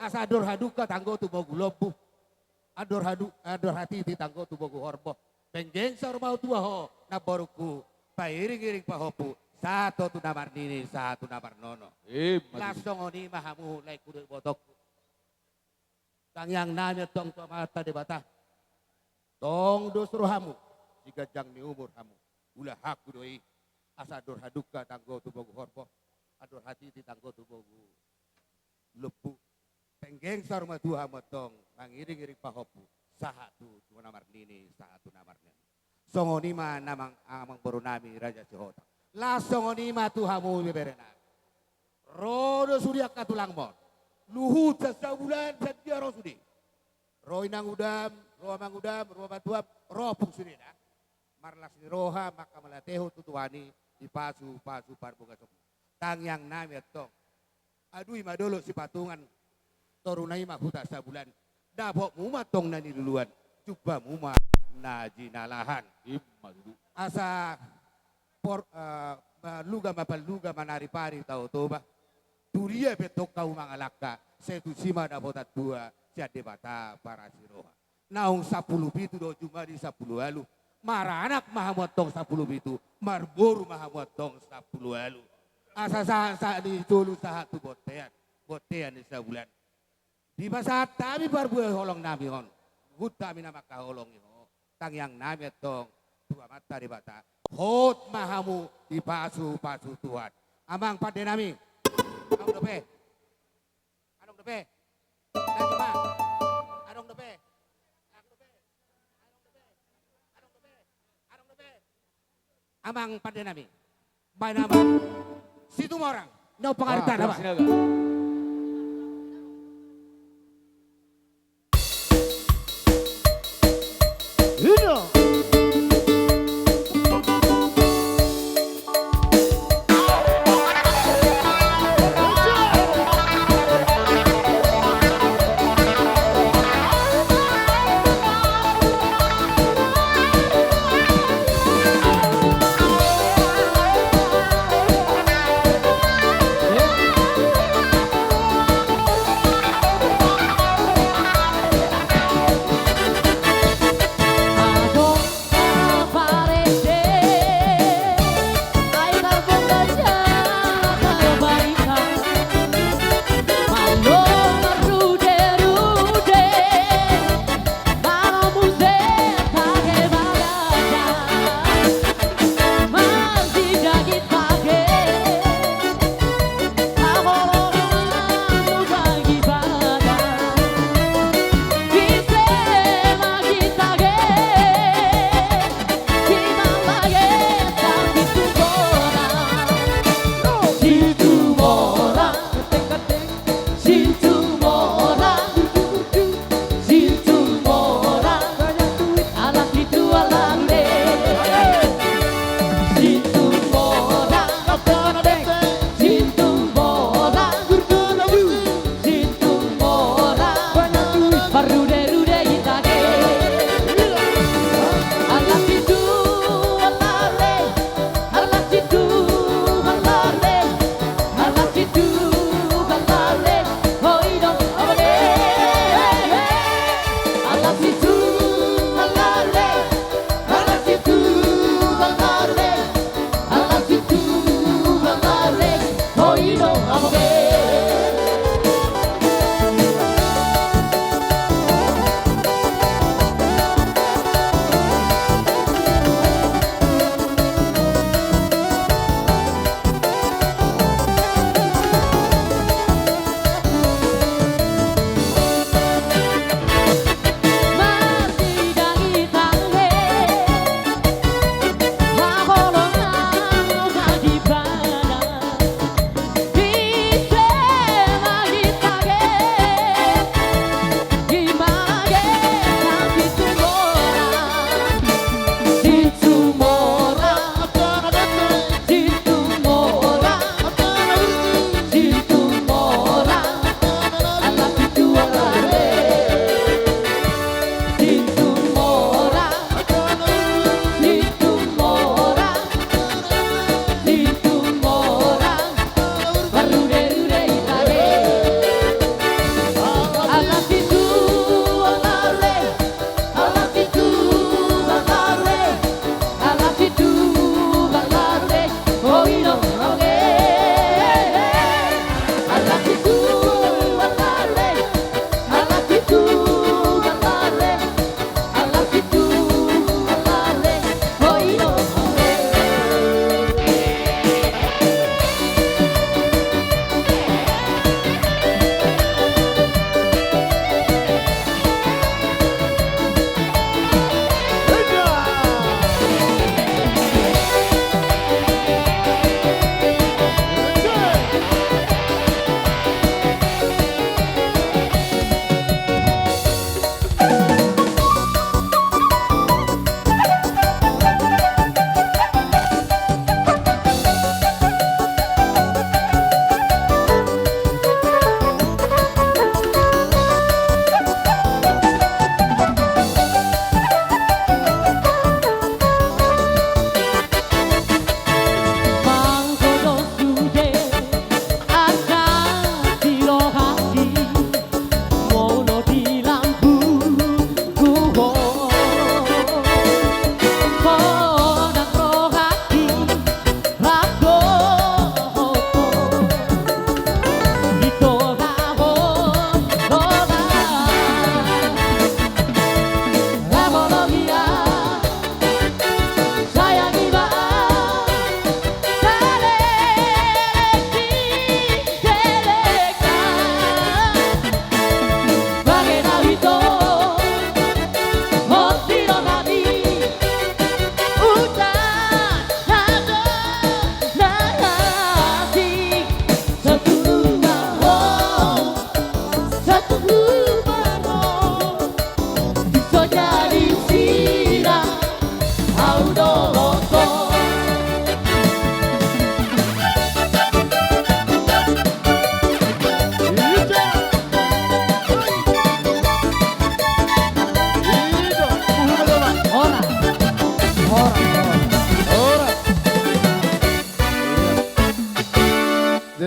asa andor hadungka tanggo tu bogu lombu, andor hadu-, andor hatiti tanggo tu bogu horbo. Penggeng saur matua ho, namborungku, pairing-iring pahompu, sahat ho tu na marnini, sahat tu na marnono. Las songon i ma hamu laengku dohot ibotongku. Tangiang nami antong tu Amanta Debata, tong dos rohamu, siganjang ni umur hamu. Ulahanku do i, asa andor hadungka tanggo tu bogu horbo, andor hatiti tanggo tu bogu lombu. Penggeng saur matua hamu antong mangiring-iring pahompu, sahat tu na marnini, sahat tu na marnono. Songon i ma amang, amangboru nami Raja Sihotang. Las songon i ma tu hamu ibebere nami. Ro do sude angka tulangmon. Luhut sian Sabulan, sian dia ro sude. Ro inangudam, ro amangudam, ro matuam, ro ompung sude da. Marlas ni roha manghamauliatehon tu Tuhan i, dipasu-pasu parbagason. Tangiang nami antong. Adui ma dolok Sipatungan, toruna i ma Huta Sabulan. Dapotmu ma antong na niluluan, jumbamu ma na jinalahan. Ima tutu. Asa por-, eh, marluga ma parluga, manaripari Tao Toba. Tudia pe antong hamu mangalangka, sai tusi ma dapotan tua sian Debata parasi roha. Naung sampulu pitu do jumadi sampulu ualu. Maranak ma hamu antong sampulu pitu, marboru ma hamu antong sampulu ualu. Asa sahat-sahat ni solu sahat tu bontean, bontean ni Sabulan. Dipasahat hami parbue holong nami on, huhut hami na mangkaholongi ho. Tangiang nami antong tu Amanta Debata, hot ma hamu dipasu-pasu Tuhan. Amang pande nami, adong dope? Adong dope? Adong dope? Adong dope? Adong dope? Adong dope? Adong dope? Amang pande nami, baen amang Situmorang, nyo pangarita nama.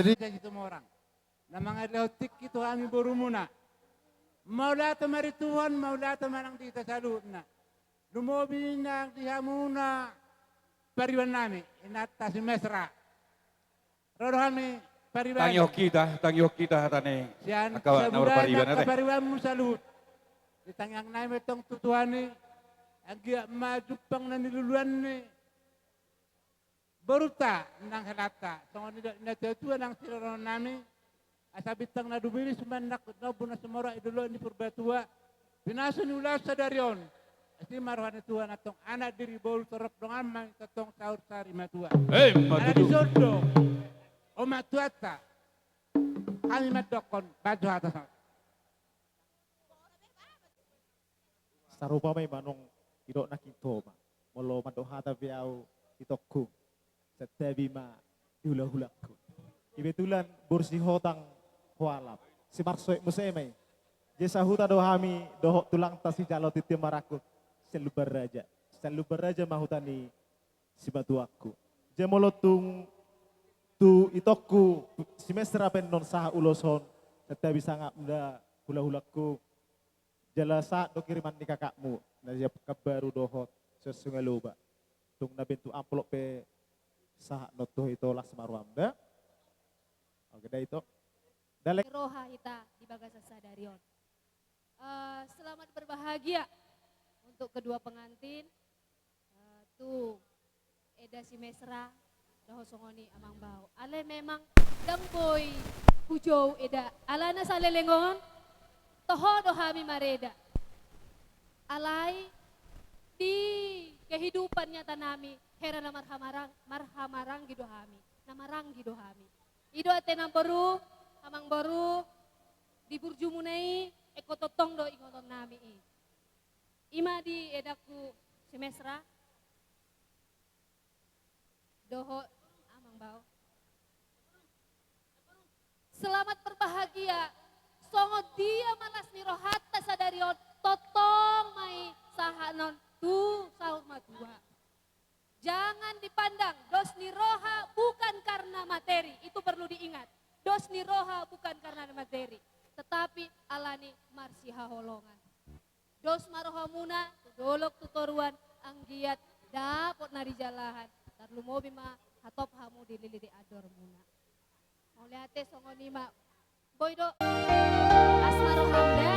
Raja Situmorang. Na mangalehon tingki tu hami borumuna. Mauliate ma di Tuhan, mauliate ma nang di hita saluhutna. Lumobi nang di hamuna pariban nami, inanta si Mesra. Ro do hami pariban. Tangihon hita, tangihon hita hata ni sian angka na sabulan marpariban, angka ate. Paribanmu saluhut. Ditangiang nami tong tu Tuhan i, anggiat ma jumpang na niluluan ni borunta nang helanta, songon nidok ni natuatua nang sidohonon nami, asa bintang na dubiris manang na umbu na sumorop di dolok ni Purbatua, pinasu ni ulaon sadari on. Asi ma roha ni Tuhan antong anak, diri, boru, torop dongan ma i tongtong saur sari matua. Emma tutu. Ala ni son do, o ma tuanta, hami mandokkon, bajo hata songon. Sarupa ma i manang didok nangkin toma. Molo mandok hata pe ahu, itongku, santabi ma di hulahulangku. Kebetulan boru Sihotang hualap. Simarsoit muse ma i. Jadi sahuta do hami dohot tulangta sijalo tintin marangkup sian Lumban Raja. Sian Lumban Raja ma huta ni simatuangku. Jadi molo tung tu itongku si Mesra pe annon sahat ulos on, santabi sangap da hulahulangku. Jala sahat do kiriman ni kakakmu na siap Pekanbaru dohot sian Sungai Loba. Tung na bentuk amplop pe sahat annon tu ho, ito, las ma roham da. Oke da, ito. Dalek. Roha hita di bagasan sadari on. Eh, selamat berbahagia untuk kedua pengantin. Eh, tu eda si Mesra dohot songon i amang bao. Alai memang ndang boi hujou eda, alana saleleng on toho do hami mareda. Alai di kehidupan nyata nami, hera na marhamarang-, marhamaranggi do hami, na maranggi do hami. I do ate namboru, amang boru, di burjumuna i, ingkon tongtong do ingoton nami i. I ma di edangku si Mesra dohot amang bao. Selamat berbahagia. Songon dia ma las ni rohanta sadari on, tongtong ma i sahat annon tu saur matua. Jangan dipandang, dos ni roha bukan karena materi, itu perlu diingat. Dos ni roha bukan karena materi, tetapi ala ni marsihaholongan. Dos ma rohamuna tu dolok tu toruan, anggiat dapot na dijalahan, tarlumobi ma hatop hamu di lili ni andormuna. Mauliate, songon i ma. Boi do. Las ma roham da.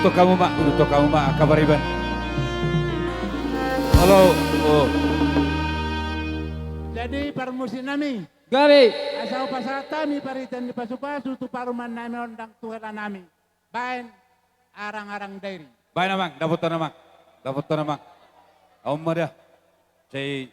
Hamu ma, hamu ma angka pariban. Halo. Oh. Jadi parmusik nami. Gabe. Asa hupasahat hami parhitean ni pasupasu tu parumaen nami on dohot tu hela nami. Baen arang-arang dairi. Baen amang, dapothon amang. Dapothon amang. Aum ma da. Sai.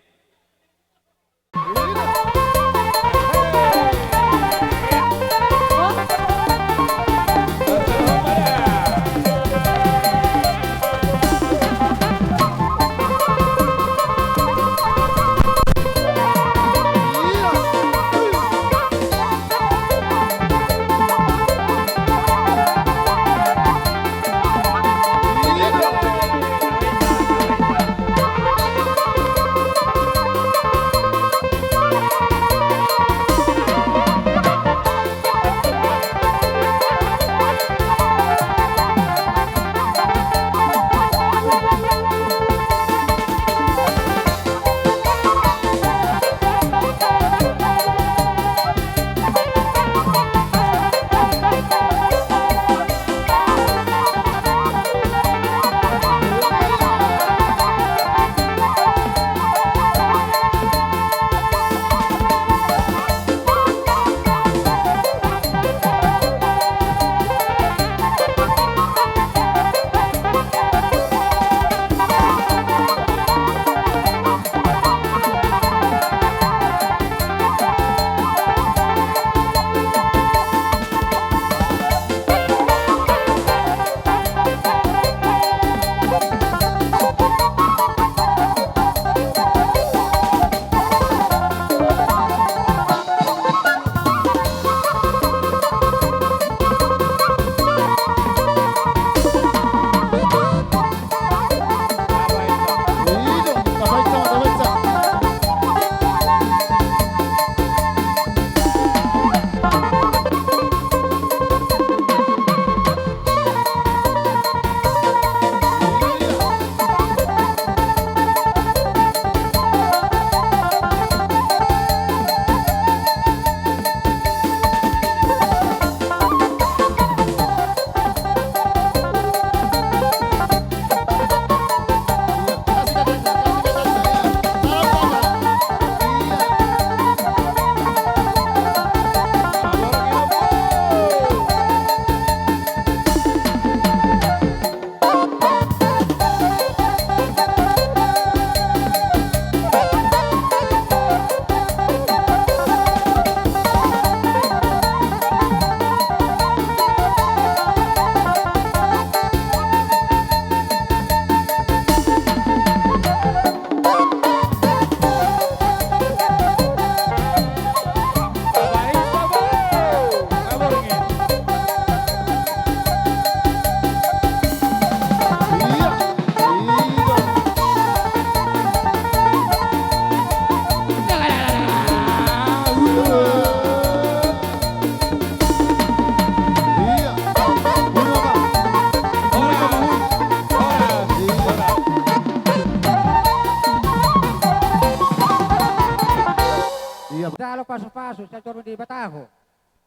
Ia, jalo pasupasu, sai jolo Debata ho.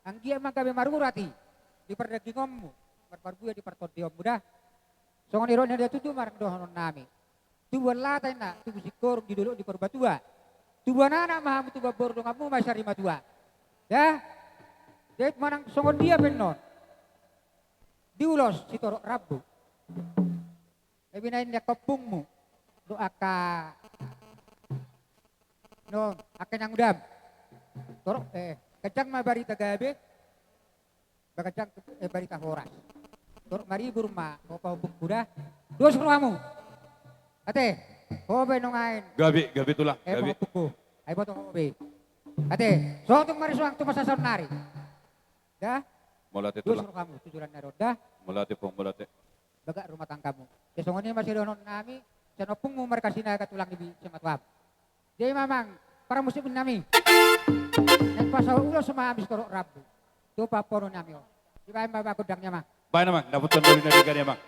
Anggiat ma gabe marurat i di pardagingonmu, marparbue di partondionmu da. Songon i ro ninna dia tutu ma dohononnami. Tubuan lata inna, tubu singkoru di dolok di Purbatua. Tubuan anak ma hamu, tubuan boru donganmu ma i sarimatua. Da. Jadi manang songon dia pe annon, di ulos sitorop rambu. Gabe na inna angka ompungmu dohot angka, non, angka inangudam. Torop, eh, ganjang ma barita gabe, baganjang, eh, barita horas. Torop maribur ma ho pahompungku da. Dos rohamu. Ate, ho pe nuaeng. Gabe, gabe tulang, eh, gabe. Pahompungku. Ai boto ho be. Ate, so tung marisuang tu masa saonnari. Da? Mauliate tulang. Dos rohamu tu joloan na ro on da. Mauliate, Pung, mauliate. Bagak rumah tanggamu. Ia songon i ma sidohononnami, sian ompungmu marga Sinaga tulang ni simatuam. Jadi ma amang parmusik nami. Naeng pasahat ulos ma hami sitorop rambu tu pahompu nami on. Dibaen ma amang gondangna amang. Baen amang, dapothon doli na denggan i amang.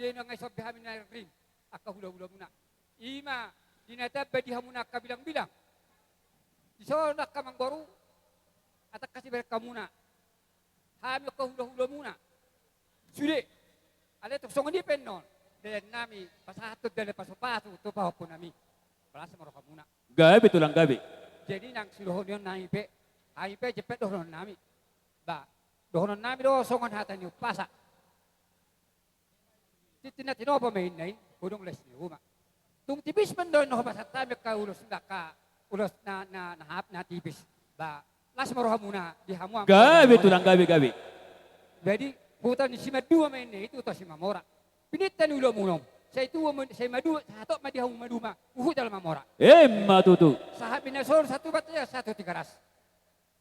Jadi nunga isombi hami na rim angka hulahulamuna. Ima di na tamba di hamuna angka bilangbilang. Dison angka amangboru, angka siberengkemuna, hami angka hulahulamuna. Sude. Alai tung songon i pe annon, dalan nami pasahathon dalan pasupasu tu pahompunami. Las ma rohamuna. Gabe tulang, gabe. Jadi nang sidohonon nami pe, hami pe jempek dohonon nami. Ba, dohonon nami do songon hata ni umpasa. Tintin na tinopa ma inna i, godang las ni uma. Tung tipis pe annon dohot pasahat hami angka ulos, angka ulos na, na, na hap, na tipis. Ba, las ma rohamuna di hamu angka. Gabe tulang, gabe, gabe. Jadi huta ni Simandua ma inna i, huta Simamora. Pinangido ni ulaonmuna on. Sai tubu ma, sai maduma, sai hatop ma di hamu maduma, huhut jala mamora. Ima tutu. Sahat ma inna songon satu batu, ya, satu Tigaras.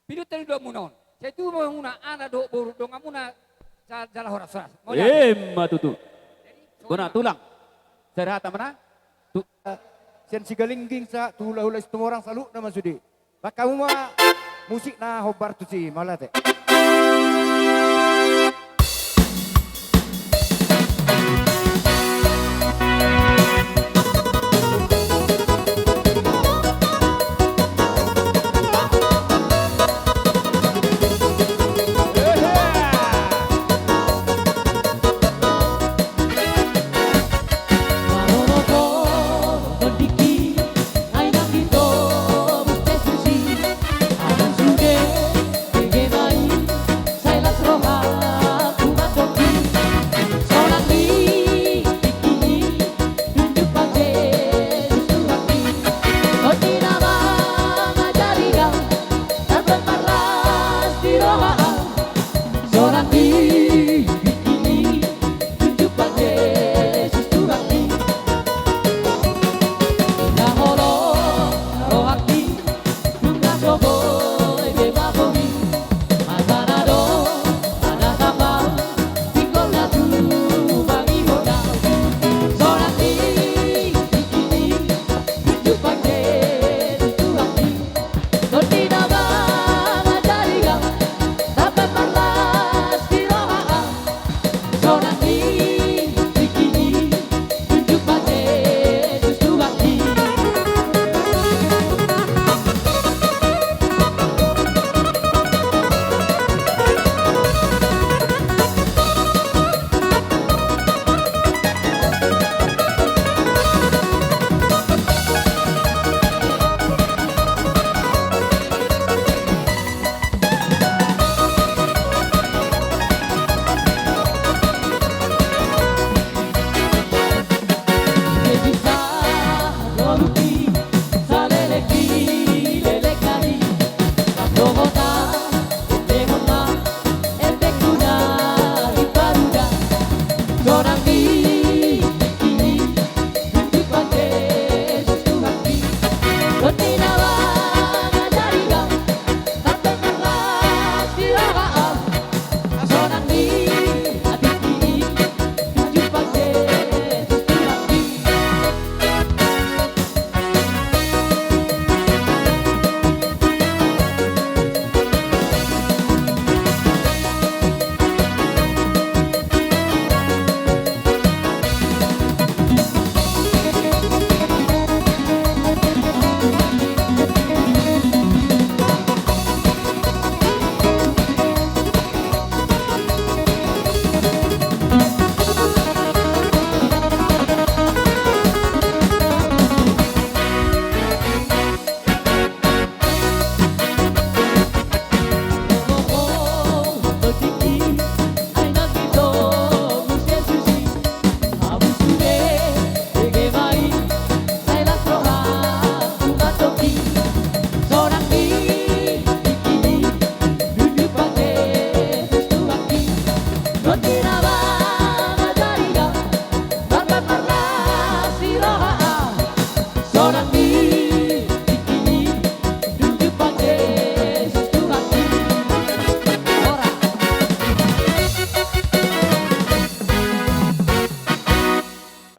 Pinangido ni ulaonmuna on. Sai tubu ma hamuna anak dohot boru, donganmuna ja-, jala horashoras. Mauliate. Ima tutu. Bona tulang. Sari hata ma na. Tu-, sian Sigalingging sahat tu hulahula Situmorang, saluhutna ma sude. Bahen hamu ma musik na hombar tusi, mauliate.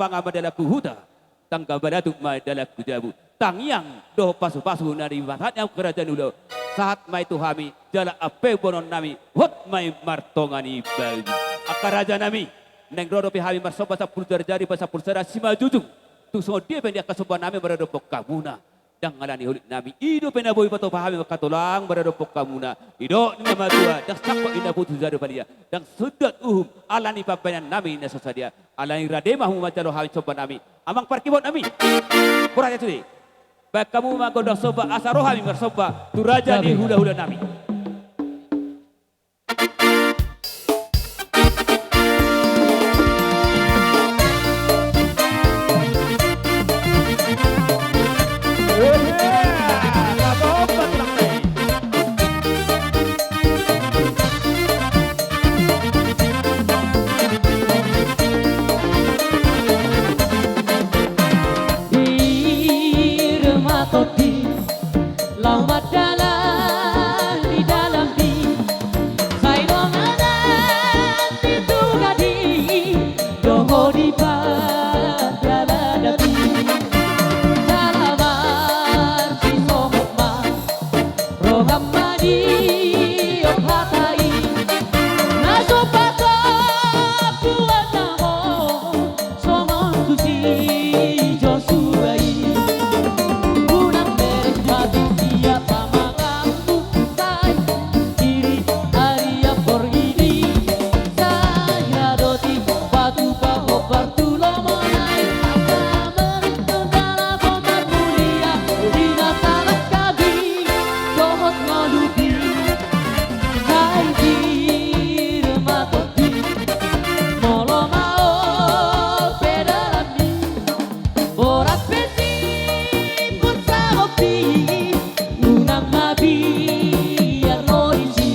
Pangan ma dalanku huta, tangga balatuk ma dalanku jabu. Tangiang dohot pasupasu na nipasahat ni angka raja ni ulaon, sahat ma i tu hami, jala ampe boanonnami, hot ma i martonga ni bayu. Angka rajanami, Naeng ro dope hami marsomba sampulu jari-jari, pasampulu sada simanjujung. Tung songon dia pe angka somba nami maradophon hamuna. Ndang alani holit nami, i dope na boi patupa hami angka tulang maradophon hamuna. Didok ni na matua, ndang sangkot ninna putus jari palia. Ndang sundat uhum, alani pambahenan nami na so sadia. Alani rade ma hamu manjalo hami somba nami. Amang parkibot nami. Borat ya sude. Baen hamu ma gondang somba asa ro hami marsomba tu raja ni hula-hula nami. Di rumah topi, lawan dalan di dalam di, sai lo manang di tuga di, doho di pada ladati. Dalam arti sohot ma, roham ma di hata i, na so pasahat buat namo. Songon tusi Josua i, unang mereng patik siap pamanganmu, sai kiri aria porgili, sai radoti patupa hombar tu lomo nai, asa mereng tu dalam hombar mulia, di na salangkabi dohot ngolubi, sai dirmaton. Molo maol pe dalanmi, borat pe sipun saropi, unang mabiar lolisi.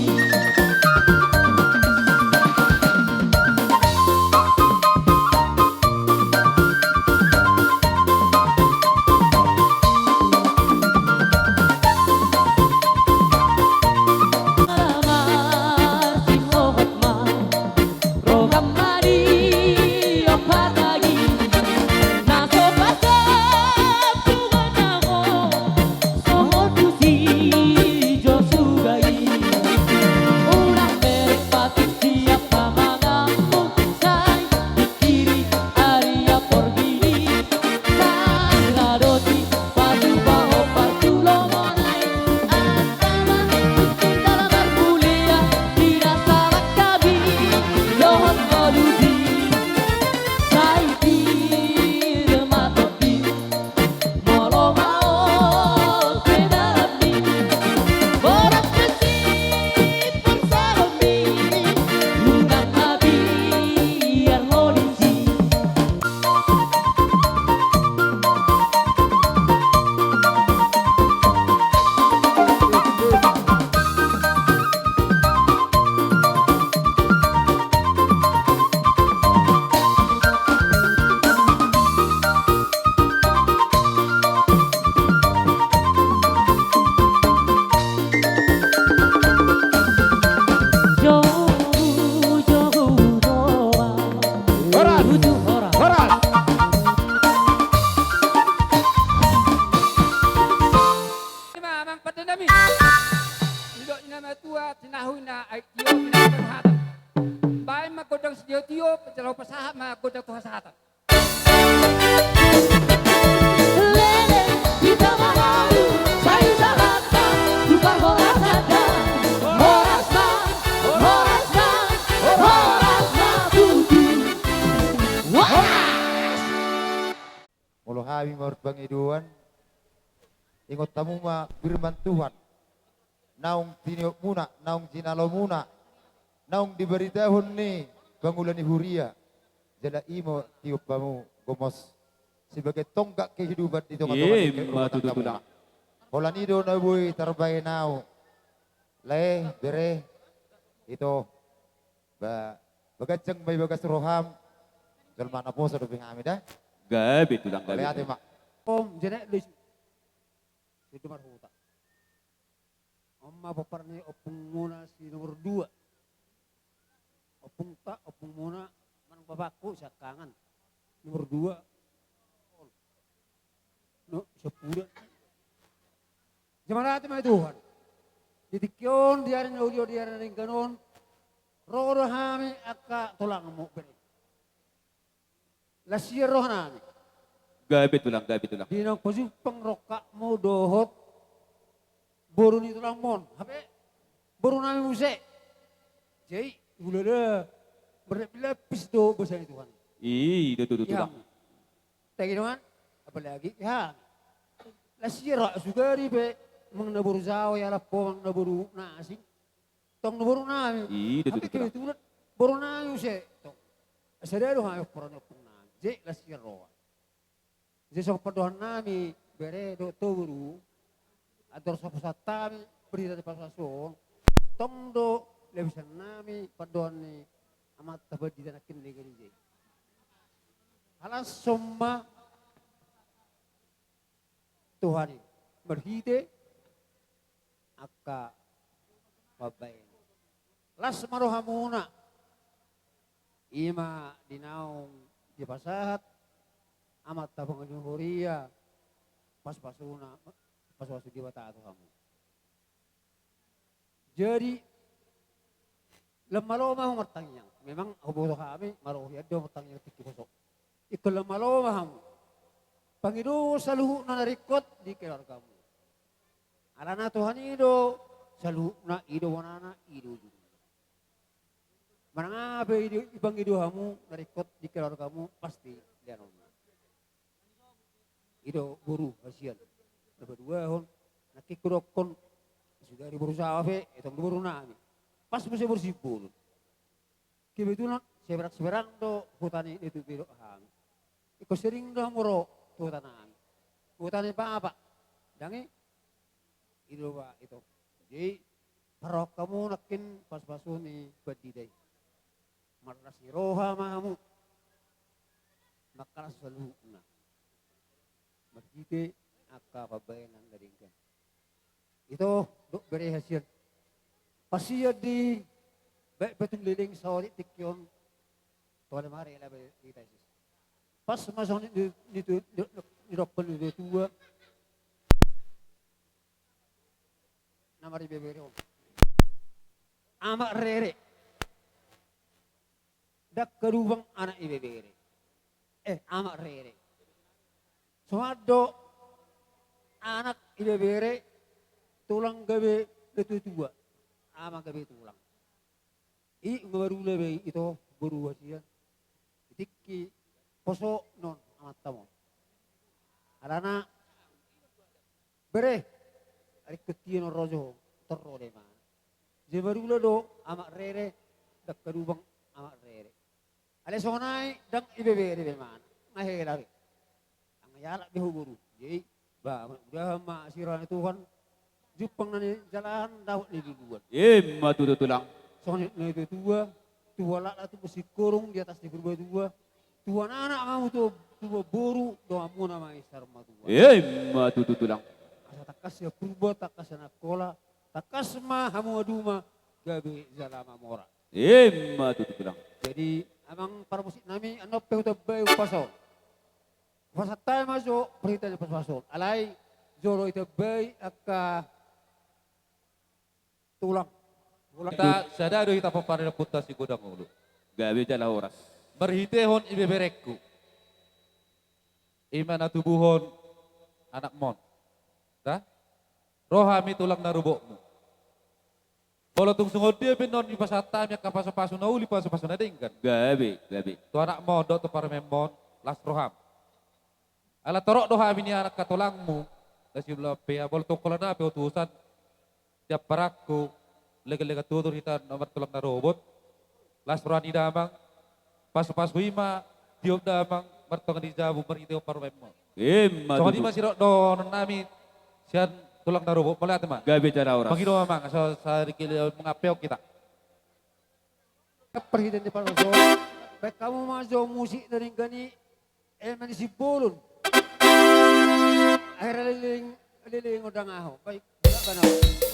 Horas. Horas. Ima amang pande nami. Didok ni na matua, tinahu na aek tio, tinahu na hata. Baen ma gondang sitio-tio, penjelaho pasahat ma gondang tu hasahatan. Lele, hita mangolu, sai hita hata, tukar horas hata. Horas ma, horas ma, horas ma tutu. Horas. Molo hami marpangidoan, ingot hamu ma firman Tuhan, naung tiniopmuna, naung jinalomuna, naung dibaritahon ni pangula ni huria, jala i ma tiop hamu gomos sebagai tonggak kehidupan di tonga-tonga ni kehidupan tulang. Holan i do na boi tarbaen ahu, lae, bere, ito, ba, baganjang ma i bagas roham, jolma na poso dope hami da. Gabe tulang, gabe. Ate ma. Om, jenek do i. Sido marhuta. On ma pompar ni ompungmuna si nomor dua. Ompungta, ompungmuna, manang bapakku siangkangan. Nomor dua. No, sampulu. Jala mauliate ma di Tuhan. Di tingki on, di ari na uli on, di ari na denggan on, ro do hami angka tulangmu bere. Las sian roha nami. Gabe tulang, gabe tulang. Di naung pajumpang rongkapmu dohot boru ni tulangmon, hape boru nami muse. Jadi hulala marlapis-lapis do basa ni Tuhan. I do tutu tulang. Tagi dongan, apalagi ya. Las sian roha sugari pe, manang na boru Jawa, ya lapo manang na boru na asing. Tong do boru nami. I do tutu tulang. Hape kebetulan boru nami muse. Tong. Sada do hami pomparan ni ompung nami. Jadi las sian roha. Jadi songon pandohan nami, bere dohot boru, andor so pasahat hami berita ni pasu-pasu on, tong do lapisan nami pandohan ni Amanta Pandita nangkin di gareja i. Alashon ma Tuhan i marhite angka pambahenan. Las ma rohamuna. I ma di naung dipasahat Amanta Pangoli Huria pasu-pasuna, pasu-pasu Debata tu hamu. Jadi lam malo ma hamu martangiang. Memang huboto hami marohian do martangiang tingki poso. Ingkon lam malo ma hamu. Pangido saluhutna na ringkot di keluargamu. Alana Tuhan i do saluhutna, i do bonana, i do ujungna. Manang aha pe i do, ipangido hamu na ringkot di keluargamu, pasti leanonna. I do boru hasian. Na paduahon, nangkin hudokkon, sugari boru Jawa pe, i tong do boru nami. Pas muse boru Simbolon. Kebetulan seberang-seberang do huta ni, ni tu bidok hami. Ingkon sering do hamu ro tu huta nami. Huta ni Bapak. Ndang i? I do ba i tong. Jadi parrohahon hamu nangkin pasu-pasu ni pandita i. Marlas ni roha ma hamu. Mangkalas saluhutna. Marhite angka pambahenan na denggan. Ito, dok bere hasian. Pasian di baik patung leleng saotik tingki on. Tole ma rela be di tesis. Pas ma songon ni, ni, ni, nidokkon ni tua. Na maribebere on. Amak rere. Ndang kadubang anak ibebere. Eh, amak rere. Somat do anak ibebere, tulang gabe na tua-tua. Ama gabe tulang. I nunga marula be ito boru hasian. Di tingki poso non amantam on. Alana bere, ari tingki on ro jo, tor ro de ma. Jadi marula do amak rere, ndang kadubang amak rere. Alai songon i ndang ibebere be ma. Nga hela be. Nga ialap be ho boru. Jadi ba, mudah-mudahan ma asi roha ni Tuhan. Jumpang na nijalahan, dapot na niluluan. Ima tutu tulang. Songon na nidok ni tua-tua, tua laklak tumbuh singkoru di atas ni Purbatua. Tua anak ma hamu, tua boru, donganmuna ma i saur matua. Ima tutu tulang. Asa tangkas sian Purba, tangkas sian Angkola, tangkas ma hamu maduma, gabe jala mamora. Ima tutu tulang. Jadi amang parmusik nami, annon pe hutambai umpasa on. Hupasahat hami ma jo parhitean ni pasu-pasu on. Alai jolo ditambai angka tulang. Hita sada do hita pomparan ni ompunta Sigodang Ulu. Gabe jala horas. Marhitehon ibeberengku. Ima na tubuhon anakmon. Da? Ro hami tulang na rubokmu. Molo tung songon dia pe annon dipasahat hami angka pasu-pasu na uli, pasu-pasu na denggan. Gabe, gabe. Tu anakmon dohot tu parumaenmon, las roham. Ala torop do hami nian angka tulangmu, na siula pe, molo tung holan pe utusan, sian parangku, legan-legan tutur hita na martulang na robot, las roha ni damang, pasu-pasu i ma, tiop damang, martonga ni jabu, marhitehon parumaenmon. Ima tutu. Songon i ma sidok dohonon nami, sian tulang na robot, mauliate ma. Gabe jala horas. Mangido ma amang, asa sadikit mangampehon hita. Parhitean ni pasu-pasu on, baen hamu ma jo musik na denggan i, eme ni Simbolon. Akhirna leleng, leleng ondang ahu. Baik, baik, baik.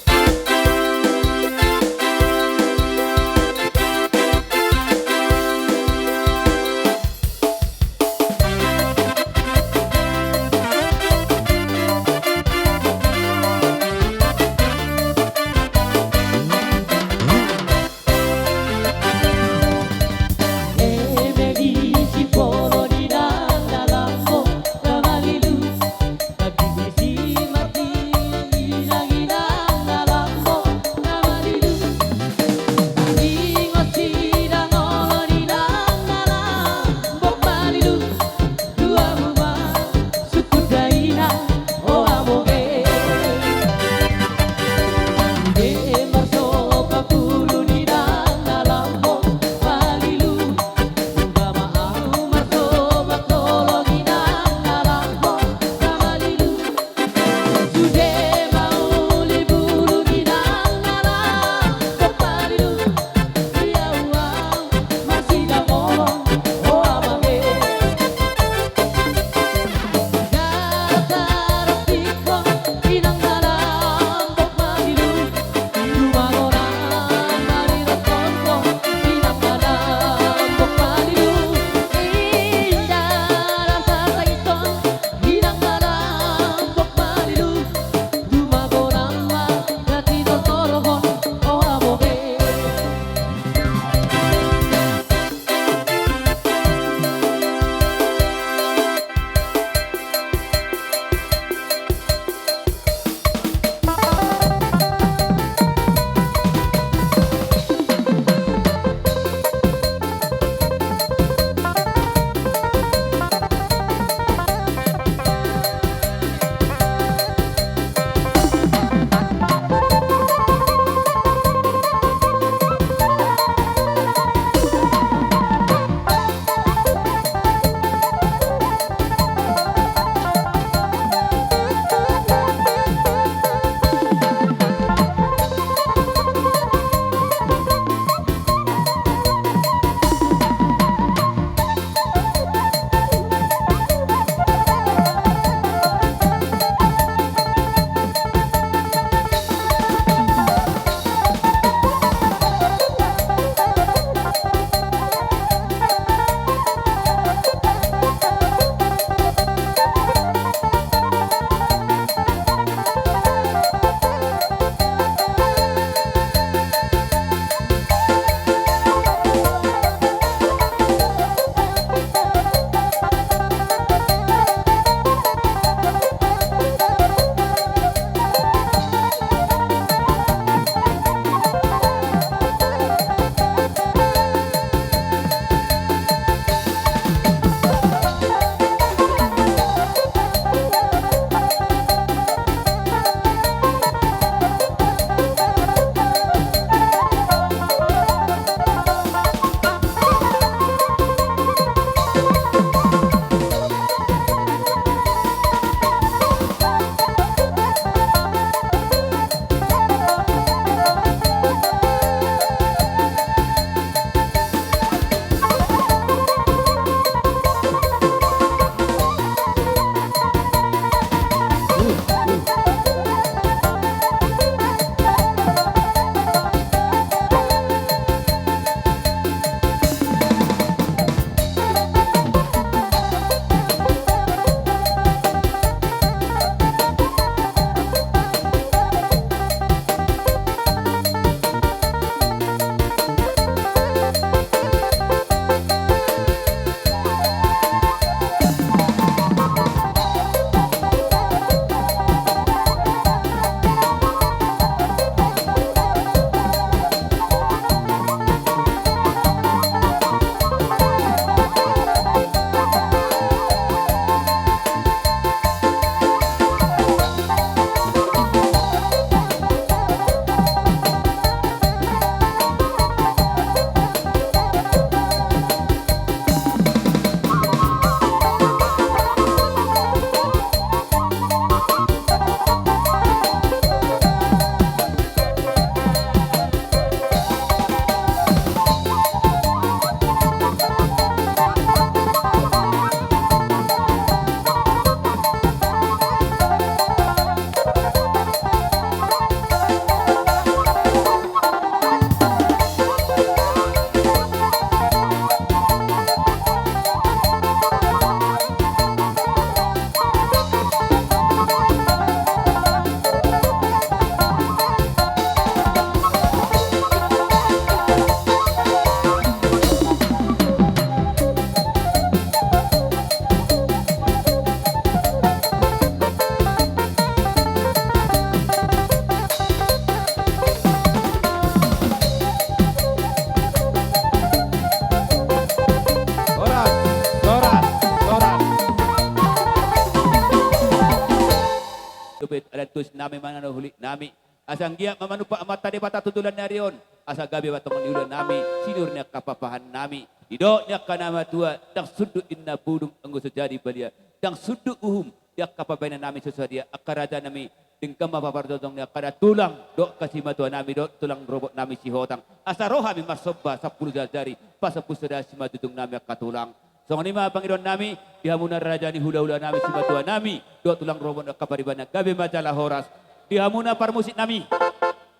tusi nami manang hulit nami. Asa anggiat ma manumpak Amanta Debata tu joloan ni ari on, asa gabe ma tongon ni ulaon nami, sinur ni angka papahan nami. Didok ni angka na matua, ndang sundut inna bulung anggo so jadi balia, ndang sundut uhum di angka pambahenan nami so sadia, angka raja nami, denggan ma paparjojong ni angka na tulang dohot angka simatua nami dohot tulang robot nami Sihotang. Asa ro hami marsomba sampulu jari-jari, pasombu sada simanjujung nami angka tulang. Songon i ma pangidoan nami, di hamuna raja ni hulahula nami, simatua nami dohot tulang robot angka pariban, gabe ma jala horas. Di hamuna parmusik nami,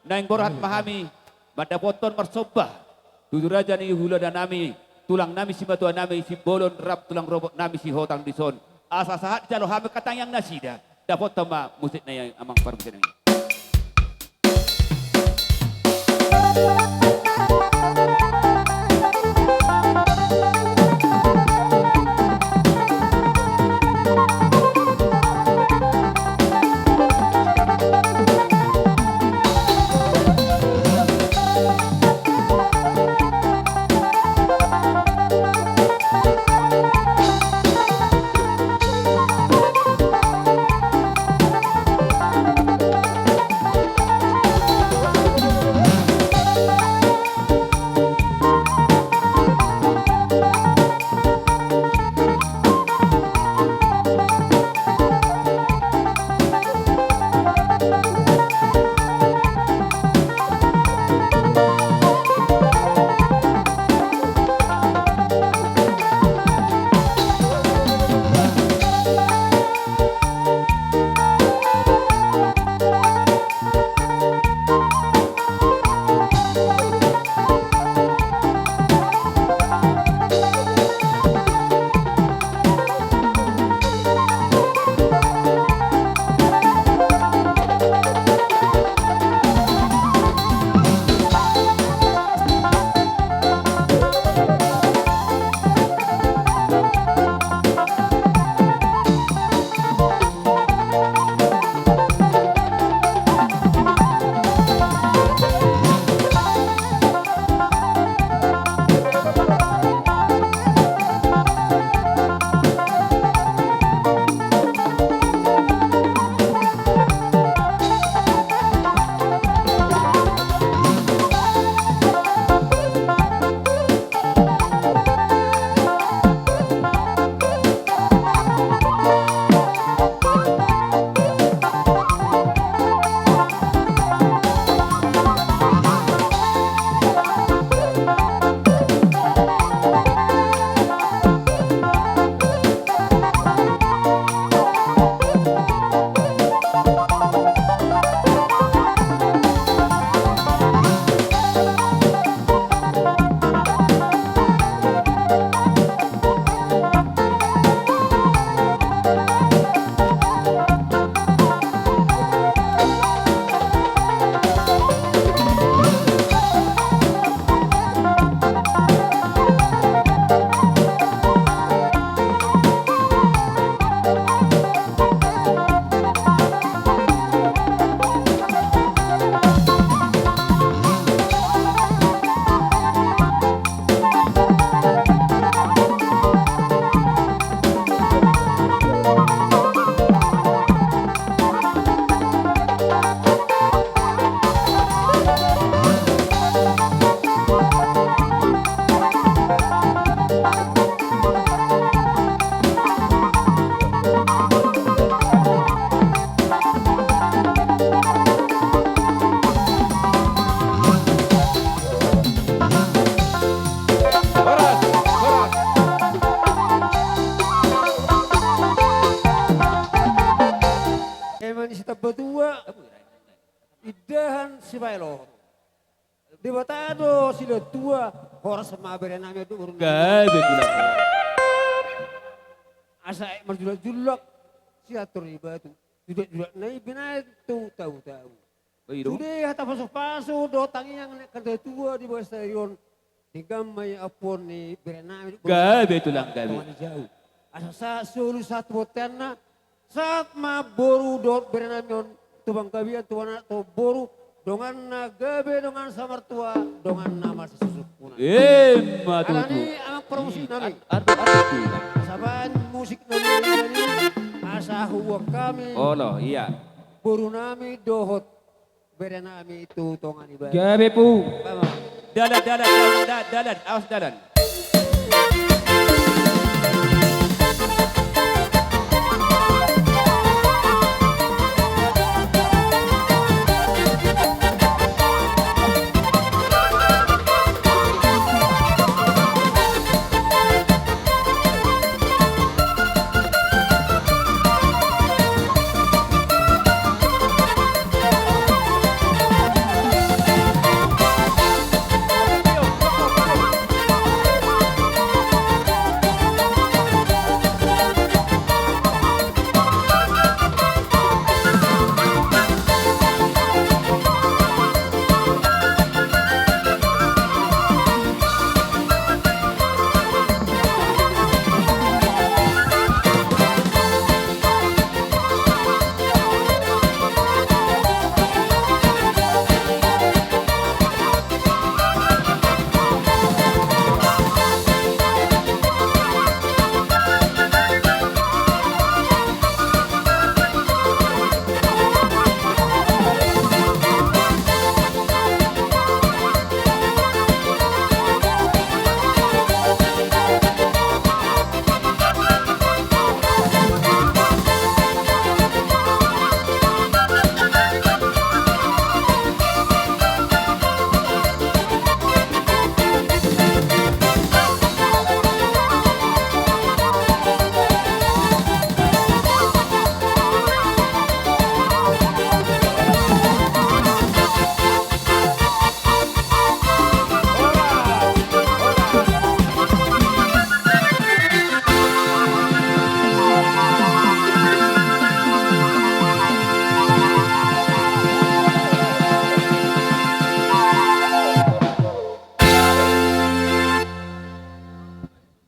naeng borhat ma hami mandapothon marsomba tu raja ni hulahula nami, tulang nami, simatua nami Simbolon rap tulang robot nami Sihotang dison. Asa sahat dijalo hami angka tangiang nasida. Dapothon ma musik na i, amang parmusik nami. Horas, horas. Eme ni sitamba tua, indahan sipaelor. Debata do silehon tua, horas ma bere nami, tu boru nami. Gabe tulang. Asa aek marjulak-julak, sian toru ni batu. Julak-julak na i binaen tu tau-tau. Oi do. Sude hata pasu-pasu dohot tangiang ni angka na tua di bagasan ari on. Denggan ma i ampuon ni bere nami. Gabe tulang, gabe. Tongan ni jabu. Asa sahat solu sahat tu bonteanna. Sahat ma boru dohot bere nami on tu panggabean, tu anak tu boru. Donganna gabe dongan samartua, donganna masisungkunan. Emma tutu. Alani amang parmusik nami. Asa baen musik nami, asa huboan hami. Olo, ia. boru nami dohot bere nami tu tonga ni bayu. Gabe pu. Dalan, dalan, dalan, da-, dalan, awas dalan.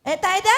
Eta eda.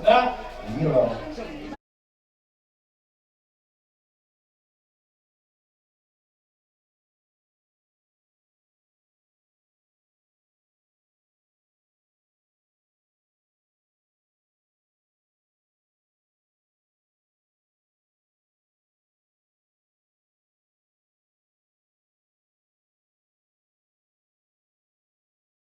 Nah,